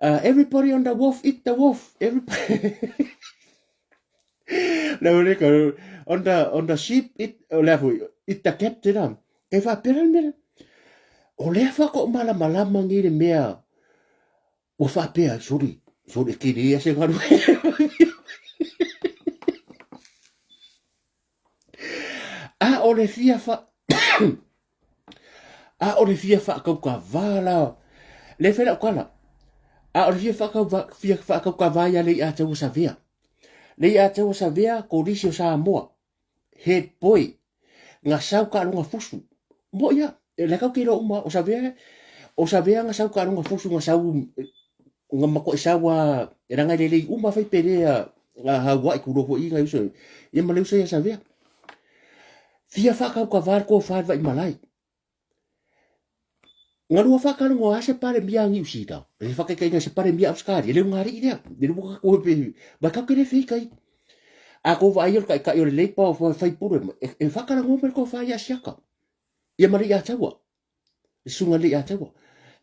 Everybody on the wharf eat the wharf. Everybody Le o le ka on the ship it o le afu it the captain am. E faapea le mea. O lea whako malamalama ngi le mea ua faapea sori sori e kiri ia se galu. A o le fia wha a o le fia whaakaukawā la le whai lau kala. A o le fia whaakau fia whaakaukawā ia le i a taua savea. Le i a taua savea ko risi o Samoa. Head boy. Nga sau ka lunga fusu. Mo ia, le kau ke uma o savea o savea nga sau ka lunga fusu nga sau nga mako i sau a e ranga le lei uma whai pere a nga hauai ku roho i nga uso. Ia ma le uso ia savea. Fia whakau ka var ko whai vai malai. Nga lua whakarongo a se pare mia ngi usida. E whakaikainga se pare mia auskari. E leo ngā rii rea. E leo ko pe. Vai kau kere whii kai. A ko vai o kai kai o le leipa o whai puru. E whakarongo mai ko whai a siaka. Ia mari a taua. Le sunga le a taua.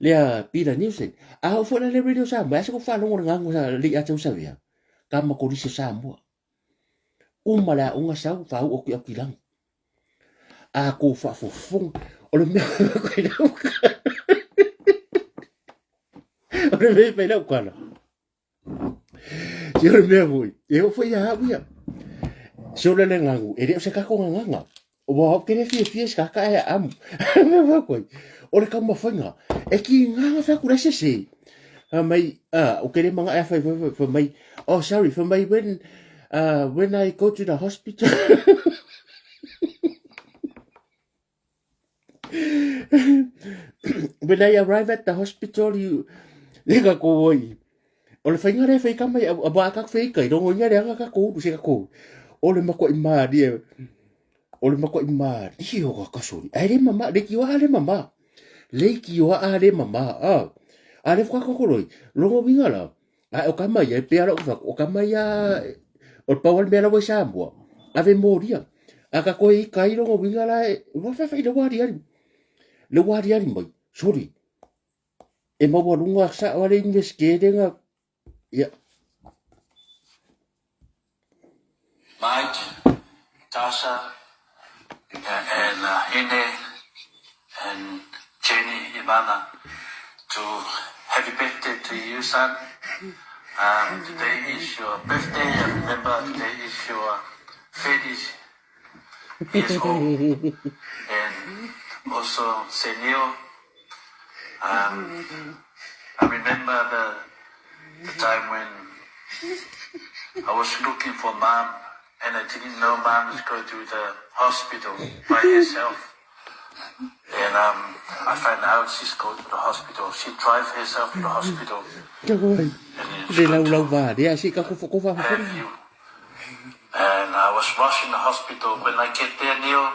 Lea Peter Nielsen. A o fona le radio Samoa. Asa ko whalongo le ngango sa le a tau savea. Ka makorisi Samoa. Uma le aoga sau faau'u atu i Aukilagi. A kou faafofoga, o le mea fai lau o le mea fai lau kala. Se o le mea foi, e oo foi ia au ia. Se o le le gagu, e le o se kako gagaga. Ua au kere fiafia se kaka e amu. Mea fai koe, o le taumafaiga, e kigaga fai atu la e sese. Fai mai, ah, o kere manga e fai, fai, fai, fai mai, oh sorry, fai mai when, when I go to the hospital. When I arrive at the hospital, you, le ka ko oi. O le whainga re whai ka mai, a wa ka whai kai, rongo inga re anga ka ko uru se ka ko. O le mako i mārie, o le mako i mārie o ka kasori. Ai re mama, le ki oa le mama. Le ki oa a le mama, a. A le whakakokoroi, rongo winga la. A o ka mai, e pea lau whak, o ka mai a, o le pau al mea lawa i Samoa. Ave moria. A ka koe i kai rongo winga la, e, ua whawhai le wari ari. Le wari ari mai, sorry. E maualuga sao ale Iunivesite ia. Mike, Tasha, and Hine and Jenny Ivana to happy birthday to you son. Um, today is your birthday and remember today is your 30th years old. And also Senio, um, I remember the, the time when I was looking for mom and I didn't know mom was going to the hospital by herself. And um, I found out she's going to the hospital. She drive herself to the hospital. And Le laulau valea se ka ko Have you. And I was rushing the hospital. When I get there, Neil,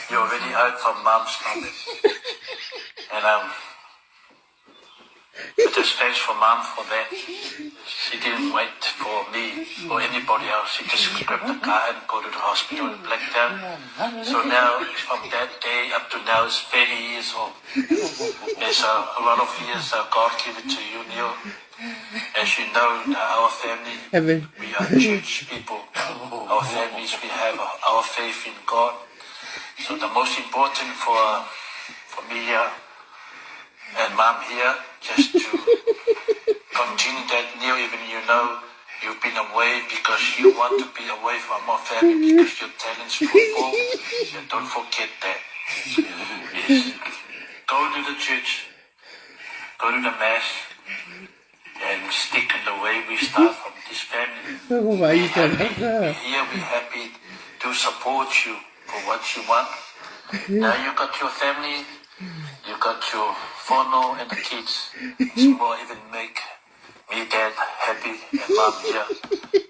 you're already out from mom's stomach. And um, just thanks for mom for that. She didn't wait for me or anybody else. She just grabbed the car and go to the hospital in Blacktown. So now, from that day up to now, it's 30 years old. There's a, a lot of years uh, God gave it to you, Neil. As you know, our family, we are church people. Our families, we have our faith in God. So the most important for, for me here and mom here, just to continue that, Neil, even you know you've been away because you want to be away from our family because your talent's football. Yeah, don't forget that. Yes. Go to the church, go to the mass, and stick in the way we start from this family. We happy, here we happy to support you for what you want. Now you got your family, you got your whānau and the kids. It's more even make Me, Dad, happy and Mum here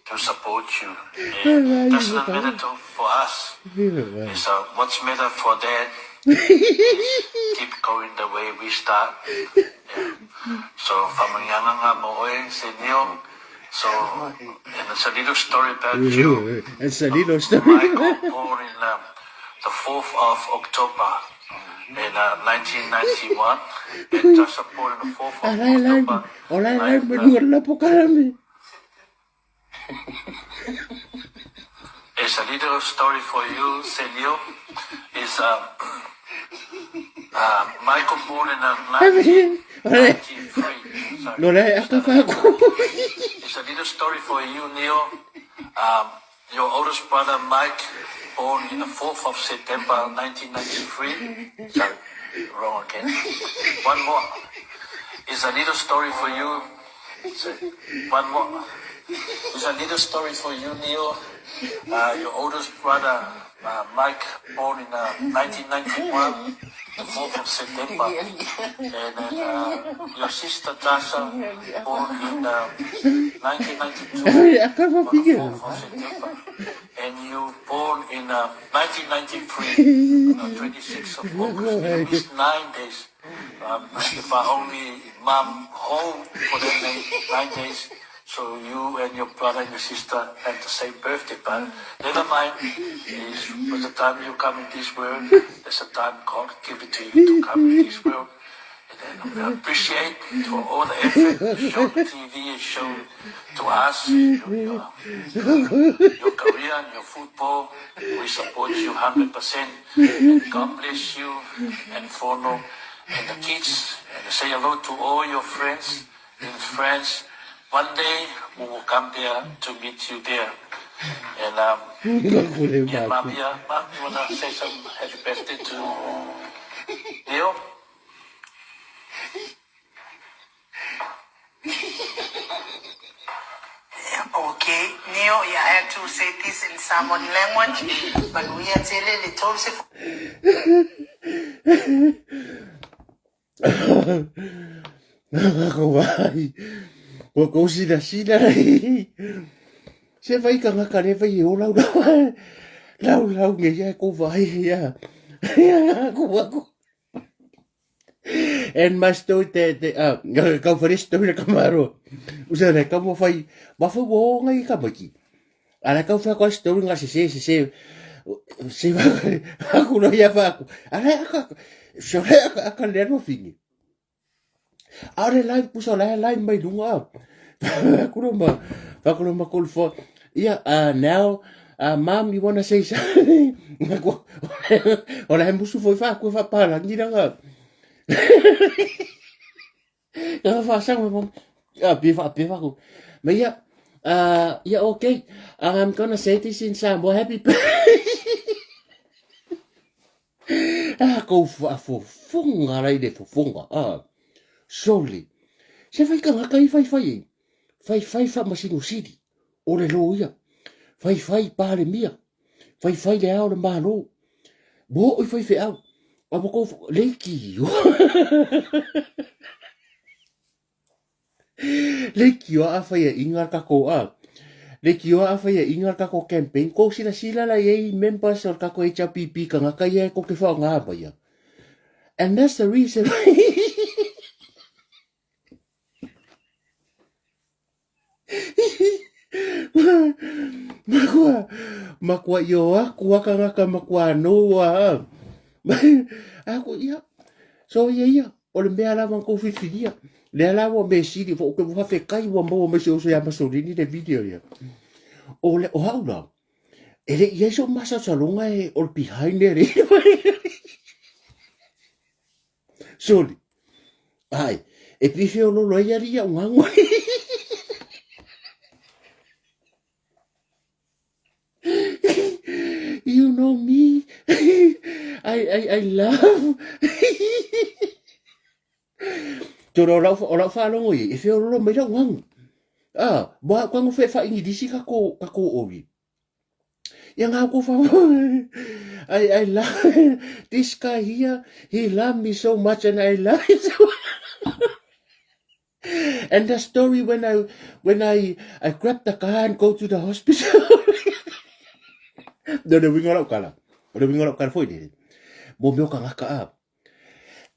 to support you. And doesn't matter to, for us. It's what's matter for Dad is keep going the way we start. Yeah. So, whamangianganga mo oe, se Neil. So, and it's a little story about you. It's a little story. Michael, born in the 4th of October in 1991. And just born in the 4th of October. Ola lai me la pokalame. It's a little story for you, Senor. It's Michael born in 1993. Sorry. It's a little story for you, Neil. Your oldest brother, Mike, born in the 4th of September 1993. Sorry, wrong again. One more. It's a little story for you. One more. It's a little story for you, Neil. Your oldest brother, Mike, born in 1991, the 4th of September. And then your sister, Tasha, born in 1992, on the 4th of September. And you born in 1993, on the 26th of August. You missed 9 days. If I only mom home for that 9 days, so you and your brother and your sister have the same birthday, but never mind. It's by the time you come in this world, there's a time God give it to you to come in this world. And then we appreciate for all the effort you show to TV and show to us, your career and your football. We support you 100%. And God bless you and Fono and the kids. And say hello to all your friends in France. One day we will come there to meet you there. And yeah, Mom, yeah, Mom, you wanna say some happy birthday to Leo? Okay, Neo, yeah, I have to say this in Samoan language, but we are telling the truth. Ua kou sinasina nei. Se vai ka ngaka le vai e o lau lau. Lau lau nge ia ko vai ia. Ia ko aku. And my story te te a kau whare story ka maro. Usa le ka mo whai ma whai wo ngai ka maki. Ala kau whai ko story nga se se se se se va aku no ia fa aku. Ala aka so le aka aka le no fingi. Aore lai pusa lai lai mai lunga. Kuro ma fakuro ma kul fo. Yeah, now mom, you wanna say something? Ola he musu foi fa ku fa pa la ngira nga. Nga fa sang ma ah bi fa ku. Ma yeah, yeah, okay. I'm gonna say this in Samoa. Happy birthday. Ah, kou fa fofonga lai le fofonga. Ah. Sorry. Se fai ka ngaka i fai fai. Fai fai fa masino sili. O le lo ia. Fai fai pale mia. Fai fai le ao le malo. Mo i fai fe au. A mo kou le ki o. Le ki o a fai e inga kako a. Le ki o a fai e inga kako campaign. Kou sila sila la ei members o kako HRPP ka ngaka ia e ko ke wha ngā mai. And that's the reason. Makua, makua io aku aka ngaka makua noa. Aku ia. So ia ia, o le mea lava kou whiwhiria. Le lava me siri, fo ke wa kai wa mo me so ya masolini le video ia. O le o haula. E le ia so masa salonga e o behind le. Sorry. Ai, e pife o lolo ia ria o ngango. You know me. I love. Toro o lau whaalongo i, e whio lolo mai lau ngango. Ah, moa kwango whe wha ingilisi ka ko ori. Ia ngā ko wha. I love this guy here. He love me so much and I love him so much. And the story when I when I I grab the car and go to the hospital. No le uiga o lau kala. O le uiga o lau kala foi lele. Mo mea o kangaka a.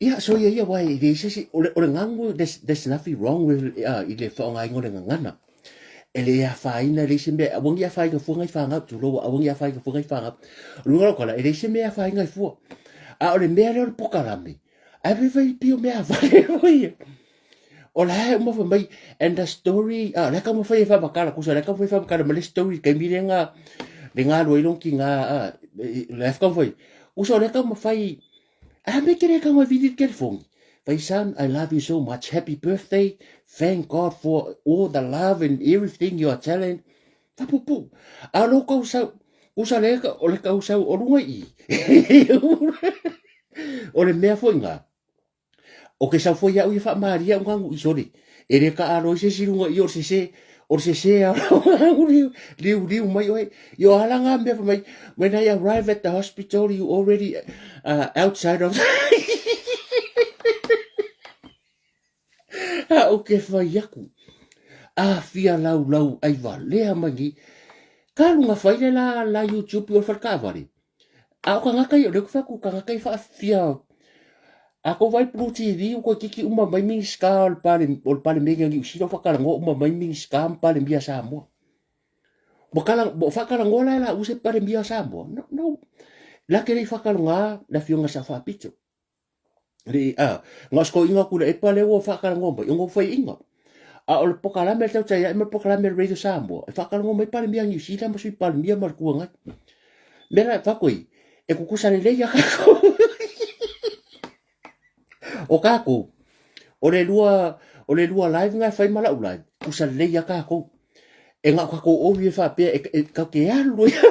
Ia, so ia ia wai, i le isi, o le, o le gagu, there's, there's nothing wrong with, uh, i le whaongainga o le gagana. E le afaina, e le isi mea, awangi afainga fua ngai whangau, tulou, awangi afainga fua ngai whangau. O le uiga o lau kala, e le isi mea afainga i fua. A o le mea lea o le pokalame, ai fai fai pio mea vale foi ia. O la e uma fai mai, and the story, ah, la ka mawhai e whamakala, kusa la ka mawhai whamakala, ma le story, kei mi le ngā, le ngā lua ilong ki ngā, ah, la e whakamawhai. Kusa o le ka mawhai, ah, me kere ka mawhai vidi ke fongi. Fai son, I love you so much, happy birthday, thank God for all the love and everything you are telling. Whapupu, a lo kau sau, kusa le ka, o le kau sau o lunga i. O le mea foi ngā, O ke sau foi au ia whaamaria o ngangu i sore. E re ka aro i se sirunga i o se se, o se se a liu, liu, liu mai oe. I o ala ngā mea mai, when I arrive at the hospital, you already uh, outside of... A o ke whai aku. A fia lau lau ai valea mai ni. Ka lunga whai le la, la YouTube i o wharekaware. A o ka ngaka i o le ku ka ngaka i whaafia A ko vai Blue TV o koe kiki uma mai Minista o le pale o le pale mega ni usila whakarangoa uma mai Minista ma pale mia Samoa. Mo kala mo whakarangoa la la use pale mia Samoa. No no. La ke rei whakaronga la fionga sa whapito. Re a nga sko inga kula e pale ua whakarangoa mai ongo whai inga. A o le pokalame le tau tai ma pokalame le Radio Samoa. E whakarangoa mai pale mia New Zealand ma sui pale mia ma le kuangai. Mea la whakoi e kukusa lelei a kākou. O kākou, o le lua, o le lua live nga e whai ma lau live, kusa lelei a kākou. E ngā kākou owi e whapea, e, e, kau ke alu ia.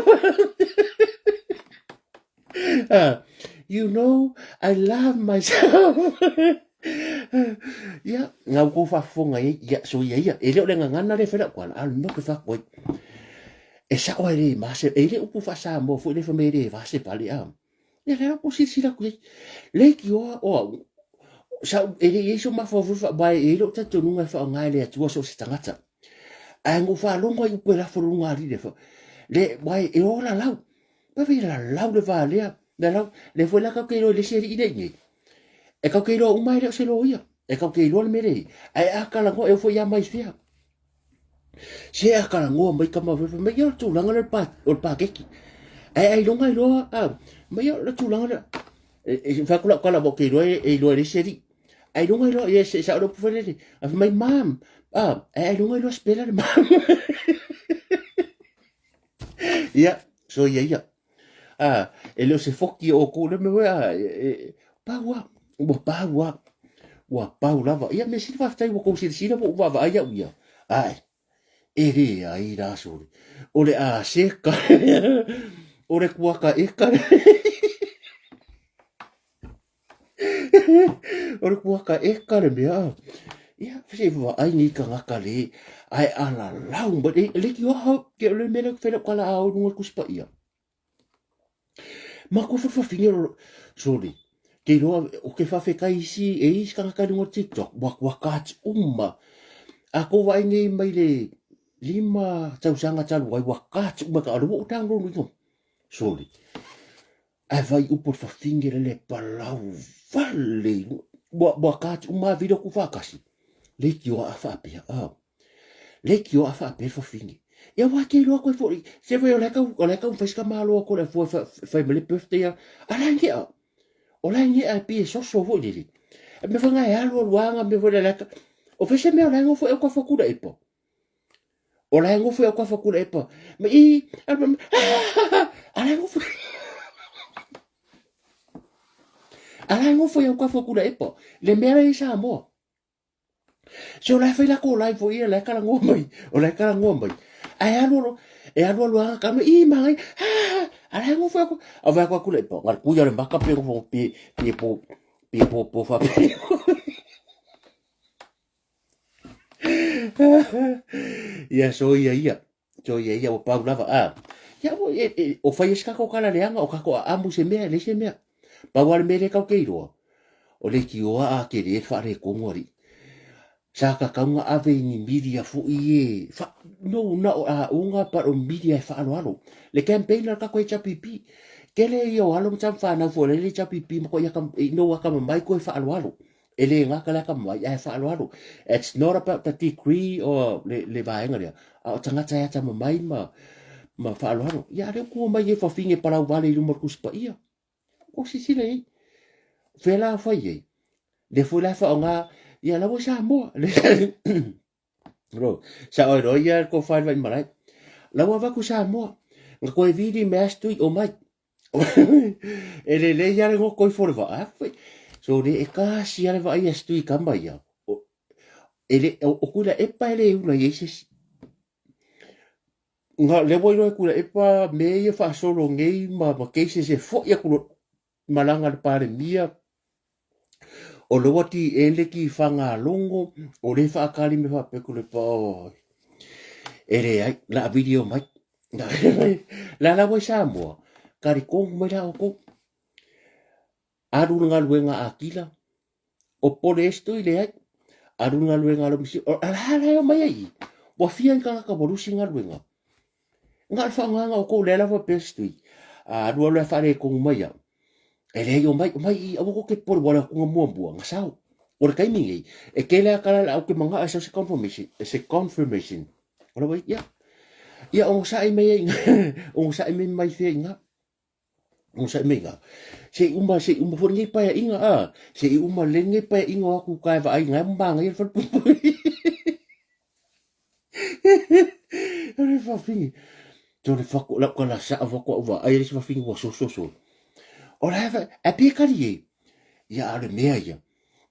Uh, you know, I love myself. Ia, ngā uko whafonga ia, ia, so ia ia, e leo le ngangana le whera kuala, a no ke whakoi. E sa oe le mase, e le upu wha mo fo le whame le vase pale a. Ia le upu sila sila kui. Le ki oa, oa, sa e le iso mafua fo fa bai e lo tatu nunga fa ngai le atua so se tangata. Ai ngu fa longo i upu e la fo lunga li le fa. Le bai e ola lau. Pa ve la lau le va lea. Le lau, le foi la kau ke le seri i nei. E kau ke lo umai le o se lo ia. E kau ke lo le mere. Ai a kala ngo e foi ia mai fia. Se a kala ngoa mai kama fe mai ia tulaga le pa o le pakeki. Ai ai longa i loa a mai ia le tulaga le e e fa kula kala mo ke loa e loa le seri. Ai longa i loa e se sa o pu fele. A mai mam a ai ai longa i loa spela le mam. Ia so ia ia. A e le o se foki o ku le me a e pau a ua pau a ua pau lava. Ia me sili faafetai ua kou silasila po o ua vaavaai au ia. Ae, e le ai la sole. O le a seka. O le kuaka eka. O le kuaka eka le mea. Ia, se vaai ni kangaka le. Ae ala lau mai. Le, le ki oha, ke le mele whela kala a o lunga kuspa ia. Ma ko whawhawhine ro, sorry. Ke roa, o ke whawhekai isi, e isi kangaka lunga TikTok, wa, wa kāti uma. A ko vai nei mai le lima tausanga talu ai, wa kāti uma ka alo o download ingo. Sorry. Ai vai upo whawhine le palau vale. Wa, wa kāti uma vira ku whakasi. Le ki o a whapea, ah. Le ki o a whapea whawhine. Ia wā ke iloa koe fo, se foi o le kau, o le kau whai ska malo ko le fo whai mele birthday a, a la nge a. O la nge a pi e soso fo lili. E me whanga e alu alu anga me fo le laka. O fese me o la ngo fo e kwa whakura e po. O la ngo fo e kwa whakura e po. Me i, a a la ngo fo. A la ngo fo e kwa whakura e po. Le mea i Samoa. Se o la e fai la ko live fo ia la e kalangoa mai, o la e kalangoa mai. Ae alu alu, e alu alu anga ka i mangai, ha ha, a la ngo fo ko, a va ko kula po, ngar kuia le maka pe ko pe pe po pe po po fa pe. Ia so ia ia. So ia ia ua pau lava a. Ia ua e, e, o whai esi kako kala leanga o kako a amu se mea, le se mea. Pau ale mele kau ke iroa. O le ki oa a ke le whare kongo ari. Sa kakau nga ave i ni media foi e fa, no na o aoga but o media e faaaloalo. Le campaign a le kako HRPP. Kele ia o alo ma tama whanau fo le HRPP ma ko ia kam, no aka mamai ko e faaaloalo. E le ngaka le aka mamai ae faaaloalo. It's not about the degree or le, le vaega lea. A o tangata e ata mamai ma, ma faaaloalo. Ia ale kua mai e whawhinge palau vale i luma o le Tusi Paia. O sisila i ai. Fea la fai ai. Le foi la whaonga, ia la sa moa. Ro, sa oi roi ia ko whai vai marai. La ua vaku sa moa. Nga koe viri me astui o mai. E le le ia le ngo koi fore va. So le e kasi ale va ia stui kamba ia. E le o kula e pa le ula ia se Nga lea ua iloa e Tuilaepa mea ia faasolo nei ma, ma cases e fo'i atu lo malaga a le Palemia, o lea ua ti ele ki Fagalogo, o lea e faakali mea faapea Tuilaepa, oi, e leai, la a video mai. La la ua i Samoa, kalikonu mai la outou. Alu le galuega a Akila, o pole esi toi leai. Alu le galuega a Lomisi, o ala la e omai ai i. Ua fia ni tagata ua lusi galuega. Nga o le faaaogaga o kou lea lava pea si tui. A alu alu e faaletonu mai au. E leai omai, omai i aua kou te popole ua alu atu nga muamua, nga sao. O le taimi nei, e tele a tala au ke manao e sau se confirmation, se confirmation. O la wai, ia. Ia onosai mai ai, onosai mai mai fea i nga. Onosai mai nga. Se i uma, se i uma foi lenei paeaiga, a. Se i uma lenei paeaiga o atu ka e vaai nga e manaia le falepuipui. O le fafine. So le fako, lau kala saa fako au vaai le isi fafine ua soso so. O la e, e pe kali e. Ia a le mea ia.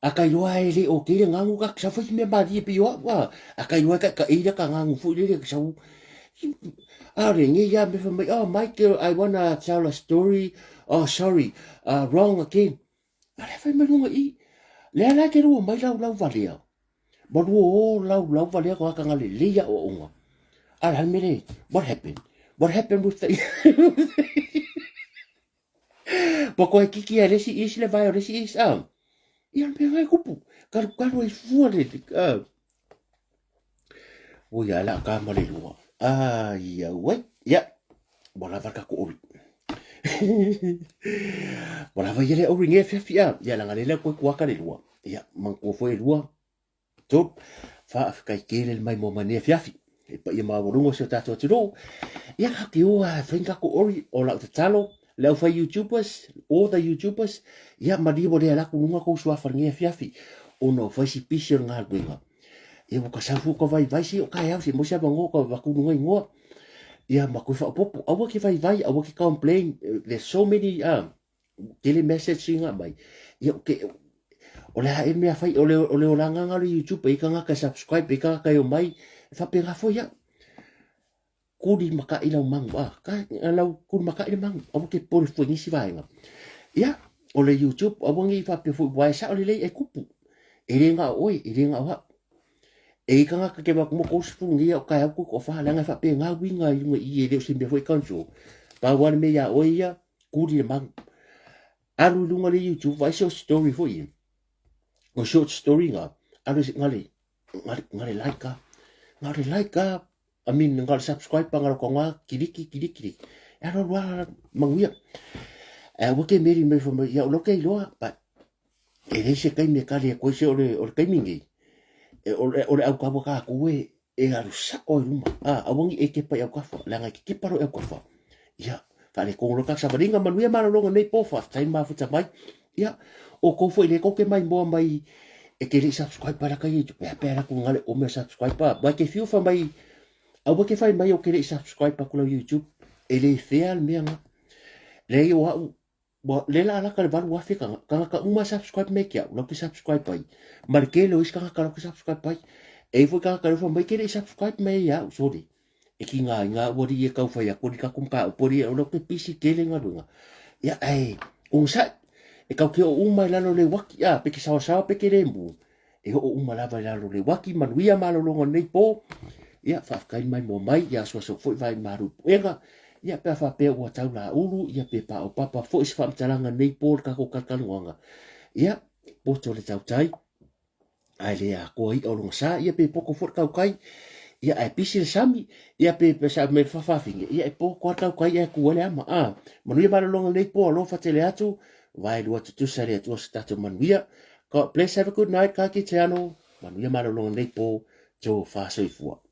A kai loa e le o kele ngangu ka sa fai mea malie pe o au a. A kai loa ka ka eira ka ngangu foi lele ka sau. A le nge ia me fa mai, oh Michael, I wanna tell a story. Oh sorry, wrong again. A le fai mai lunga i. Le ala ke rua mai lau lau valea. Ma rua o lau lau valea ko aka ngale le ia o unga. A la mele, what happened? What happened with the... Ua koe kiki a lesi isi le vai o lesi isi a. Ia mea ngai kupu. Karu karu ai fua le a. O ia la ka ma le lua. Ai au ai. Ia. Ua lava ka ko ori. Ua lava ia le ori nge fia fia. Ia langa le le koe kuaka le lua. Ia manatua foi e lua. Tolu, faafetai tele le maimoa mai nei afiafi. E paia maualuga o si o tatou atunuu. Ia ka te o a fai ni tatou ori o lau tatalo le au fai YouTubers, all the YouTubers, ia malie ua le ala atu luga tou suafa i lenei afiafi ona o fai si pisi o le galuega. Ia ua ka sau foi ka vaivai se o kaeau se maua se avanoa ka avatu luga igoa. Ia ma toe faaopoopo, aua ke vaivai, aua ke complain, there's so many tele message i ngā mai. Ia, ke, o le a e mea whai, o le, o le oranga ngā le YouTube, e kanga ka subscribe, e kanga ka e o mai, e whape ngā foi au. Kuri maka i lau mangu, a, ka, lau kuri maka i le mangu, aua ke pore foi nisi vaenga. Ia, o le YouTube, aua ngi whape foi, wae sa o le lei e kupu. E le ngā oe, e le ngā oa. E i kanga ka ke wak mo kousu fu ngi au kai au ku ko wha, langa whape ngā winga i runga i e leo se mea foi kanso. Pa wane me ia oe ia, Kuri le magu. Alu i lunga le YouTube, vai se story foi ia. O short story nga. Alu se ngale, ngale, ngale like a. Ngale like a. I mean, ngale subscribe pa ngale konga, kiriki, kiriki, kiriki. E alu alu alu, manguia. E ua ke meri mai fo mai, ia o ke iloa, but e leai se taimi e kali e koe se o le, o le taimi nei. E, o le, o le au kaua ka koe, e alu sa'o i luma, ā, aua ne i e kepa i Aukafa, leaga e kekepa loa i Aukafa. Ia, faaletonu loa ka savaliga, manuia malologa nei po, faafetai le mafuta mai. Ia, o kou foi le kou ke maimoa mai e ke le i subscribe pa laka YouTube, pea pea la ku ngale o mea subscribe pa, mai ke fiu fa mai, aua ke fai mai o ke le i subscribe pa ku lau YouTube, e le fea le mea nga. Leai o a'u, Ua le la alaka le 8,000 tagata uma e subscribe mai ke au, lau ke subscribe ai. Ma le tele o isi tagata lau ke subscribe ai. E i foi tagata lea fai mai ke le i subscribe mai ai au, sorry. E ki ngā i ngā uari e kau whai aku ni ka kum ka upori e lau ke pisi tele galuega. Ia ae, onosai, e kau ke o uma i lalo le uaki, a, pe ke sawasawa pe ke le mu. E oo uma lava i lalo le uaki, manuia malologa nei po. Ia, faafetai mai moa mai, ia asuasu foi vai maru puega. Ia, pe a faapea ua tau la ulu, ia pe pa o papa foi se faamatalaga nei po le kako kalakalagoaga. Ia, poto le tautai. Ae le atoa i'a o lona sa, ia pe poto foi le tautai, ia ae pisi le sami, ia pe pe sa me fafafine, ia e poto lava le tautai ae tu ai le ama. A, manuia malologa lenei po, alofa tele atu, vaelua tutusa le Atua so tatou manuia. God bless, have a good night, ka kite ano, manuia malologa lenei po, tofa soifua.